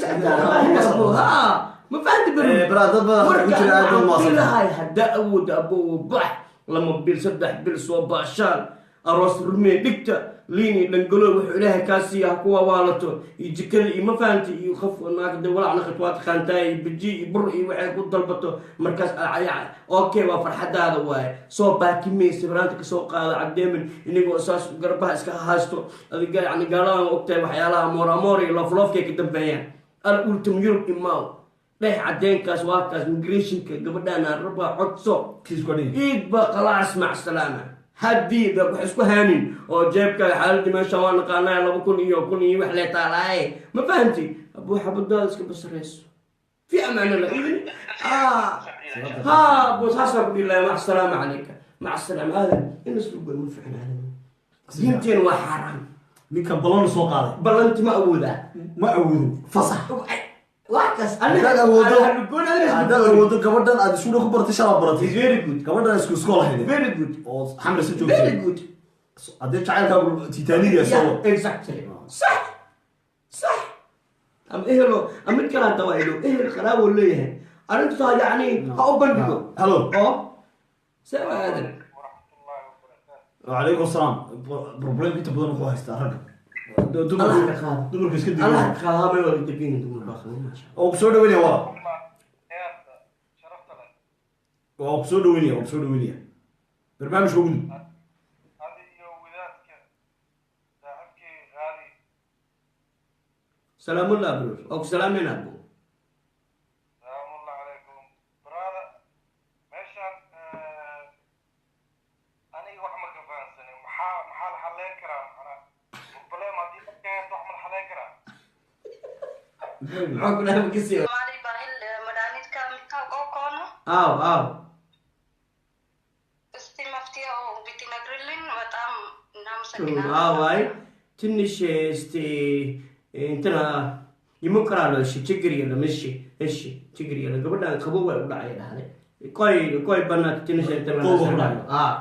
ha ma fahanti? Dad badan ku jira, aad baad mahadsan lahay. Haddaa awooda, abuu, bax 2 bil, 3 bil, soo baashaan, aroos rumee dhigta, liini dhangalo, wuxuu Ilaahay kaa siiya ha kuwa waalato iyo jikada iyo ma fahanti iyo qof naagde walaac naqat, waa taqaantaa, iyo baji iyo bur iyo waxay ku dalbato markaas. Okay, waa farxadaada waaye. Soo baakimey, sawiraanta kasoo qaada cadeeman, inigoo saas garbaha iska haysto adiga. Yani gaaladan ogtahay waxyaalaha amoor amoor iyo loofloofkay ka dambeeyaan. Al ultim Yurub imaaw, dheh cadeenkaas, waa kaas migrationka, gabadhaan aan rabaa, codso. Iidba khalaas, mac salaama. Haddii da wax isku haanin oo jeebkaaga xaaladii meesha waa naqaanaa, 2000 iyo 1000 iyo wax lee taalaaye, ma fahanti? Abuu, xabadaada iska basarayso fi amaana la idin ha buu saasaan ku dhihi lahaa. Mac salaama calayka, mac salaama. Aadan in islu goy ma fiicna, aadan diinteen waa xaaraam. Ninkan ballan soo qaaday. Ballanti ma awoodaa? Ma awoodo, fasax. Wax kas. Haddaad awoodo gabadhan aad iskuula ku baratay, shalaa baratay. Very good. Gabadhan isku iskool ahayd. Very good. Oo Xamrisa joogtay. Very good. Haddii jacaylkaagu Titaniga soo Exactly, sax sax. Ama ehelo ama mid kale hadda waa ilo ehel qaraabo leeyahay arrintaa, yacni ha u bandhigo. Hello. Oo see waa, aadan? Wacalaykum asalaam. Problem inta badan wuxuu haystaa ragga. Allah ka qaado. Dumarka iska Allah digo. Ka qaado, may wada degan dumar baa qabo, maasha. Oo ku soo dhaweynaya wala, waa ku soo dhaweynaya, waa ku soo dhaweynaya. Barnaamijka gudub. Adiyo wadaadka saaxiibkii qaali. Salaamullah bro, waa ku salaamayna, abu. Salaamullah calaykum, brother. Meeshaan aniga wax ma ka fahansanin. Maxaa la xaleyn karaa? Macnaa problem haddii dadka haysto, wax ma la xaleyn karaa? Maxaa ku dhahay makasi? ተማሪ ባህል መድኃኒት ከምታውቀው ከሆነ አዎ። እስቲ መፍትሄው ብትነግርልን በጣም ጥሩ ነው። አዎ፣ አይ እናመሰግናለን። ትንሽ እስቲ እንትና ይሞክራሉ። እሺ፣ ችግር የለም። እሺ እሺ፣ ችግር የለም። Gabadhan qabow way u dhacay dhahday. Qoy qoy, banaad ትንሽ እንትና Qabow ku dhacay. Ah,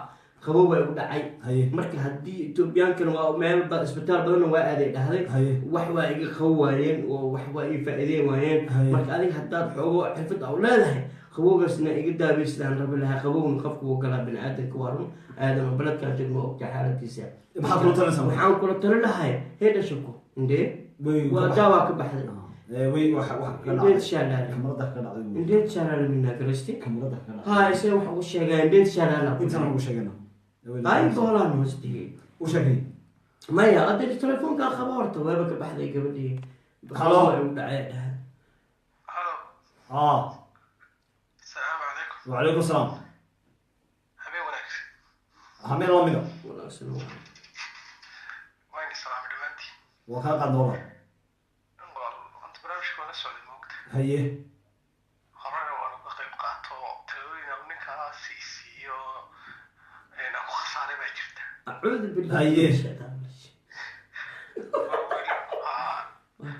qabow way u dhacay. Haye. Marka haddii Ethoobiyankana waa meel isbitaal badanna waa aaday dhahday. Haye. Wax waa iga qabo waayeen oo wax waa ii faa'iideyn waayeen. Haye. Marka adiga haddaad xoogo xirfad aa u leedahay, qabowgaasna iga daabaysidaan rabi lahaa. Qabowna qofku wuu galaa, bini aadamka, waa run. Aadan oo beledkaan joog ma ogta xaaladiisa. Maxaad kula talinaysaa? Waxaan kula tali lahay heedha shako indee Way waa ka baxday. daawaa ka baxday. Way wax ka እንዴት dhacday. ይሻላል? Kamarada ka dhacday. እንዴት ይሻላል የሚናገር እስቲ? Kamarada ka dhacday. Ha ise wax ugu sheegaa, እንዴት ይሻላል? Intaan ugu sheegana. Ay በኋላ ነው እስቲ. U sheegay. Maya, hadda telefoonkaa qaba horta, waaba ka baxday gabadhii. Halo. Way u dhacay dhaha. Halo. Ah. Asalaamu calaykum. Wacalaykum asalaam. Habeen wanaagsan. Hameen lamida. Wanaagsan. Waan salaamay dhammaantiin. Waa kaa qaadna walaal. Wal anta barnaamijka waa la socday, moogta. Haye. Horena waan uga qayb qaato, talooyin aan ninkaas i siiyo aan ku khasaaray baa jirta. Acuudu billahi Haye. min shaytaan rajiim.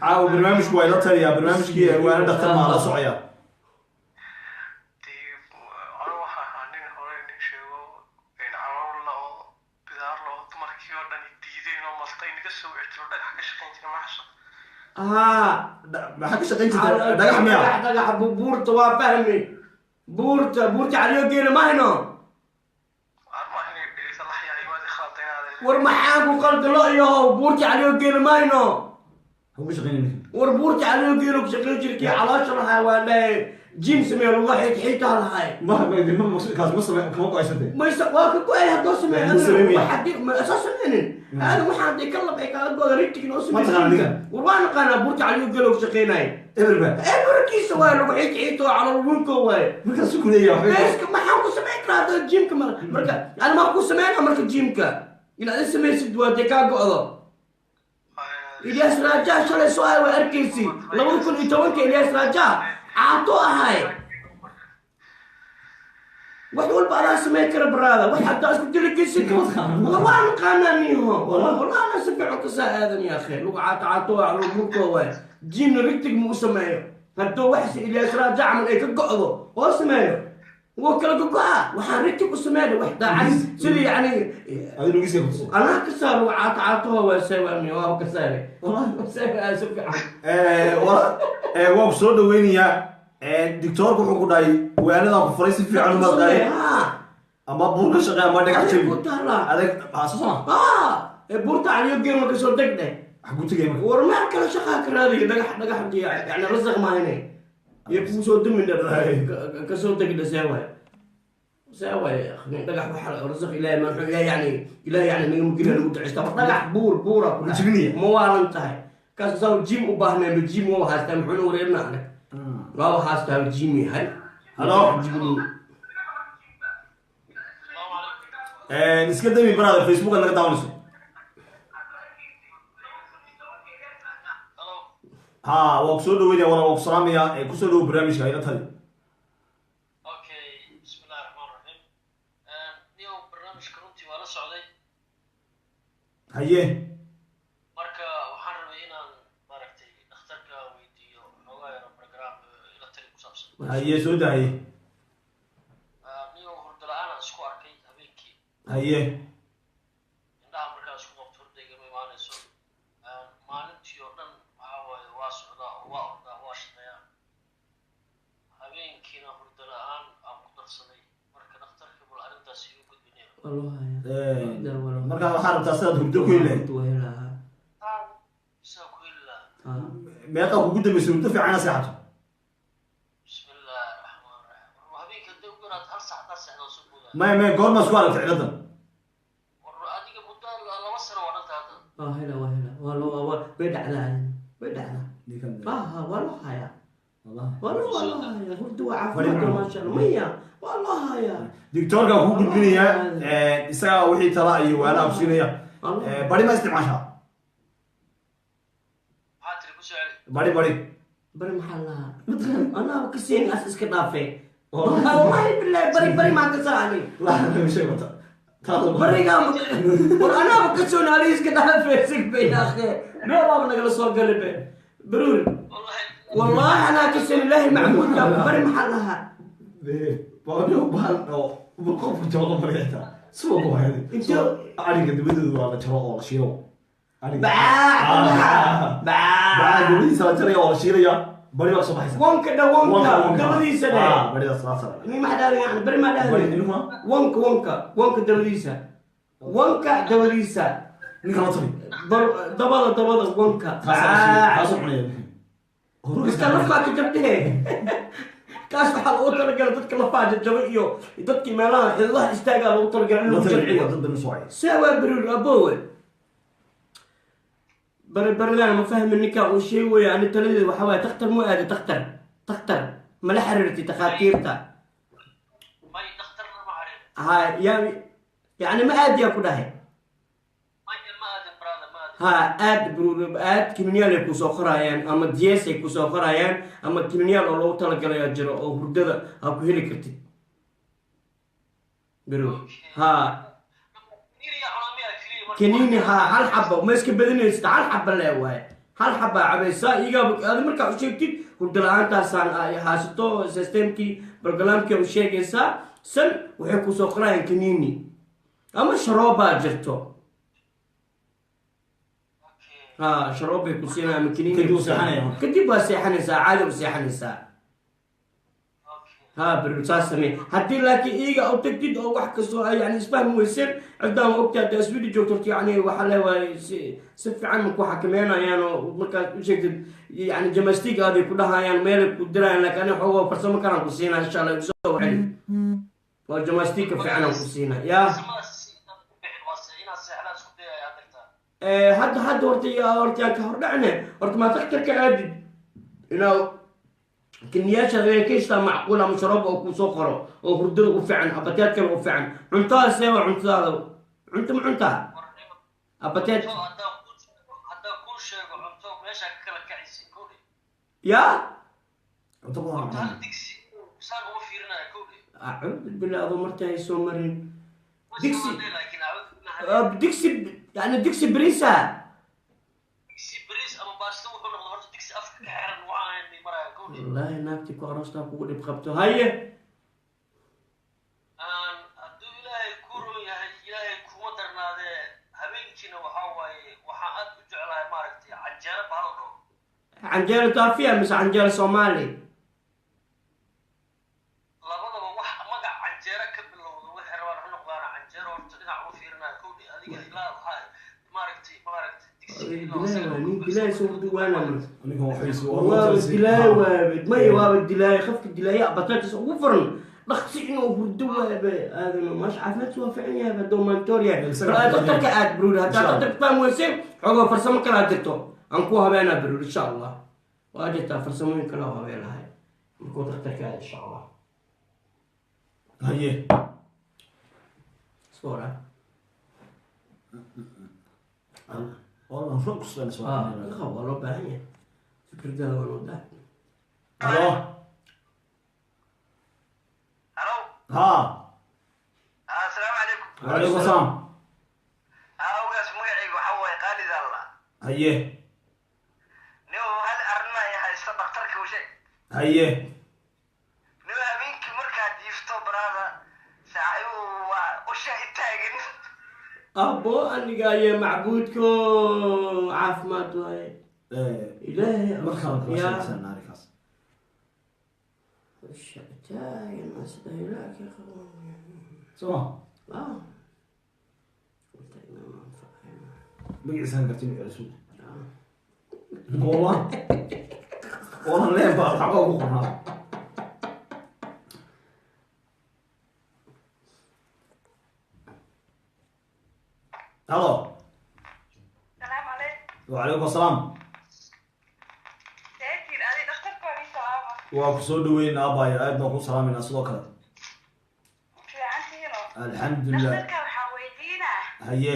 Caawa barnaamijku waa ila taliyaa, barnaamijkii waana dhaktar maa la socoyaa. Dee anu waxaa ahaa nin hore nin sheego calool la oo bidaar la oo dumarkii oo dhan diideen oo maltay naga soo wici jiro, dhagax ka shaqayn jira maxasha. Ah. Maxaa ka shaqayn jirta? Dhagax miya? Dhagax buurta, waa fahmi, buurta, buurta caliyo geela mahayno. Armaha inay War maxaan ku qalda lo iyo buurta caliyo geelo mayno. Hagu shaqeynaynin. War buurta caliyo geelo ku shaqeyn jirkii caloosha lahaa waa dhahay jim sameeyo luga xiit xiitaa lahay. Ma kaas ma same kama go-aysante. Mayse waa ka go-ay haddoo sameeyo. Ma sameyn. Haddii ma soo sameynin aada waxaan haddii ka labay kaaga goda rigtig noo Ma taqaanaa ninka? War waa naqaanaa buurta caliyo geelo ku shaqeynaya. Eberba. Eberkiisa waay lagu xiit xiito calool winko waay. Markaas ku leeyahay waxba. Beeska maxaan ku samayn karaa hadda jimka marka ani maa ku sameynaa marka jimka inaad i samaysid waa dee kaa go'do. Ilyas Raja shalay soo ahay waa arkaysi 2010-ka Ilyas Raja caato ahay. Wax walba adaa samayn kara baraada wax haddaa isku diligisid. Waa naqaanaa niho wallah ana si fiican kasaa aadan ya akhi lagu caato caato waa lagu murko waay jimna rigtig ma u sameeyo hadduu wax Ilyas Raja camal ay ka go'do oo sameeyo wuu kala gogo'a waxaan rigtig u sameynay wax daacad sidii yani. Adi lugiisa ku tusay. Anaa kasaa lagu caato caato waa seewani waa kasaare seewa si fiican. Waa ku soo dhaweynayaa. Doctoorku wuxuu ku dhahay waanadan ku furay si fiican uma dhahay ama buur ka shaqeey ama dhagax jabi. Ku taala. Adag soo sama. Buurta caliyo geelma kasoo deg dheh. Xaguu tegay marka? War meel kale shaqaa ka raadiya dhagax dhagax yani rasaq maahine iyo kugu soo dumin kasoo degdhe see waay see waay dhagax waxa rasaq ilaahay ma wuxuu ilaahay yani ilaahay yani naga mugina lagu duceysta war dhagax buur buura ku dhahay. Jibinaya. Ma waalan tahay kaas saa jim u baahnaa ma jim waa haystaa muxuuna wareerna anag waa haystaa jim yahay. Halo. Iska dami brother, Facebook aad naga daawanayso. Ha, waa ku soo dhaweynaya walaa, waa ku salaamaya. Kusoo dhawow barnaamijka ila tali. Okay, bismillahi raxmaan raxiim. Niyow barnaamijka runtii waa la socday. Haye. Marka waxaan rabay inaan maaragtay dhakhtarka weydiiyo xoogaa yaro program ila tali ku saabsan. Haye, soo dahaye. Niyow hurdo la-aan aan isku arkay habeenkii. Haye. Indhaha markaa isku qabto hurdayga ma imaanayso. Maalintii oo dhan waxaa waaye waa socdaa oo waa ordaa waa shaqeeyaa, habeenkiina hurdo la-aan aan ku darsaday. Marka dhakhtarka bal arrintaas igu gudbinaya. Waa loo hayaa. Markaa waxaa rabtaa sidaad hurdo ku heli lahayd. Waa helaha. Isaa ku heli lahaa. Meeqa kugu dambaysa hurdo fiican inaad seexato? Bismillahi raxmaan raxiim, war habeenka hadday ugu yaraata hal sac haddaad seexdo oo soo boodaa. Maya maya, goormaa isku aragtay ciladan? War adiga muddo 2 sano waa dhanta hadda. Waa hela waa hela waa loo waa way dhacdaa way dhacdaa ha waa loo hayaa waa loo hayaa hurdo waa caafimaad maasha Allah maya waa loo hayaa. Doctoorka kuu gudbinayaa, isagaa wixii tala iyo waanaha ku siinaya. Bari ma isticmaashaa? Maxaa tiri? Ku soo celi. Bari bari. Bari maxaa lahaa anaa kaseen as iska dhaafay wallahi billahi bari bari maa kasaani. Barigaa war anaaba kasoon ali iska dhaafay sigbe ya akhi meel baaba nagala soo gali be baruur. Wallahi. Wallahi anaa kasoon ilaahi macbuudka bari maxaa lahaa. Bahal oo qofku joogo marayta suuqa waa ariga dabadooda waa la jaro oo la shiilo. Baa baa baa. Dabadiisa la jaraya oo la shiilaya, bari baa soo baxaysa. Wanka dha wanka dabadiisa dhe. Baridaas la sara. Ni maxaa dhahday yani bari maa bari dhahday ninkuna. Wanka wanka wanka dabadiisa wanka dabadiisa. Ninka la tali. Dabada dabada wanka. Taasoo cunaya. Dadka lafaa ka jabtee kaas waxaa loogu talagalay dadka lafaa jajabay iyo dadkii meelaha xididaha istaagaa loogu talagalay in lagu jamciyo. Dad badan soo see waa beriir abowe bari baridaan ma fahmin ninka uu sheegaya. Ani taladeeda waxaa waaye takhtar mu aadi takhtar takhtar mala xiriirtay takhaatiirta? May, dhakhtarna ma xariir. Ha ya yani ma aadiyaa ku dhahay. Maya, ma aadin brother, ma aadin. Ha aad bru aad kiminiyaal ay kusoo qorayaan ama dies ay kusoo qorayaan ama kiminiyaal oo loogu talagalayaa jiro oo hurdada aa ku heli kartid bro ha. Kiniini yaa cunaa miyaa keliya marka? Kaniini ha, hal xaba ma iska badinaysid, hal xaba lee waaye, hal xabaa cabaysaa iyagaa adi markaa u sheegtid hurdo la-aantaasaan ay haysato systemkii bargalaamkii u sheegaysaa san waxay kusoo qorayaan kaniini ama sharoobaa jirto. Okay. Ha, sharoob bay ku siinayaan ama kaniini. Kadib wuu seexanaya marka. Kadib waa seexanaysaa, caadi u seexanaysaa. Okay. Haa bro, saas samee. Haddii laakiin iiga u tagtid oo wax kastoo ay yani isfahmi weyseen, ciddaan ogtahay haddaa Sweden joogto horta, yani waxaa leewahay si fiican ma ku xakameynayaan oo markaad u sheegtid yani jamastig aaday ku dhahayaan, meelay ku dirayaan. Laakiin aniga xoogaa farsamo kalaan ku siinaa, insha Allah. Igu soo celi oo jamastigka fiican aan ku siinaa yaa. Farsamadaas si intaan ku bixin waa inaad seexdaan isku dayaya hadda. Hadda horta yaa horta yaan ka hordhacne. Horta maa takhtarka aadid inaa kiniyaasha inay ka heshtaa macquul ama sharoob oo kuu soo qoro oo hurdada u fiican, appetite-kana u fiican. Cuntada see waa cuntadaada? Cunto ma cuntaa? Appetite. Cunto haddaan kuu sheego cunto meeshaa ka kala kacaysa kowdhe. Yaa. Cunto badan Cunto hal cunaa. Digsi saan uga fiirinaya kowdhe. Acuudu billah, adoo marta hay soo marin digsi. Laakiin acuudu billah. Digsi yani digsi bariisa? Digsi bariis ama baasto wuxuu noqdo horta digsi afka ka xiran waxaan maraya kowdhe. Wallaahi naagti ku aroostaa kugu dhib qabto. Haye. Aan hadduu Ilaahay kuu roon yahay, Ilaahay kuma darnaadee, habeenkiina waxaa waaye waxaan aad u jeclahay maaragtay canjeero bahal dhaho. Canjeero taafiya mise canjeero Soomaali? Labadaba wax magac canjeero ka bilowda waxay rabaan ha noqdaan canjeero. Horta dhinac uga fiirinaya kowdhe. Adiga ilaa waxaa maaragtay digsiga ilaa Dilaay waa nin dilaay soo duwaana marka. Ninkan waxaysi Waaba dilaay, waaba maya, waaba dilaay. Qofka dilaaya appetite ugu furan dhaqsi inuu hurdo waaba aadan maasha caafimaadkiisa waa fiican yahay hadduu mantoor yahay. Isaga bal aad fiican dhakhtarka aad bruur haddaa Insha Allah. dhakhtarka fahmi weyseen, xogoo farsamo kalaa jirto aan ku habeenaa bruur, insha Allah. Waa jirtaa farsamooyin kale oo habeenahay markuu dhakhtarka aad, insha Allah. Haye. Soo Wallah run kusugan soo. Ah, waa loo baahan yahay, fikradaada waa loo baahan. Halo. Halo. Ha. Asalaamu calaykum. Wacalaykum asalaam. Awgaas magacayga waxaa waaye Qaalid Alla. Haye. Nin hal arrin ay haysta, dhakhtarka u sheeg. Haye. Nin habeenkii markaad jiifto baraada saaxiibu waa usha itaagan. Abo aniga ayaa macbuudko caafimaad waaye Ilaahay. Markaan kula yaa sheegsan arrinkaas. Usha taagan sida Ilaahay ka qabo. Soo ma ah magaciisaan gartin celisu wallah wallah leen baa waxba ugu qornaa. Halo. Salaamu calaykum. Wacalaykum asalaam. Seetiin adi dhakhtarka waa ii salaama. Waa ku soo dhaweynaa abaayo, aad baan ku salaamaynaa sidoo kale. Fiicantihiino? Alxamdulilah. Dhakhtarka waxaa weydiinaa. Haye.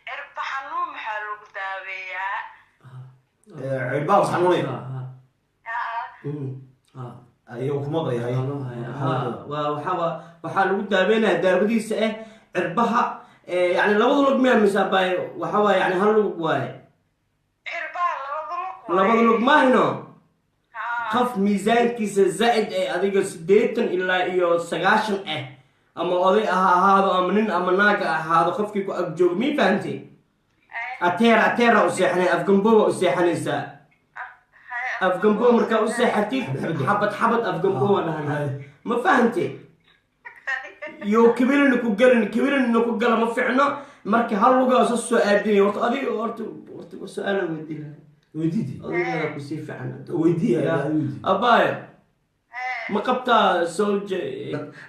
Cirba xanuun maxaa lagu daaweeyaa? Cirbaa was xanuunaya? Aa. Haye, wuu ku maqlaya. Haye. Waxaa lagu daaweynaya daawadiisa cirbaha, yani labada lug miyaa mise abaaye waxa waaye yani hal lug waaye? Cirbaha labada lug waaye. Labada lug maahino? Haa. Qof miisaankiisa zaa'id ee adiga 80 ilaa iyo 90 ah, ama oday ha ahaado ama nin ama naag ha ahaado, qofkii ku agjooga, mii fahamtay? Ateera ateera u seexanay, afgambowa u seexanaysaa. Afgambow markaa u seexatid, xabad xabad afgambowa dhahana, ma fahamtay? Iyo kibirina ku gelin, kibirina ku gala ma fiicno. Marka hal lugaa soo soo aadinaya. Horta adiga horta su-aalan weydiinaya. Weydiidi. Adigaa kusii fiican. Weydiiya. Ya. Weydiiya. Abaayo, ma qabtaa sooje?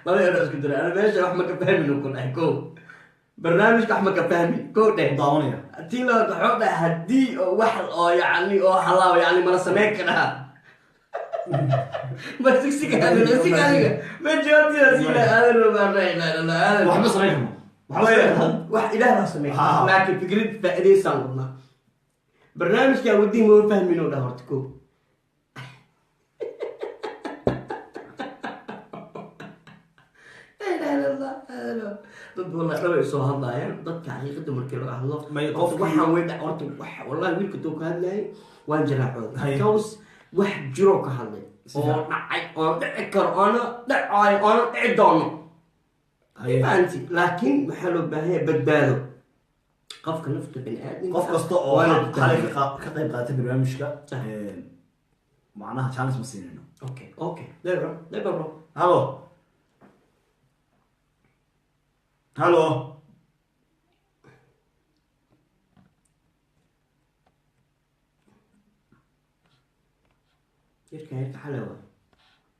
Laba eero isku diray ana meesha wax ma ka fahmin ku dhahay ko barnaamijka, wax ma ka fahmin ko dheh. Daawanaya. Tii labaad wuxuu dhahay haddii oo wax oo yacni oo halaaw yacni mala sameyn karaa ma sigsiga aadan siga aniga ma jawaabtiida siila aadan baan la ilaaha illa aadan. Waxba samayn karno, waxba samayn karno. Wax Ilaah baa sameyn, Ha. laakiin fikrad faa'iidaysaan wadnaa. Barnaamijka wadiin ma fahmin oo dhah horta ko. La ilaha illa Allah. Dad wallahi dhaba ay soo hadlaayaan dadka xaqiiqada markii laga hadlo. May horta qofkii- waxaan way dhac horta wax wallahi wiilka doo ka hadlayay waan jaraaxooday Haye. because wax jiroo ka hadlay oo dhacay oo dhici karo oona dhacaayo oona dhici doono. Haye. Fahanti? Laakiin waxaa loo baahan yahay badbaado qofka nafta bini aadamka. Qof kasta oo Waa la xalay badbaadiyo. ka qayb qaatay barnaamijka. Sax. Macnaha chance ma siinayno. Okay, okay, there bro, there bro. Halo, halo. Yarka, yarka xalay waay.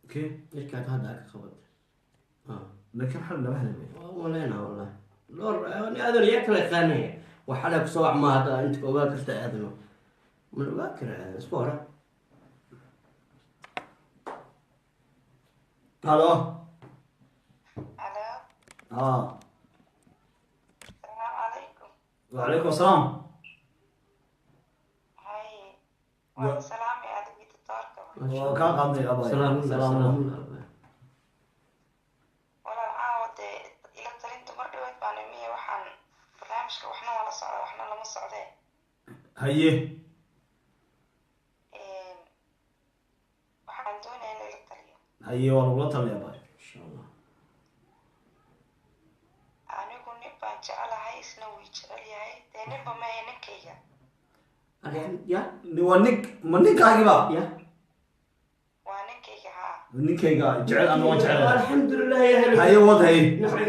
Okay. Yarkaad hadda ka qabatay. Laakiin xal lama helay. Waa umaleynaa wallahi dhowr ani aadan yaa kala yaqaanaya waxaa kusoo wacmaa hadda inta ka ogaa karta aadano ma ogaa kara aadan isku hora. Halo. Alo. Ha. Asalaamu calaykum. Wacalaykum asalaam. Hay, waan salaamay adigii doctoorka. Waa kaa qaadnay, abay. Salaam. Salaam. Salaam. Walaal, caawa dee ila talinta mar dhaweyd baan imiye, waxaan barnaamijka waxna waa la socda, waxna lama socdee. Haye. Waxaan doonayaa in ila taliyo. Haye, waa lagula talaya, abay. Insha Allah. Anigu nin baan jecelahay, isna wuu jecel yahay. Dee ninba maahe, ninkayga. Alxamd ya. Waa nink ma ninkaagiba? Ya. Waa ninkayga, haa. Ninkayga jecel ama waan jecelahay. Alxamdulilah ya hel. Haye, wad haye.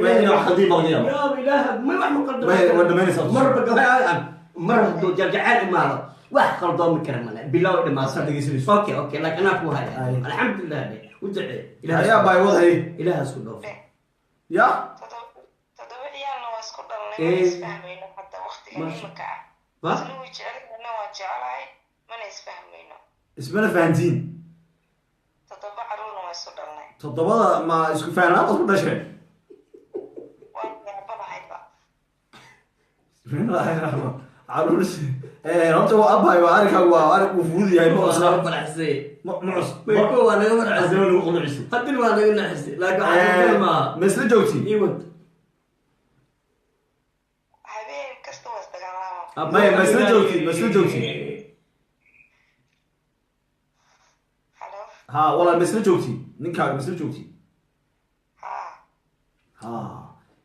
Waa ina wax khaldin baa laga yaaba. Ya ilaah, ma wax maqaldo. Waa dhamaynaysaa. Marba mar hadduu jacayl imaado wax qaldoomi kara male, bilow dhamaata. Asaad dhegeysanayso. Okay, laakiin anaa ku haya. Haye. Alxamdulilah, u ducee. Haye abay, wad haye. Ilaah isku dhoofo. Ya. 7 ciyaalna waa isku dhalnay. Eh. Mana isfahmayno hadda waqtigan imika ah. Wa Isna wuu jecel yahay, anna waan jecelahay, mana isfahmayno. Ismana fahantiin. 7 caruurna waa isu dhalnay. Toddobada ma isku fahanaan baad ku dhasheen? Waan yaabanahayba. Bismillaahi raxmaan caruur. Horta waa abay, waa arrinkaagu, waa arrin uu fudud yahay, ma waa cusla. naga faraxsay. Ma cus. Mayko waa naga faraxsay. Haddana lagu qulucisa. Haddina waa naga naxisay, laakiin waxaa maaha. Ma isla joogtiin? Ii wad. Habeen kasta waa isdagaalama. Maya, ma isla joogtiin? Ma isla joogtiin? Halo. Ha walaal, ma isla joogtiin ninkaaga? Ma isla joogtiin? Haa. Ha,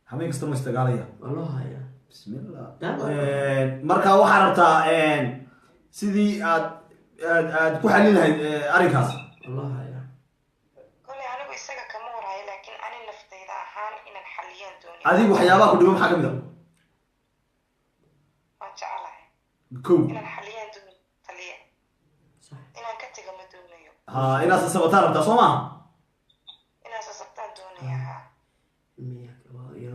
habeen kasta ma isdagaalaya? Waa loo hayaa. Bismillah. Daa- Marka waxaa rabtaa sidii aad aad aad ku xalin lahayd arrinkaas. Waa loo hayaa. Koley anigu isaga kama warhayo, laakiin ani naftayda ahaan inaan xaliyaan doonaya. Adigu waxyaabaha ku dhibo maxaa ka mid a? Waan jecelahay. Kow. Inaan xaliyaan doonayo, taliya. Sax. Inaan ka taga ma doonayo. Ha, inaad sasabataan rabtaa, soo maha? Inaan sasabtaan doonaya, haa. Miya waa ya.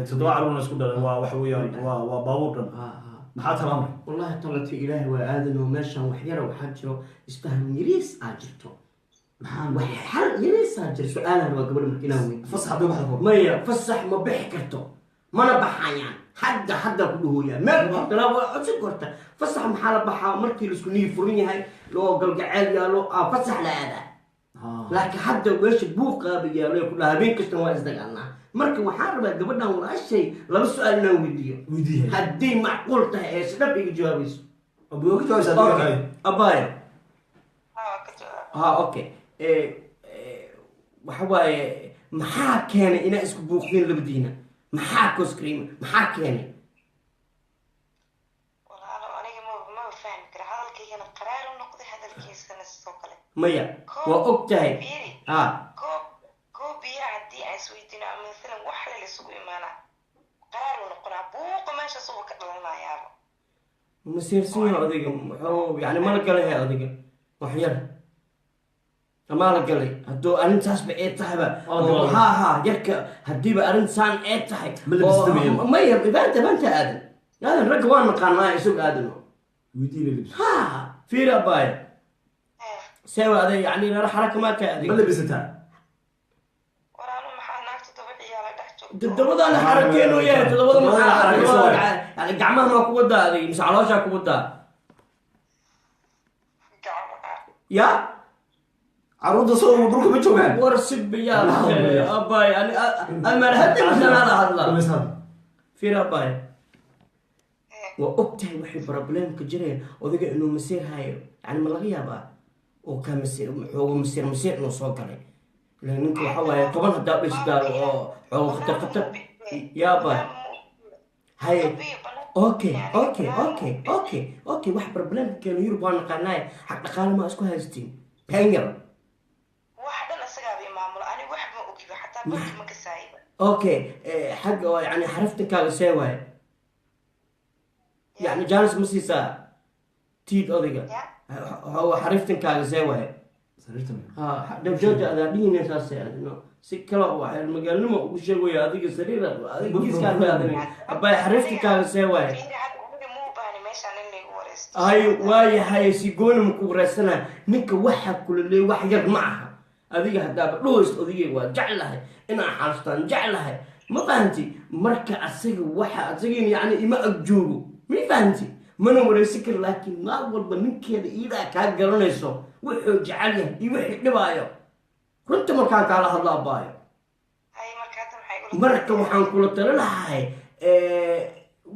7 caruurna isku dhalay, waa waxa weeyaan waa baabuur dhan. Ha ha. Maxaa talaamay? Wallahi talati ilaahi waa aadan oo meeshan wax yara waxaa jiro isfaham yariis aa jirto. Maxaa? Wax xal yariis aa jiro. Su-aalahan waa gabadha marka inaan weydiiyo. Fasax hadday baxda kor. Maya, fasax ma bixi karto, mana baxayaan. Hadda hadda ku dhahooyaa meel talaa waa codsan karta. Fasax maxaa la baxaa markii laisku niyi furan yahay loo galgaceel yaalo aa fasax la aadaa. Laakiin hadda meesha buuqaaba yaalo ku dhaha habeen kastana waa isdagaalnaa. Marka waxaan rabaa gabadhan walaashay laba su-aal inaan weydiiyo. Weydiiya. Hadday macquul tahay ee si dhab iga jawaabayso. Abu ka jawaabeysa adiga. Okay. Kale. Abaya. Haa, waa ka jawaab. Ha, okay. Waxa waaye, maxaa keenay inaa isku buuqdeen labadiina? Maxaa koskriima? Maxaa keenay? Walaalo, aniga maba fahmi kara, hadalkaygana qaraar u noqday, hadalkiisana sidoo kale. Maya, waa og tahay. Fiiri. Ha. Koob biyaha haddii aan isweydiino ama masalan wax la isugu imaanaa, qaraar uu noqonaa, buuqa meeshaas uba ka dhalanayaaba. Masiirsan yahay odayga, muxuu yani mala galay he odayga wax yar amaa la galay hadduu arrintaasba ee tahayba. Waa la galay. Ha ha, yarka haddiiba arrintaan ee tahay. Ma labistamayo. Maya, ibaanta baanta aadan aadan ragga waa naqaanaa, isag aadano. Weydiina libs. Ha, fiiri abaya. Eh. Sewa aday yani lala xaraka maa tahay Ma adiga? labisataa? Walaalo, maxaa naag 7 ciyaala dhex joogto? Todobadaan xarakeenu yahay, todobada Todobada maxaa xarakeyso waay. Yani gacmaha maa ku wadaa adiga mise calooshaa ku wadaa? Gacmaha. Ya. Caruurta soo dhulka ma joogaan? War sibiyaa abay, ani amaan hadda misanaa la hadlaa. Dhamaystaad. Fiir abay. Eh. Waa og tahay waxay problemka jireen odayga inuu masiir hayo, yani ma laga yaabaa oo ka masiir xoogo masiir masiir inuu soo galay? Ileen ninka waxa waaye 10 haddaa dhistaa oo xoogo khatar khatar yaa abay. Haye, okay, wax problemka keeno Yurub waa naqaanaay. Xaq dhaqaale ma isku haystiin? Been yar. Wax dhan isagaaba imaamulo, aniga wax ma ogiba, xataa banki ma kasaayiba. Okay, xagga oo yani xariftankaaga see waaye? Yani chance ma siisaa tiid odayga? Ya. Xariftankaaga see waaye? Sariirta. Ha, jooja, adaa dhihine saase no si kale waxay magaalnimo ugu sheegaya adiga sariira adiga kiiskaa qaadanay. Abay, xariftankaaga see waaye? Fiiri, hadda aniga ma u baahni meeshaan in laygu wareysto. Ay, waayahay, si gooni ma ku wareysanaa. Ninka waxa kula leey wax yar ma aha. Adiga haddaaba dhoweyst odigay waa jeclahay inaan xaastaan jeclahay, ma fahanti? Marka asaga waxa asagin yani ima ag joogo, ma fahanti? Mana wareysan kari, laakiin naag walba ninkeeda iidaa kaa garanayso wuxuu jecel yahay iyo wixii dhibaayo. Runta markaan kaala hadla, abaayo. Hay, marka hadda maxay igula Marka waxaan kula tali lahay,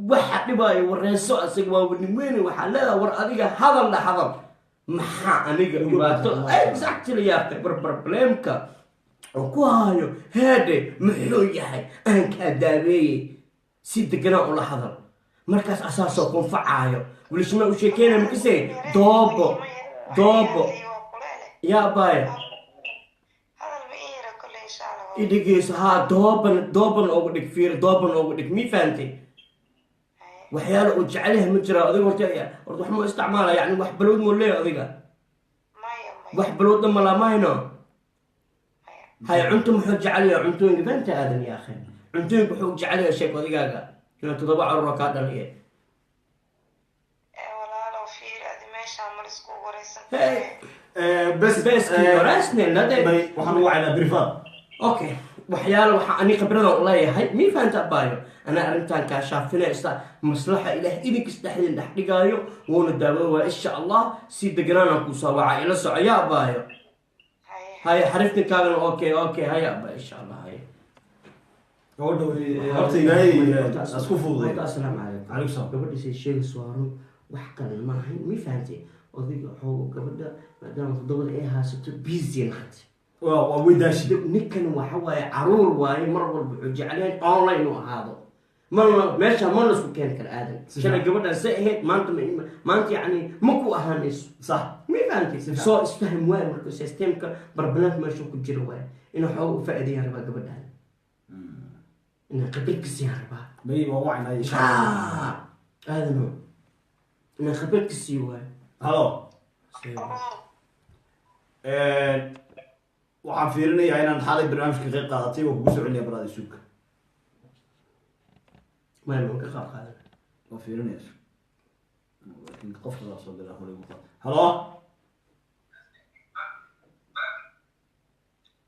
waxa dhibaayo wareyso. Asaga waa wadnimeyne, waxaa leedahay, war adiga hadal la hadal, maxaa aniga dhibaato exactly yaaqay, war problemka oo ku hayo heedhe muxuu yahay, aan kaa daaweeyey. Si deganaa ula hadal, markaas asaasoo kunfacaayo wilishma u sheekeynaya makase doobo doobo yaa abaayo. Hadal ma ii yara kole, insha Allah. Idhigeyso haa, dooban dooban oogu dhig, fiir, dooban oogu dhig, mii fahantay? Waxyaala uu jecel yahay ma jira adiga? Horta horta wax ma isticmaala? Yani wax balowd moo leeyahay adiga? Maya, maya. Wax balowdna malaamahayno. Maya. Hay, cunto muxuu jecel yahay? Cuntooyinka fahanta aadan ya akhi, cuntooyinka wuxuu jecel yahay sheeg odigaaga inuu 7 carruur oo kaa dhaliye. Ee walaalow, fiir, adi meeshaan ma laisku wareysan. Hey. Bes. Bes wareysne nade. May, waxaan ugu wacaynaa private. Okay, waxyaala waxaa ani khibradan uleeyahay, mii fahanta abaayo? Anaa arrintan kaa shaafinaysa maslaxa ilaah idinkis dhexdin dhex dhigaayo, wuuna daawo waa insha Allah. Si deganaanaan kuusoo wacaa, ila soco ya abaayo. Haye. Haya, xariftinkaagana okay, haya abaayo, insha Allah, haya. Gabadha horta Ilaahay isku fududay. Horta assalaamu calaykum. Calaykum salaam. Gabadhiisay sheegayso waa run, wax kale ma ahayn, mii fahantay? Odayga xoogo gabadha maadaama 7da ay haysato busy nahat. Waa weydaashi. Ninkan waxa waaye caruur waaye, mar walba wuxuu jecel yahay online inuu ahaado. Marna meesha ma la isku keeni kara aadan. Shalay gabadhan say ahayd maanta maanta yacni ma ku ahaanayso. Sax. Ma fahamtay? Soo isfaham waaye. Marka systemka barbanaanka meesha ku jira waaye inuu xooga u faa'iideeyaan rabaa gabadhan, inay khibrad ka siiyaan rabaa. May, waa wacaynaa insha Allah. Ah, aadano inay khibrad ka sii waayo. Halo. Waxaan fiirinayaa inaan xaalay barnaamijka qayb qaadatay. Waa kugu soo celinaya baraada suuka. Maya, ma ka qaab qaadan. Waa fiirinaya, laakiin qofka waa soo galaa hore ugu qaad. Halo.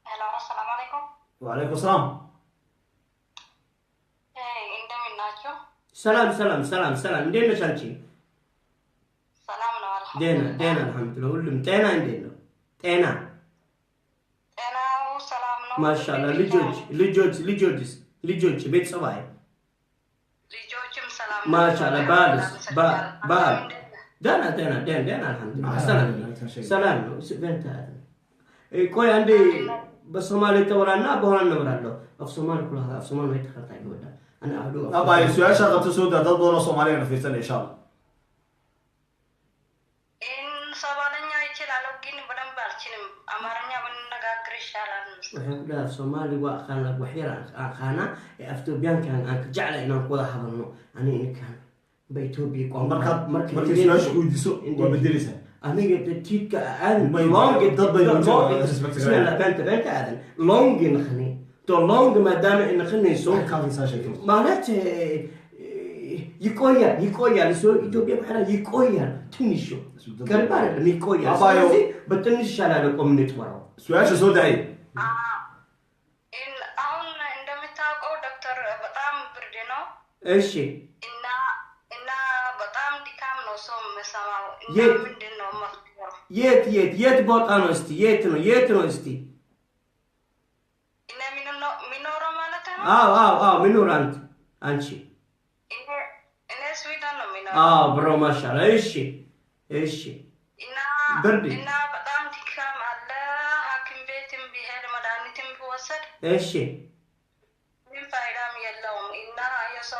Hello, assalamu alaikum. Wacalaykum asalaam. Hey, እንደምን ናችሁ? ሰላም ሰላም ሰላም ሰላም፣ እንዴት ነሽ አንቺ? ሰላም ነው። ደህና አልሐምዱሊላህ። ደህና፣ አልሐምዱሊላህ። ሁሉም ጤና እንዴት ነው? ጤና? ጤናው ሰላም ነው። ማሻአላህ። ልጆች ልጆች ልጆችስ ልጆች ቤተሰብ አይ? ልጆችም ሰላም ነው። ማሻአላህ። ባልስ? ባል? እንዴት ነህ? ደህና ደህና ደህና ደህና፣ አልሐምዱሊላህ። ሰላም ሰላም ነው። ቆይ አንዴ በሶማሌ ተወራና በኋላ እናወራለሁ። af Soomaali kula hadla, af Soomaali way taqaantaa gabadha. Ana ahlu Abay, su-aasha qabto soo daa, dad badan oo Soomaaliya na fiirsanaya insha Allah. In ሶማለኛ ይችላለሁ ግን በደንብ አልችልም። አማርኛ ብንነጋገር ይሻላል። Waxay ku dhahaa af Soomaali waa aqaana, wax yar aan aqaanaa, ee af Ethiopiankan aan ka jeclahay inaan ku wada hadalno aniga ninkan ba Ethiopia qoon. Markaad markay su-aasha ku weydiiso waa bedeleysaa. Aniga tiidka aadan Dad bay respect gareeyaan. Beenta beenta aadan longi naqani to longi maadaama ay naqanayso. Waxay ka hadlaysaa sheekadu. ማለት ይቆያል ይቆያል ሰው ኢትዮጵያ በኋላ ይቆያል፣ ትንሽ ቅርብ አይደለም ይቆያል። አባዮ። ስለዚህ በትንሽ ይሻላል ቆም እንጥወራው። Su-aasha soo daayay. In አሁን እንደምታውቀው ዶክተር በጣም ብርድ ነው። እሺ። እና በጣም ድካም ነው ሰው የምሰማው። እና ምንድን ነው መፍትሄው? የት የት የት ቦታ ነው እስቲ? የት ነው የት ነው እስቲ? እኔ የሚኖረው ማለት ነው። አዎ አዎ አዎ፣ ምኑር አንተ አንቺ? እኔ ስዊድን ነው የሚኖረው። አዎ ብሮ፣ ማሻአላ። እሺ እሺ። እና ብርድ። እና በጣም ድካም አለ። ሐኪም ቤትም ቢሄድ መድኃኒትም ቢወሰድ እሺ። ምንም ፋይዳም የለውም። እና የሰው